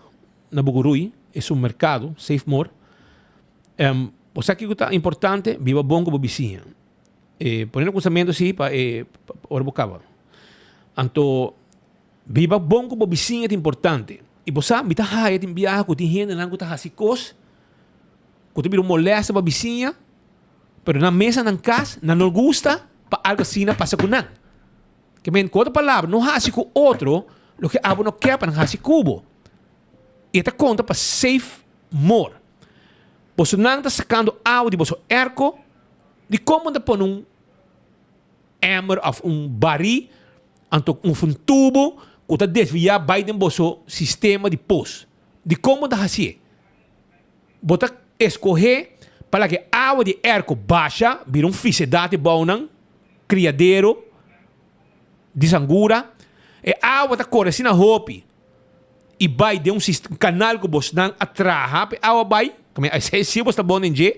na Bucurui, es un mercado, Safe More, em, bo sa kico ta importante? Biba bon cu bo bisiña. E pone na kunsamentu si pa e ora bo kaba. Anto biba bon ku bo bisiña ta importante. I bo sa mi ta haya tin biaha ku tin hendenan ku ta hasi kos ku ta bira un molèsta pa bisiña, pero nan mes na nan kas nan no gusta pa algu asina pasa ku nan. Ke men ku otro palabra no hasi ku otro loke abo no ke pa nan hasi ku bo. I e ta konta pa safe more. Bosonan ta sakando awa di boso erko. Dikon bo ta pone un emmer òf un barí anto òf un tubo ku ta desviá bai den boso sistema di pos? Dikon bo ta hasié? Bo ta eskohé pa laga e awa di erko basha bira un fisedat di bounan, kriadero di sangura. E awa ta kore asina hopi i bai den un kanal ku bosnan a traha pa e awa bai, esei si bos ta bon den dje,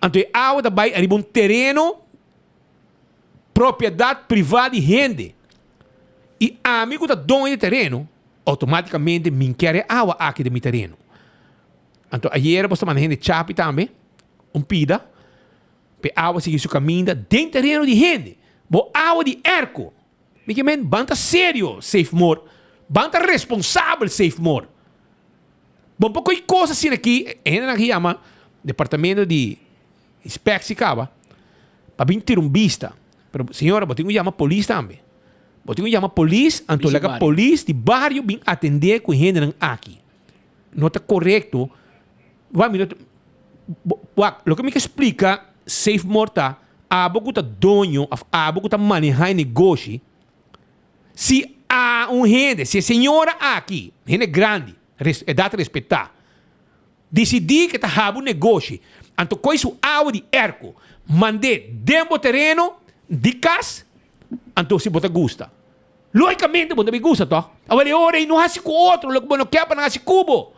anto e awa ta bai ariba un tereno propiedat privá di hende i ami ku ta doño di tereno outomátikamente mi kier e awa aki den mi tereno. Anto ayera bos ta manda hende chapi tambe un pida pa e awa sigui su kaminda den tereno di hende, bo awa di erko. Mi ke men ban ta serio Safe More, ban ta responsabel Safe More. Bon por koe kos asina aki e hendenan ke yama departamento di inspectie kaba pa bin tira un bista. Pero señora bo tin ku yama polis tambe. Bo tin ku yama polis anto laga polis di bario bin atende ku e hendenan aki. No ta korekto. Wak mi no ta wak loke mi ke splika Safe More ta Abo ku ta doño òf abo ku ta manehá e negoshi, si a un hende, si e señora aki, hende grandi, edat respetá, disidí ku e ta haba un negoshi, anto koe su awa di erko mand'é den bo tereno di kas, anto si bo ta gusta. Lógikamente bo ta bin gusta tòg. Awor e ora ei no hasi ku otro loke bo no ke pa nan hasi ku bo.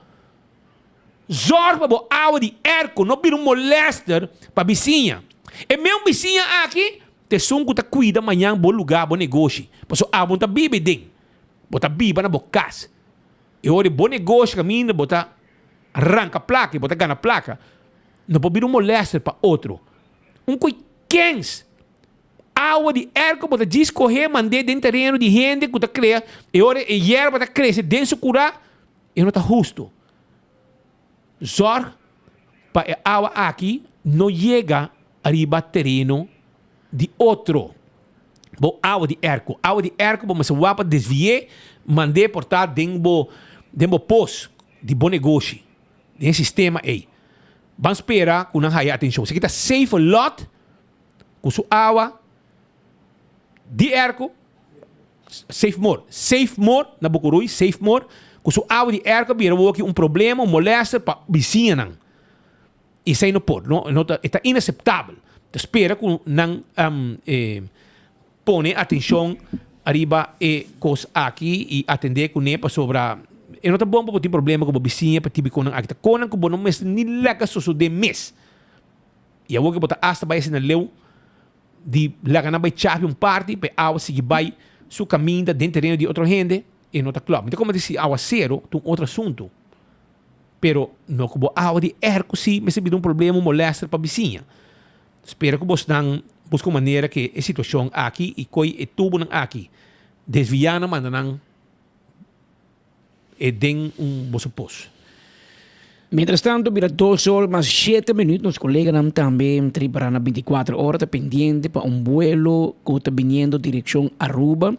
Zorg pa bo awa di airco no bira un molester pa bisiña. E meun bisiña aki ta esun ku ta kuida mañan bo lugá, bo negoshi. Pasobra abo no ta biba ei den. Bo ta biba na bo kas. E ora bo negoshi kaminda bo ta ranka plaka i bo ta gana plaka, no por bira un molester pa otro. Un koi kens! Awa di airco bo ta djis kohe mand'é den tereno di hende ku ta krea e ora e yerba ta krese den su kurá. E no ta hustu. Zorg pa e awa aki no yega riba tereno di otro. Bo awa di erko. Awa di erko bo mester wak pa desvi'é, mand'é por ta den bo den bo pos di bo negoshi, den e sistema ei. Ban spera ku nan haya atenshon. Esaki ta safe a lot ku su awa di erko. Safe More, Safe More na Bucurui, Safe More, cu su awa di airco a bira awoki un problema, un molester pa bisiñanan. Esey no por, no, no ta, e ta inaceptabel. Ta spera cu nan pone atencion ariba e cos aki y atende cune pasobra e no ta bon pa bo tin problema cu bo bisiña pa tibi conan aki. Ta conan cu bo no mester ni laga sosode mes. Y awoki bo ta hasta bay asina leu. Di laga nan bai chapi un parti pa e awa sigui bai su kaminda den tereno di otro hende, e no ta klòp. Mi ta komprende si awaseru ta un otro asuntu, pero no ku bo awa di èrko si mester bira un problema, un molèster pa bisiña. Spera ku bosnan buska un manera ke e situashon aki i koi e tubunan aki desviá nan manda nan. E den un boso pos. Mientras tanto bira dos or mas shete minuut nos coleganan tambe tripara na binticuatro ora ta pendiente pa un vuelo cu ta biniendo direccion Aruba.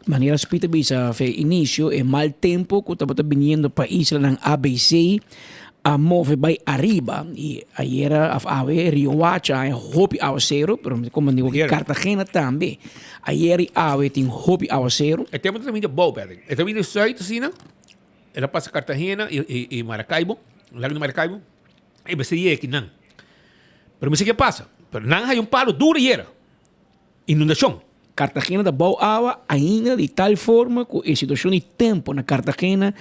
Manera Speed a bisa fe inicio, e mal tempo cu tabata biniendo pa islanan ABC a move bay ariba y ayera of awe Riohacha hay hopi awacero, pero mi ta comprende cu Cartagena tambe ayer y awe tin hopi awacero. E tempo ta bini di abou, Patrick. E ta bini di zuid asina, el a pasa Cartagena y Maracaibo, lago di Maracaibo, e mester yega akinan. Pero mi sa ke pasa, pero nan haya un palo duro ayera. Inundashon. Cartagena ta bou awa ainda di tal forma cu e situacion di tempo na Cartagena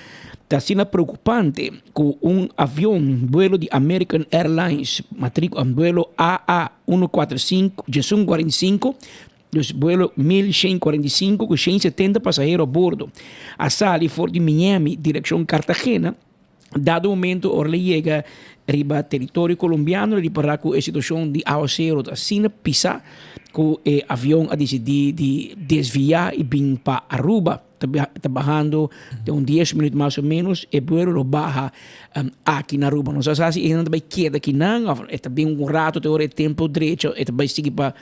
ta asina preocupante cu un avion buelo di American Airlines matricula buelo AA 145 145, dus buelo 1145 cu 170 pasahero a bordo a sali for di Miami direccion Cartagena. Dado momento ora el a yega riba teritorio colombiano el a ripara cu e situacion di awacero ta asina pisa cu e avion a dicidi di desvia y bin pa Aruba. Ta bahando den un dies minuut mas o menos e buelo lo baha aki na Aruba. No sa sa si e hende ta bay keda akinan of e ta bin un rato te ora e tempo drecha e ta bay sigui pa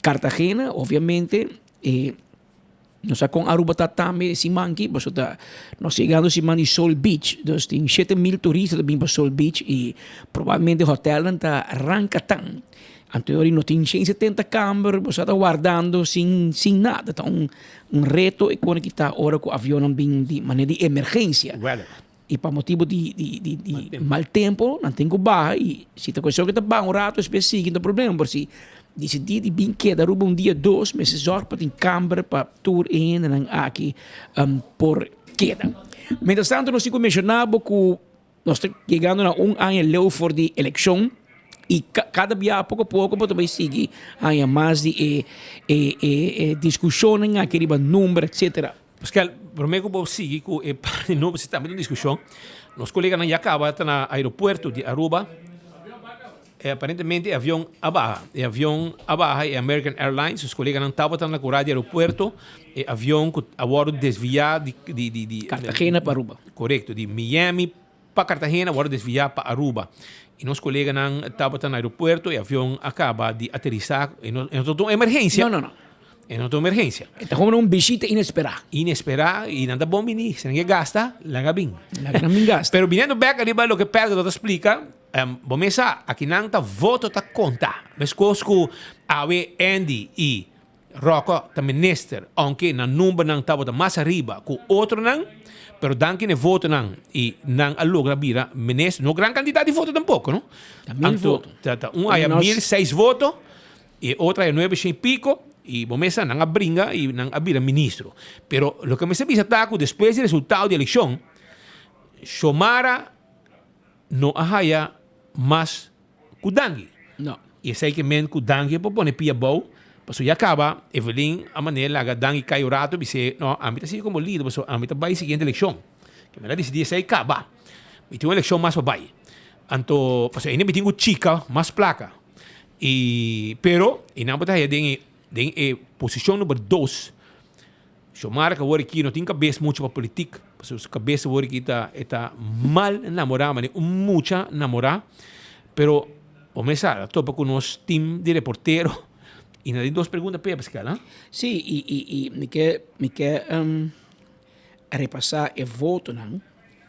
Cartagena. Obviamente e. Nos sa kon Aruba ta tambe e siman aki, pasobra ta nos yegando siman di Sol Beach, dus tin 7000 turista ta bin pa Sol Beach y probablemente hotelnan ta ranka tan. Anto yori no tin 170 kamber, bo sa ta wardando sin sin nada, ta un un reto e kone ki ta ora ku avionnan bin di manera di emergensia. Y pa motibo di di di di mal tempo nan tin cu baha y si ta cuestion cu ta baha un rato despues sigui no ta problema pero si dicidi di bin keda Aruba un dia dos mester zorg pa tin camber pa tur e hendenan aki por keda. Mientras tanto nos tin cu menciona bo cu nos ta yegando na un aña leu for di eleccion y cada bia poco a poco bo ta bay sigui haña mas di e e e discusionnan aki riba number etcetera. Pascal, prome ku bo sigui ku e parti nobo si tambe ta un diskushon. Nos koleganan ya kaba ta na aeropuerto di Aruba. E aparentemente e avion a baha. E avion a baha e American Airlines. Nos koleganan tabata na kura di aeropuerto. E avion ku a wòrdu desviá di di di di Cartagena pa Aruba. Korekto, di Miami pa Cartagena a wòrdu desviá pa Aruba. I nos koleganan tabata na aeropuerto, e avion a kaba di aterisá. E no e no ta un emergensia. No, no, no. E no ta un emergensia. E ta komo un bishita inesperá. Inesperá i nan ta bon bini. Si nan ke gasta, laga bin. Laga nan bin gasta. Pero biniendo bèk ariba loke Pedro ta splika, bo mes sa, akinan ta voto ta konta. Meskos ku awe Andy i Rocco ta minister, aunke nan numbernan tabata mas ariba ku otronan, pero danki na e votonan i nan a logra bira minister, no gran kantidat di voto tampoko, no? Ta mil voto. Ta ta un haya 1006 voto i e otro haya nuebeshei piko i bo mesa nan a bringa i nan a bira ministro. Pero loke mi sa bisa ta ku despues di resultado di elekshon, Xiomara no a haya mas ku Dangui. No. I esei ke men ku Dangui por pone pia bou, pasobra ya kaba Evelyn a manera laga Dangui kai un rato bis'é, no, ami ta sigui komo lider pasobra ami ta bai siguiente elekshon. Ke men a disidí esei kaba. Mi tin un elekshon mas pa bai. Anto, pasobra ainda mi tin ku chika mas plaka. I, pero, i nan por ta haya den e, den e posishon number dos. Xiomara ku awor aki no tin kabes muchu pa politik, pasobra su kabes awor aki ta e ta mal namorá, manera un mucha namorá, pero bo mes sa a topa ku nos team di reportero i nan tin dos pregunta p'e Pascal, ha? Sí, i i i mi ke mi ke repasá e votonan,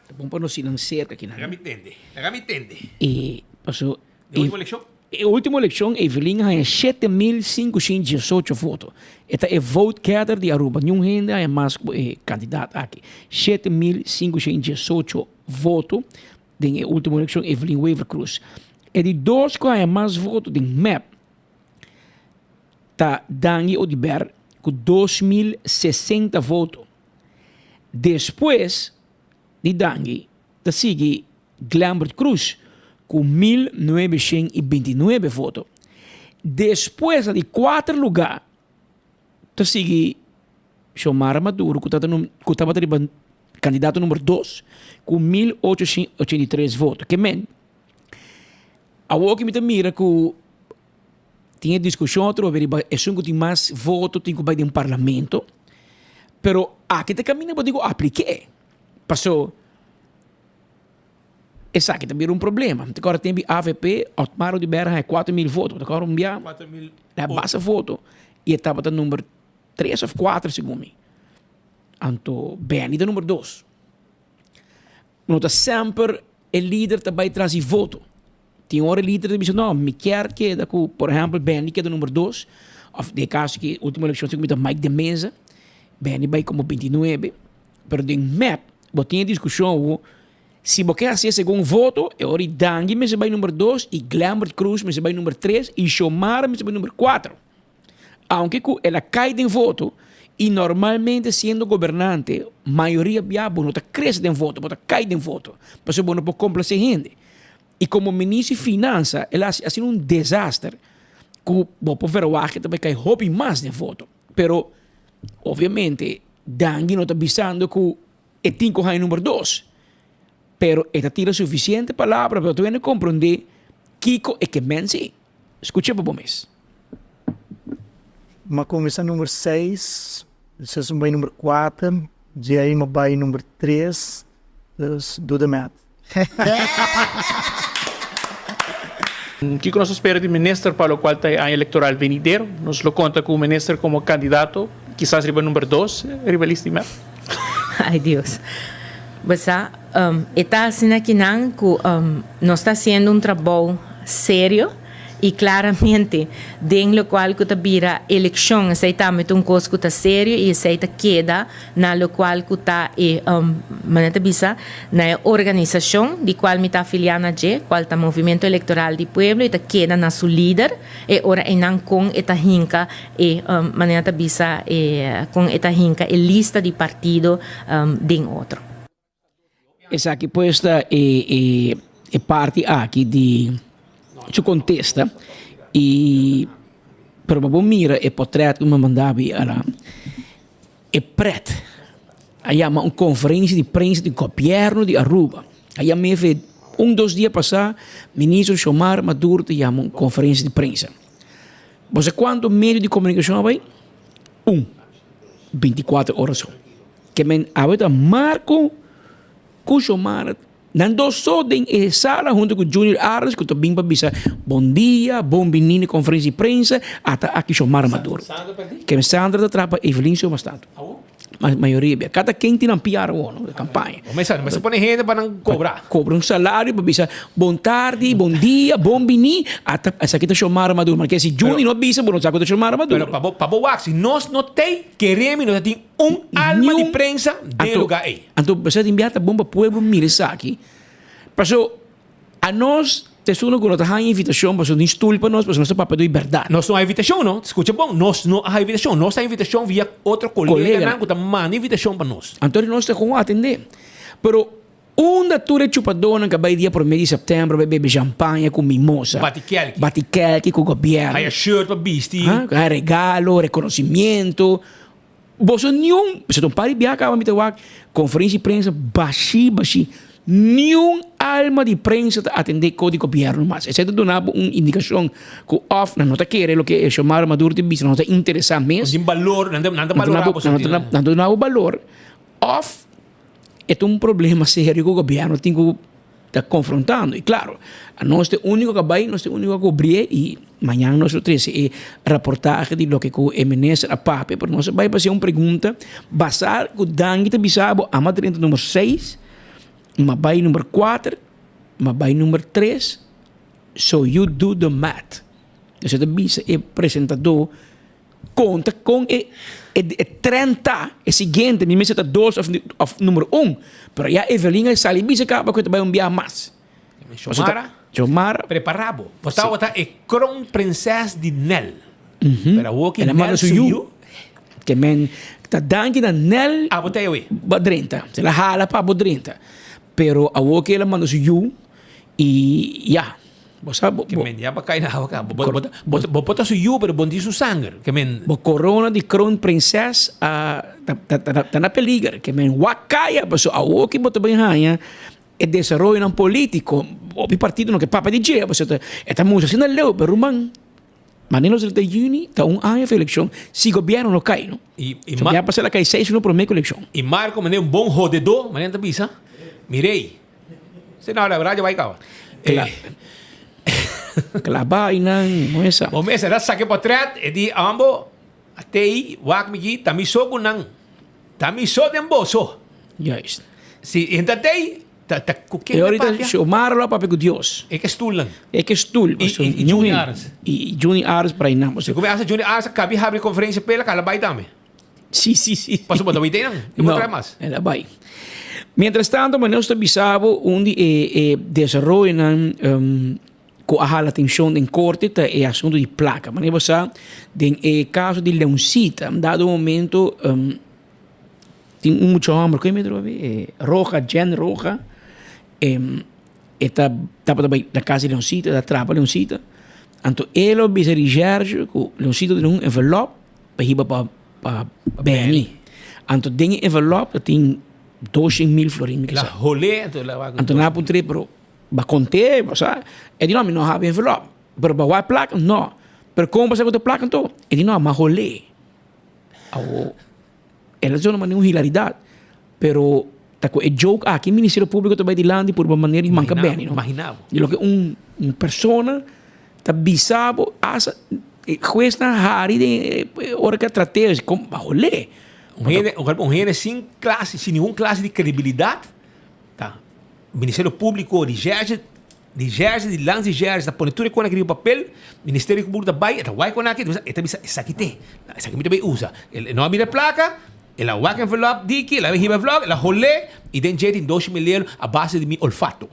ta bon pa nos si nan serka kinan. Laga mi tende, laga mi tende. I paso E ultimo eleccion? E ultimo eleccion Evelyn a haña 7518 voto. E ta e vote getter di Aruba. Niun hende a haña mas cu e candidaat aki. 7518 voto den e ultimo eleccion Evelyn Wever-Croes. E di dos cu a haña mas voto den mep ta Dangui Oduber cu 2060 voto. Despues di Dangui ta sigui Glambert Cruz ku 1929 voto. Despues na di kuater lugá ta sigui Xiomara Maduro ku tabata riba kandidato number dos ku 1883 voto. Ke men, awor ku mi ta mira ku tin e diskushon atrobe riba esun ku tin mas voto tin ku bai den parlamento, pero aki ta kaminda bo tin ku aplik'é. Paso esaki ta bira un problema. Te kòrda tempu di avp, Otmar Oduber haña 4000 voto. Te kòrda un bia? La base voto. I e tabata number tres òf kuater segun mi. Anto Benny ta number dos. No ta semper e lider ta bai tras di voto. Tin ora e lider ta bisa no, mi kier keda ku, por ehempel, Benny keda number dos, of den e kaso aki ultimo elekshon si ku mi ta Mike de Meza, Benny bai komo bintinuebe, pero den mep bo tin e diskushon awo, si bo ke hasié segun voto, e ora i Dangui mester bai number dos i Glenbert Croes mester bai number tres i Xiomara mester bai number kuater. Aunke ku el a kai den voto i normalmente siendo gobernante mayoria bia bo no ta krese den voto, bo ta kai den voto pasobra bo no por komplasé hende. I komo minister di finansa el a hasi asina un desaster ku bo por verwagt ku ta bai kai hopi mas den voto. Pero obviamente Dangui no ta bisando ku e tin ku haña number dos pero e ta tira sufisiente palabra pa tur hende komprondé kiko e ke men si. Skucha pa bo mes. M'a kuminsá number seis, despues m'a bai number kuater, dje ei m'a bai number tres, dus do the math. Kiko nos ta spera di minister pa lokual ta e aña elektoral venidero? Nos lo konta ku minister komo kandidato, kisas riba number dos riba lista di mep? Ay Dios. Bo sa, e ta asina kinan ku nos ta hasiendo un trabou serio i klaramente den lokual ku ta bira elekshon esei tambe ta un kos ku ta serio i esei ta keda na lokual ku ta e manera ta bisa na e organisashon di kual mi ta afiliá na dje kual ta Movimiento Electoral di Pueblo i ta keda na su lider e ora einan kon e ta hinka e manera ta bisa e kon e ta hinka e lista di partido den otro. Esaki pues ta e e e parti aki di su contesta y pero pa bo mira e potret cu mi a manda bi ala e pret a yama un conferencia di prensa di gobierno di Aruba a yama efe un dos dia pasa ministro Xiomara Maduro ta yama un conferencia di prensa bo sa cuanto medio di comunicacion a bay? Un binticuatro ora so. Ke men awe ta Marco ku Xiomara nan dos so den e sala hunto ku Junior Arends ku ta bin pa bisa bon dia, bon bini na konferensia di prensa, ata aki Xiomara Maduro. Ke men Sandra ta traha pa Evelyn so mas tantu. Mayoria bia. Kada ken tin nan PR awor no, kampaña. Bo mester mester pone hende pa nan kobra. Kobra un salario pa bisa bon tardi, bon dia, bon bini, ata esaki ta Xiomara Maduro. Marke si Junior no bisa bo no sa ku ta Xiomara Maduro. Pero pa bo pa bo wak si nos no tei keremi nos ta tin un alma di prensa den e lugar ei. Anto besei tin bia ta bon pa pueblo mira esaki. Paso anos ta esun ku no ta haña invitashon pasobra no tin stul pa nos pasobra nos ta papia di bèrdat. Nos no haña invitashon no, skucha bon, nos no a haña invitashon. Nos ta haña invitashon via otro koleganan ku ta manda invitashon pa nos. Anto nos ta kon atendé. Pero unda tur e chupadónan ku a bai dia promé di sèptèmber bai bebe shampaña ku mimosa. Bati kèlki. Bati kèlki ku gobièrnu. Haña shirt pa bisti. Haña regalo, rekonosimiento. Boso niun, pasobra un par di biaha kaba mi ta wak konferensia di prensa bashí bashí. Niun alma di prensa ta atendé ko di gobièrnu mas. Esei ta duna bo un indikashon ku òf nan no ta kere loke e Xiomara Maduro ta bisa, nan no ta interesá mes. Nan tin balor, nan ta balorá boso. Nan ta duna bo balor òf e ta un problema serio ku gobièrnu tin ku ta konfrontando. I klaro, anos ta e úniko ku a bai, nos ta e úniko ku a kubrié i mañan nos lo trese e raportahe di loke ku e minister a papia, pero nos a bai pa hasi un pregunta basá ku Dangui ta bisa bo, ama drenta number seis, m'a bai number kuater, m'a bai number tres, so you do the math. Esei ta bisa e presentadó. Konta kon e e trend ta, e siguiente mi mester ta dos of of numero un, pero ya Evelyn a sali bisa kaba ku e ta bai un biaha mas. Xiomara, Xiomara. Prepara bo. Bo tabata e kroonprinses di Nel. Pero awor ki Nel su yu. Ke men ta danki na Nel. Abo ta ewe. Bo a drenta. El a hala pa bo drenta. Pero awor ki el a manda su yu i ya. Bo sa bo. Ke men ya pa kai na awa ka. Bo bo bo bo por ta su yu pero bo no tin su sanger. Ke men. Bo korona di kroonprinses a ta ta ta ta na peliger. Ke men wak kaya paso awor ki bo ta bin haña e desaroyonan politiko hopi partido no ke papia di dje pasobra ta e ta mustra asina leu pero ruman manera nos ta yüni ta un aña for elekshon si gobièrnu no kai no. I i So ya pasa el a kai seis luna promé ku elekshon. I Marco manera un bon hodedó manera nan ta bisa mirei. Si no, la verdad yo bai caba. Cla Claba y nan mesa. Bo mesa da saque potret e di ambo atei wak mi ki ta mi so ku nan. Ta mi so den boso. Juist. Si e ta tei, ta ta ku ken E ta ahorita papia? Xiomara lo a papia ku Dios. E ke stoelnan. E ke stoel. I i i Juni Arends. I Juni Arends por ahí nan. Si ku mi hasta Juni Arends a kabi habri konferensia p'el a kala bai tambe. Si, si, si. Pasobra bo ta wete nan. E bo trae mas. El a bai. Mientras tanto, manera nos ta bisa bo, un di e e desaroyonan ku a hala atenshon den korte ta e asuntu di plaka. Manera bo sa, den e kaso di Leoncita, dado momento tin un mucha hòmber, ku e metro papi? E Roja, Jen Roja, e ta tabata bai na kas di Leoncita, ta trapa Leoncita. Anto e lo bisa Rigerge ku Leoncita duna un envelòp pa hiba pa pa Benny. Anto den e envelòp ta tin 200.000 florin mi ke sa. La holé anto la wak. Anto nan a puntr'é pero Ba kont'é, bo sa. E di no, mi no habi envelop. Pero ba wak plak? No. Pero kon bo sa ku ta plak anto? E di no, m'a holé. Awo, el a zona manera un hilaridat. Pero ta ku e joke aki Ministerio Públiko ta bai dilanti purba manera di manka beni, no? Imagina bo. Di loke un un persona ta bisa bo, hasta e huesnan hari den e ora ku a trat'é, kon ba holé. Un hende, un hende sin klase, sin ningun klase di kredibilidat ta. Ministerio Públiko, Recherche, Recherche di langs Recherche ta pone tur e kos aki riba papel, Ministerio Públiko ta bai, e ta wak e kos aki, e ta bisa esaki te, esaki mi ta bai usa. E no a mira e plaka, el a wak envelop diki, el a hiba envelop, el a hol'é i den dje tin doshi mil euro a base di mi olfato.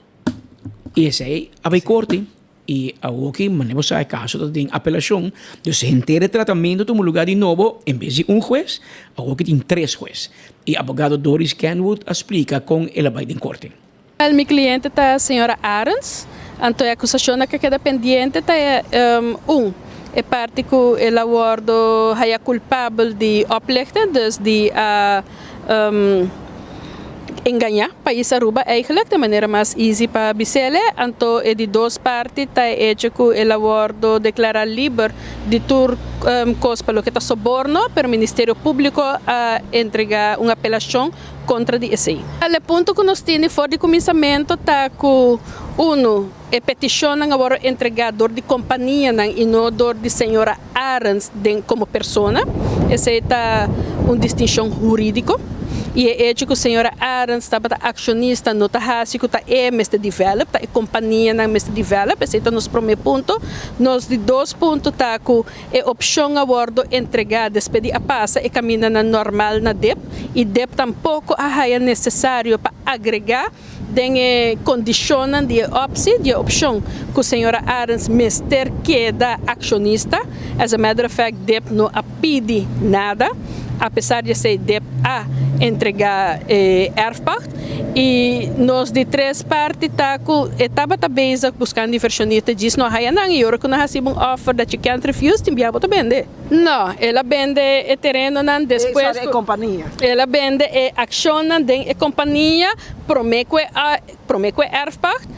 I esei a bai korte i awoki manera bo sa e kaso ta den apelashon, dus henter e tratamentu tuma luga di nobo en bes di un hues, awoki tin tres hues. E abogado Doris Kenwood a splika kon el a bai den korte. Wel, mi cliente ta señora Arends, anto e acusacionnan cu a keda pendiente ta un, e parti cu el a wordo haya culpabel di oplichten, dus di a engaña pais Aruba eigenlijk, de manera mas easy pa bisele, anto e di dos parti ta e hecho cu el a wordo declara liber di tur cos pa loke ta soborno, pero Ministerio Publico a entrega un apelacion contra di esey. E punto cu nos tini for di cuminsamento ta cu, uno, e peticionnan a wordo entrega dor di companianan y no dor di señora Arends den como persona, esey ta un distincion huridico. Y e hecho cu señora Arends tabata accionista no ta haci cu ta e mester develop, ta e companianan mester develop, esey ta nos prome punto. Nos di dos punto ta cu e opcion a wordo entrega despues di a pasa e camindanan normal na dip y dip tampoco a haya necesario pa agrega den e condicionnan di e optie, di e opcion cu señora Arends mester keda accionista. As a matter of fact dip no a pidi nada, apesar di esey dip a entrega e erfpacht. Y nos di tres parti ta cu e tabata bezig buscando inversionista djis no a haya nan y ora cu nan haci bo un offer that you can't refuse tin bia bo ta bende. No, el a bende e terenonan despues cu el a bende e accionnan den e compania prome cu e prome cu e erfpacht.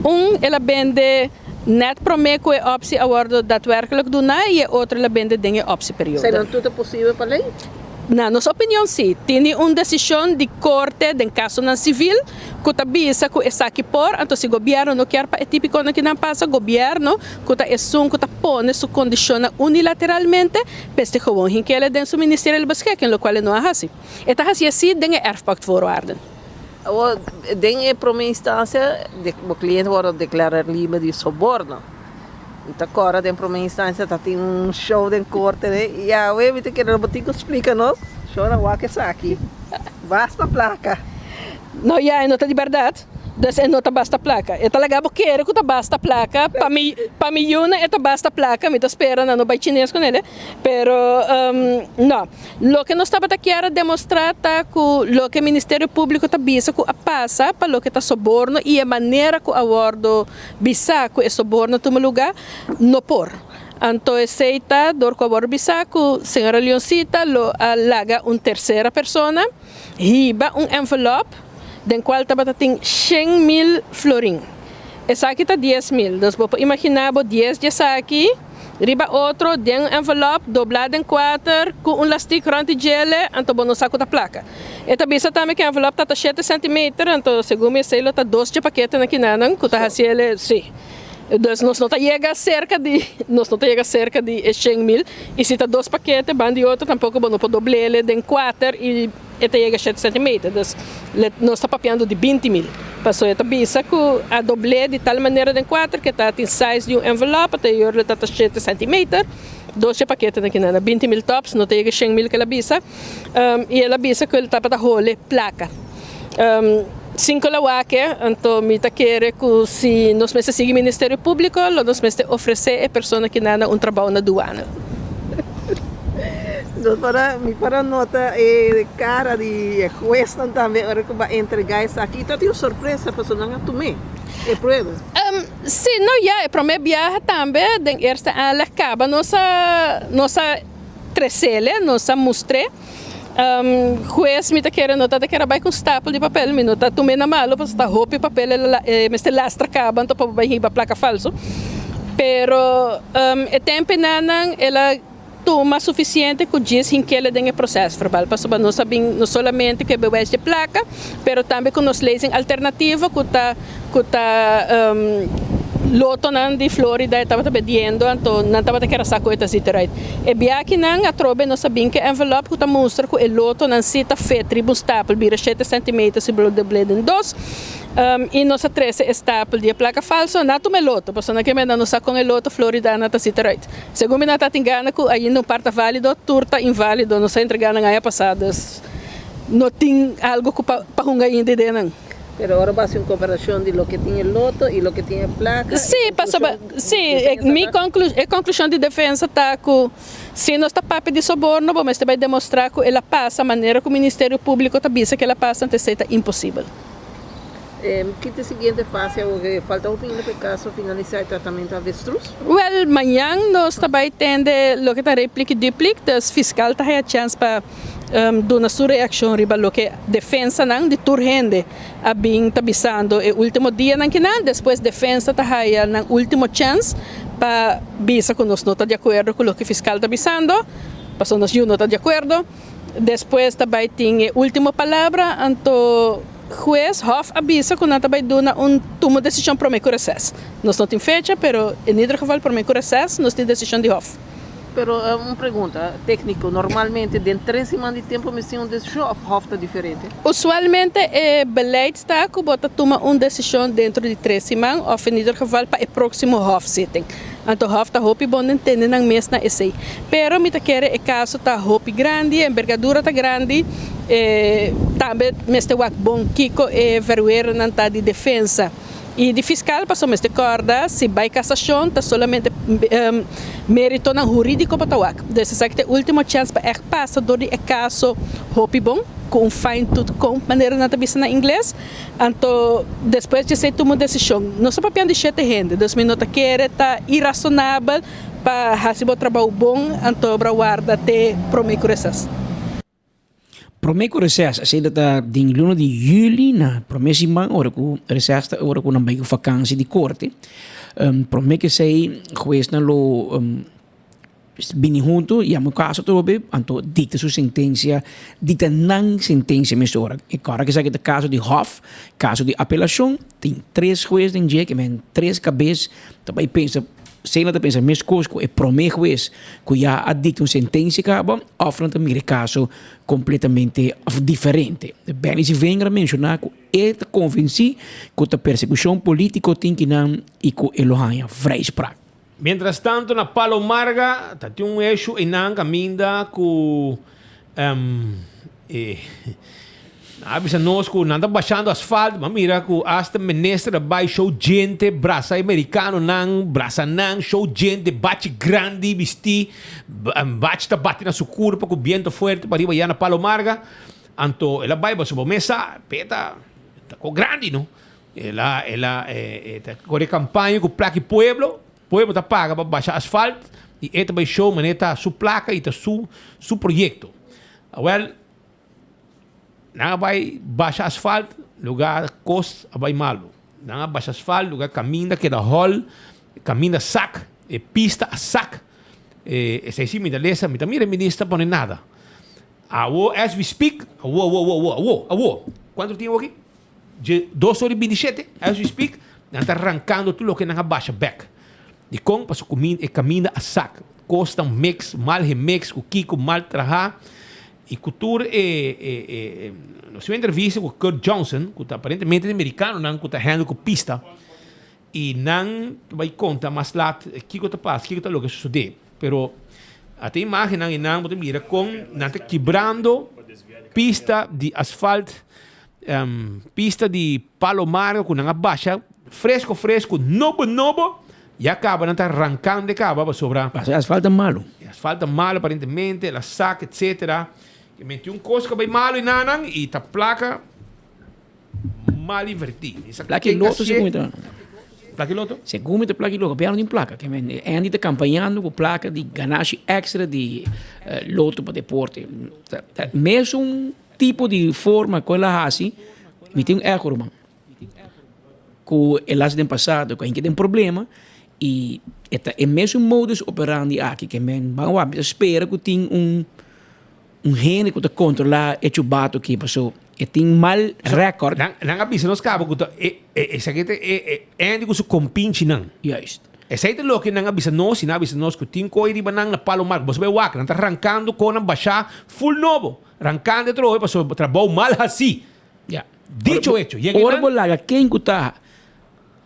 Un el a bende net prome cu e optie a wordo daadwerkelijk duna y e otro el a bende den e optieperiodo. Esei nan tur ta posibel pa ley? Na nos opinion si. Tini un desishon di korte den kasonan sivil ku ta bisa ku esaki por, anto si gobièrnu no kier pa e tipikonan ki nan pasa, gobièrnu ku ta esun ku ta pone su kondishonnan unilateralmente, p'este gewoon hinkele den su ministeriële beschikking, lokual e no a hasi. E ta hasi así den e erfpachtvoorwaarden. Awor, den e prome instansia, bo kliente wòrdu deklará liber di soborno. Mi ta kòrda den prome instansia ta tin un show den korte ne i awe mi ta kere bo tin ku splika nos show nan wak esaki basta plaka. No ya e no ta di bèrdat dus e no ta basta plaka e ta laga bo kere ku ta basta plaka pa mi pa mi yunan e ta basta plaka mi ta spera nan no bai chines ku nele pero no loke nos tabata kier a demostrá ta ku loke ministerio públiko ta bisa ku a pasa pa loke ta soborno i e manera ku a wòrdu Bisa ku e soborno tuma lugá? No por. Anto esei ta dor ku a wòrdu bisá ku señora Leoncita lo a laga un tersera persona hiba un envelòp den kual tabata tin 100.000 florin. Esaki ta 10.000. Dus bo por imaginá bo dies di esaki riba otro den un envelòp doblá den kuater ku un lastik rònt di djele, anto bo no sa ku ta plaka. E ta bisa tambe ku e envelòp ta ta shete sentimeter, anto segun mi esei lo ta dos dje paketenan kinanan ku ta hasi el, sí. Dus nos no ta yega serka di nos no ta yega serka di e 100.000 i si ta dos pakete ban di otro tampoko bo no por doblele den kuater i e ta yega shete sentimeter. Dus nos ta papiando di 20.000. Paso e ta bisa ku a dobl'é di tal manera den kuater ku e ta tin size di un envelop ta yorle ta ta shete sentimeter. Dos dje paketenan ki nan a 20.000 tops no ta yega 100.000 ku el a bisa. I el a bisa ku el tabata hole plaka. Sin ku el a wak anto mi ta kere ku si nos mester sigui Ministerio Públiko lo nos mester ofresé e persona ki nan un trabou na duana. Nos por a, mi por a nota e kara di e huesnan tambe ora ku bo a entregá esaki. I ta tin un sorpresa pasobra nan a tum'é e prueba. Sí, no ya, e promé biaha tambe den eerste aanleg kaba nos a nos a tresele, nos a mustr'é. Hues mi ta kere no ta ta kere bai ku un stapel di papel, mi no ta tum'é na malo pasobra ta hopi papel e mester lastra kaba anto pa bo bai hiba plaka falso. Pero e tempenanan el a tuma sufisiente ku djis hinkele den e proses verbal pasobra nos a bin no solamente ku e bewijs di plaka pero tambe ku nos lezing alternativo ku ta ku ta lotonan di Florida e tabata bediendo anto nan tabata kere sa ku e ta zit eruit. E biakinan atrobe nos a bin ku e envelop ku ta mustra ku e lotonan si ta fit riba un stapel bira shete centimeter si bo dobl'é den dos i nos a trese e stapel di e plaka falso nan a tuma e loto pasobra nan ke menda nos sa kon e loto Floridana ta zit eruit. Segun mi nan ta tin gana ku ainda un par ta válido tur ta inválido nos a entrega nan aña pasá dus no tin algo ku pa hunga ainda den nan. Pero ora bo hasi un komparashon di loke tin e loto i loke tin e plaka, e Sí, pasobra, konklushon sí, di e defensa mi ta? konklu, e konklushon di defensa ta ku si nos ta papia di soborno, bo mester bai demostrá ku el a pasa manera ku Ministerio Públiko ta bisa ku el a pasa, anto esei ta imposibel. Ki ta e siguiente fase awor? Falta hopi ainda pa e kaso finalisá e tratamentu avestruz? Wèl, mañan nos ta bai tende loke ta replik i duplik, dus fiskal ta haya chèns pa duna su reakshon riba loke defensanan di tur hende a bin ta bisando e último dianan kinan. Despues defensa ta haya nan último chèns pa bisa ku nos no ta di akuerdo ku loke fiskal ta bisando, pasobra nos yu no ta di akuerdo. Despues ta bai tin e último palabra, anto hues, hof, a bisa ku nan ta bai duna un tuma desishon promé ku reses. Nos no tin fecha, pero en ieder geval promé ku reses nos tin desishon di hof. Pero un pregunta tékniko, normalmente den tres siman di tempu mester tin un desishon òf hof ta diferente? Usualmente e beleid ta ku bo ta tuma un desishon dentro di tres siman òf en ieder geval pa e próksimo hofzitting. Anto hof ta hopi bon den tende nan mes na esei. Pero mi ta kere e kaso ta hopi grandi, e embergadura ta grandi, e tambe mester wak bon kiko e verweernan ta di defensa i di fiskal pasobra mester kòrda si bai kasashon ta solamente meritonan huridiko bo ta wak. Dus esaki ta e ultimo chèns pa ègt pasa dor di e kaso hopi bon ku un fine tooth comb manera nan ta bisa na ingles. Anto despues dje esei tuma un desishon. Nos ta papiando di shete hende, dus mi no ta kere ta irasonabel pa hasi bo trabou bon anto obra warda te prome ku reses. Prome ku reses, esei lo ta den luna di juli na prome siman ora ku reses ta ora ku nan bai ku fakansi di korte. Prome ku esei huesnan lo Bini huntu, yama un kaso atrobe, anto dikta su sentensia, dikta nan sentensia mesora. E kòrda ku esaki ta kaso di hòf, kaso di apelashon, tin tres hues den dje, ke men tres kabes ta bai pensa, sea nan ta pensa meskos ku e promé hues ku ya a dikta un sentensia kaba, òf nan ta mira e kaso kompletamente òf diferente. Benny Sivenger a menshoná ku e ta konvensí ku ta persekushon polítiko tin kinan i ku e lo haña vrijspraak. Mientras tanto na Palo Marga ta tin un eshu einan kaminda ku e nan a bisa nos ku nan ta bashando asfalt, bo a mira ku asta minister a bai show djente brasa e merikanonan, brasa nan show djente bachi grandi bisti, bachi ta bati na su kurpa ku biento fuerte pariba ya na Palo Marga, anto el a bai pasobra bo mes sa p'e ta ko grandi no. El a el a e ta kore kampaña ku plaka i pueblo, pueblo ta paga pa basha asfalt i e ta bai show manera ta su plaka i ta su su proyekto. Awel nan a bai basha asfalt lugar kos a bai malu. Nan a basha asfalt lugar kaminda keda hòl, kaminda sak, e pista a sak. E esei si mi ta lesa mi ta mira e minister pone nada. Awo as we speak, awo awo awo awo awo, kuantu tin awo aki? Dje dos ora i 27, as we speak, Nan ta rankando tur loke nan a basha bek. Dikon? Pasobra kuminda, e kaminda a sak. Kos ta mix, mal gemix ku kiko, mal traha. I ku tur e, e, e, nos tin un entrevista ku Kurt Johnson, ku ta aparentemente di merikanonan ku ta handle ku pista. I nan ta bai konta mas lat kiko ta pasa, kiko ta loke a sosodé. Pero ata imágennan i nan bo ta mira kon nan ta kibrando pista di asfalt, pista di Palo Marga ku nan a basha fresco fresco, nobo nobo, ya kaba nan ta rankando e kaba pasobra. Pasobra e asfalt ta malu. E asfalt ta malu aparentemente, el a sak etcetera. Ke menti un kos ku a bai malu enanan i ta plaka. Mal invertí. Plaka i loto segun mi ta. Plaka i loto? Segun mi ta plaka i loto. Gobierno tin plaka. Ke men Andy ta kampañando ku plaka di ganashi extra di loto pa deporte. Ta mesun tipo di forma ku el a hasi, mi tin un echo ruman. Ku el hasi den pasado ku a hinka den problema i e ta e mesun modus operandi aki. Ke men ban wak mi ta spera ku tin un. Un hende ku ta kontrolá e chubato aki paso e tin mal rèkòrt. Nan nan a bisa nos kaba ku ta e e esaki ta e e Andy ku su kompinchinan. Juist. Esei ta loke nan a bisa nos i nan a bisa nos ku tin koi riba nan na Palo Marco. Boso bai wak, nan ta rankando konan bashá full nobo. Rankando e trohe paso trabou mal hasí. Ya. Dicho hecho, yega Ora nan. bo laga ken ku ta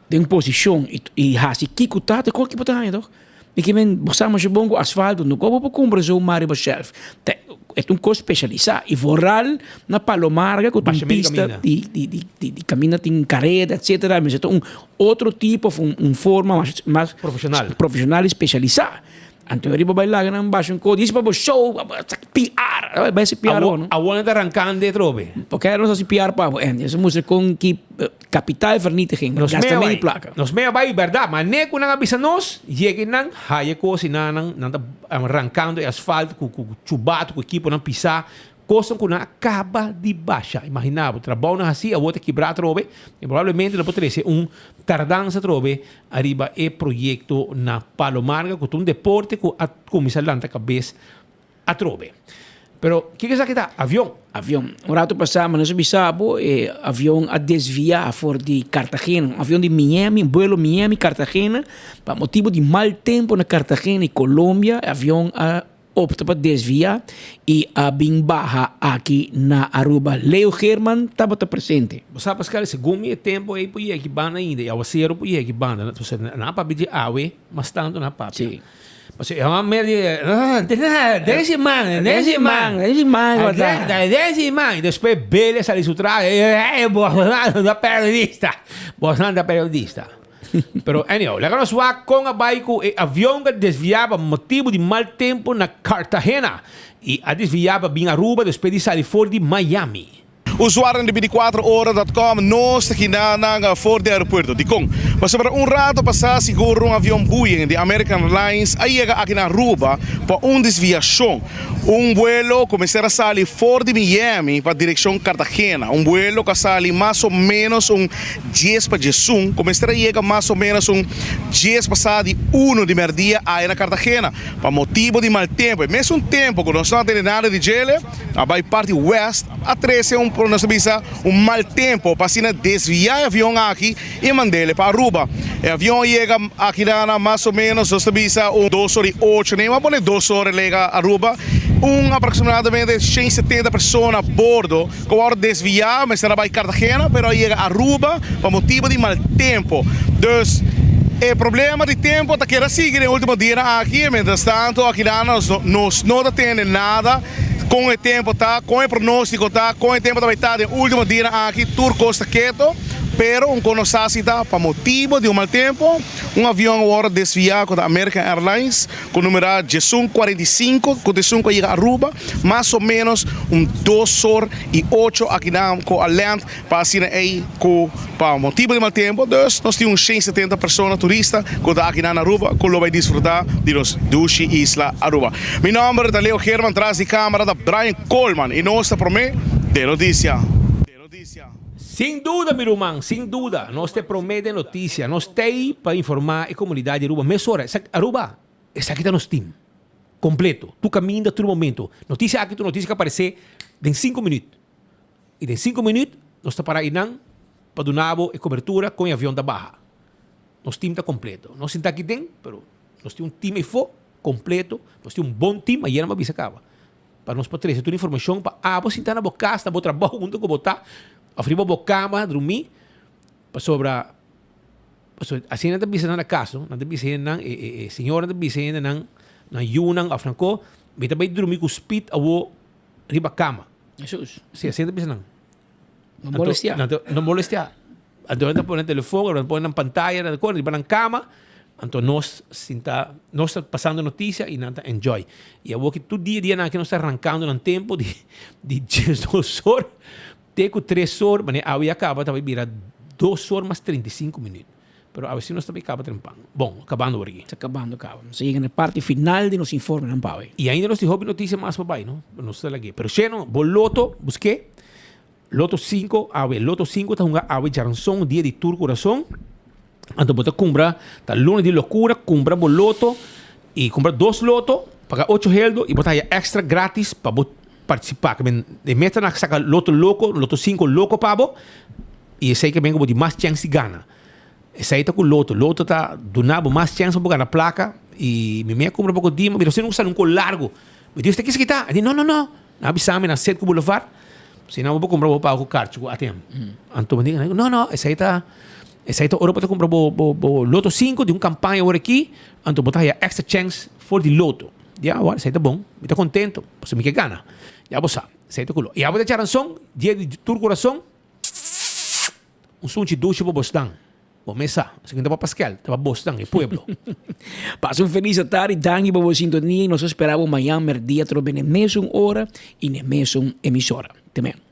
den posishon i i hasi kiko ta, ta koki bo ta haña tok. Mi ke men bo sa masha bon ku asfalto no koba bo kumpra zo mar riba shelf. Ta e ta un kos spesialisá i vooral na Palo Marga ku ta un pista di di di di kaminda tin kareda etsetera mester ta un otro tipo of un forma mas mas Profeshonal. profeshonal i spesialisá. Anto riba bai laga nan basha un kos disi pa bo show pa bo PR bai hasi PR Awor bo no. awor nan ta rankando e trobe. Porque nos hasi PR pa bo Andy. Eso mustra kon ki kapitaalvernietiging. Nos Gasta mea medio bai. plaka. Nos mea bai berdad. Ma ne ku nan a bisa nos, yega nan haya kos i nan nan ta rankando e asfalt ku ku chubato ku ekiponan pisá. Kosnan ku nan a kaba di basha. Imaginá bo, trabounan hasí awor ta kibrá atrobe i probablemente lo por trese un tardansa atrobe ariba e proyekto na Palo Marga ku ta un deporte ku a kuminsá lanta kabes atrobe. Pero kiko esaki ta? Avion. Avion. Un rato pasá mi nos a bisa bo e avion a desviá for di Cartagena. Un avion di Miami, un buelo Miami-Cartagena pa motibu di mal tempu na Cartagena i Colombia e avion a Opta pa desvia y a bin baha aki na Aruba. Leo Geerman tabata presente. Bo sa Pascal, segun mi e tempo ei por yega ki banda ainda y awacero por yega ki banda. Entonces nan a papia di awe mas tanto nan a papia. Sí. Pasobra e homber di den siman, den siman, Den siman ku ta. Den siman. Y despues Bele a sali su trahe, boso ta periodista, boso ta periodista. Pero anyhow, laga nos wak kon a bai ku e avion a desviá pa motibu di mal tempu na Cartagena i a desviá pa bin Aruba despues di sali for di Miami. Usuarionan di binticuatro ora dot com nos ta kina nan for di aeropuerto. Dikon? Pasobra un rato pasá sigur un avion Boeing di American Airlines a yega aki na Aruba pa un desviashon. Un buelo ku mester a sali for di Miami pa direkshon Cartagena. Un buelo ku a sali mas o ménos un Dies pa diesun, ku mester a yega mas o ménos un dies pasá di uno di mèrdia aya na Cartagena, pa motibu di mal tempu. E mesun tempu ku nos no a tene nada di djele, a bai parti west a trese un, nos ta bisa, un mal tempu pa asina desviá e avion aki i mand'ele pa Aruba. E avion a yega aki na mas o ménos, nos ta bisa, un dos ora i ocho, ne a pone dos ora el a yega Aruba, un aproximadamente 170 persona a bordo. Ku a wòrdu desviá, mester a bai Cartagena, pero a yega Aruba pa motibu di mal tempu. Dus, e problema di tempu ta keda sigui den e último dianan aki. Mientras tanto, akinan nos nos no ta tende nada kon e tempu ta, kon e pronóstiko ta, kon e tempu ta bai ta den e último dianan aki. Tur kos ta keto, pero un kon nos sa si ta pa motibu di un mal tempu, un avion a wòrdu desviá ku ta American Airlines. Ku numera diesun kuarenta i sinku ku diesun ku a yega Aruba mas o menos un dos or i ocho akinan ku a land pa asina ei ku pa motibu di mal tempu dus nos tin un shen setenta persona turista ku ta akinan na Aruba ku lo bai disfruta di nos dushi isla Aruba. Mi nomber ta Leo Geerman tras di camera ta Brian Koolman i nos ta prome den noticia. Sin duda mi ruman, sin duda. Nos ta e prome den noticia. Nos t'ey pa informa e comunidad di Aruba mesora. Esaki, Aruba, esaki ta nos team. Completo. Tur caminda, tur momento. Noticia aki ta un noticia cu aparece den cinco minuut. Y den cinco minuut nos ta para eynan pa duna bo e cobertura con e avion ta baha. Nos team ta completo. Nos sinta aki den, pero nos tin un team eyfo completo. Nos tin un bon team, ayera mi a bisa caba. Pa nos por trece tur informacion pa abo sinta na bo cas, na bo trabou, hunto cu bo ta, of riba bo cama drumi, pasobra pasobra asina nan ta bisa nan na cas no, nan ta bisa hendenan, e e e señornan ta bisa hendenan, nan yunan of nan co, mi ta bay drumi cu Speed awo riba cama. Jesus. Si, asina nan ta bisa nan. No molestia. Anto, no molestia. Anto nan ta pone telefon, nan ta pone nan pantaya, nan ta kore riba nan kama. Anto nos sinta, nos ta pasando noticia y nan ta enjoy. Y awor ki tur dia dia nan aki nos ta rankando nan tempo di di diesdos or te ku tres or, manera awe ya kaba ta bai bira dos or mas 35 minuut. Pero awe si nos ta bai kaba trempan. Bon, kabando awor aki. Ta kabando kaba. Nos a yega na e parti final di nos informenan pa awe. Y ainda nos tin hopi noticia mas pa bai, no? Nos ta lag'é. Pero sheno, bo loto, busk'é. Loto sinku awe Loto sinku ta hunga awe djaranson dia di tur kurason. Anto bo ta kumpra ta luna di lokura kumpra bo loto i kumpra dos loto paga ocho heldo i bo ta haya extra gratis pa bo partisipa. Ke men e meta na saka loto loko loto sinku loko pa bo i esei ke men ku bo tin mas chèns di gana. Esei ta ku loto. Loto ta duna bo mas chèns pa bo gana plaka i mi mei a kumpra poko dia mi mira si no sali un ko largu. Mi di, Usted kis kita? E di, No, no, no. Nan a bisa mi na Setco Boulevard, si nan bo por kumpra bo pago ku karchi ku ATM. Anto mi di, no, no, esei ta, esei ta ora bo ta kumpra bo, bo, bo loto sinku di un kampaña ora aki, anto bo ta haya extra chèns for di loto. Di, ah, wèl, esei ta bon, mi ta kontento, pasobra mi ke gana. Ya bo sa, esei ta ku lo. I abo ta djaranson, dia di tur kurason, un sunchi dushi pa bosnan. Bo mes sa, esaki no ta pa Paskel, ta pa bosnan, e pueblo. Pasa un felis atardi, danki pa bo sintonia y nos ta spera bo mañan merdia atrobe n'e mesun ora y n'e mesun emisora. Te men.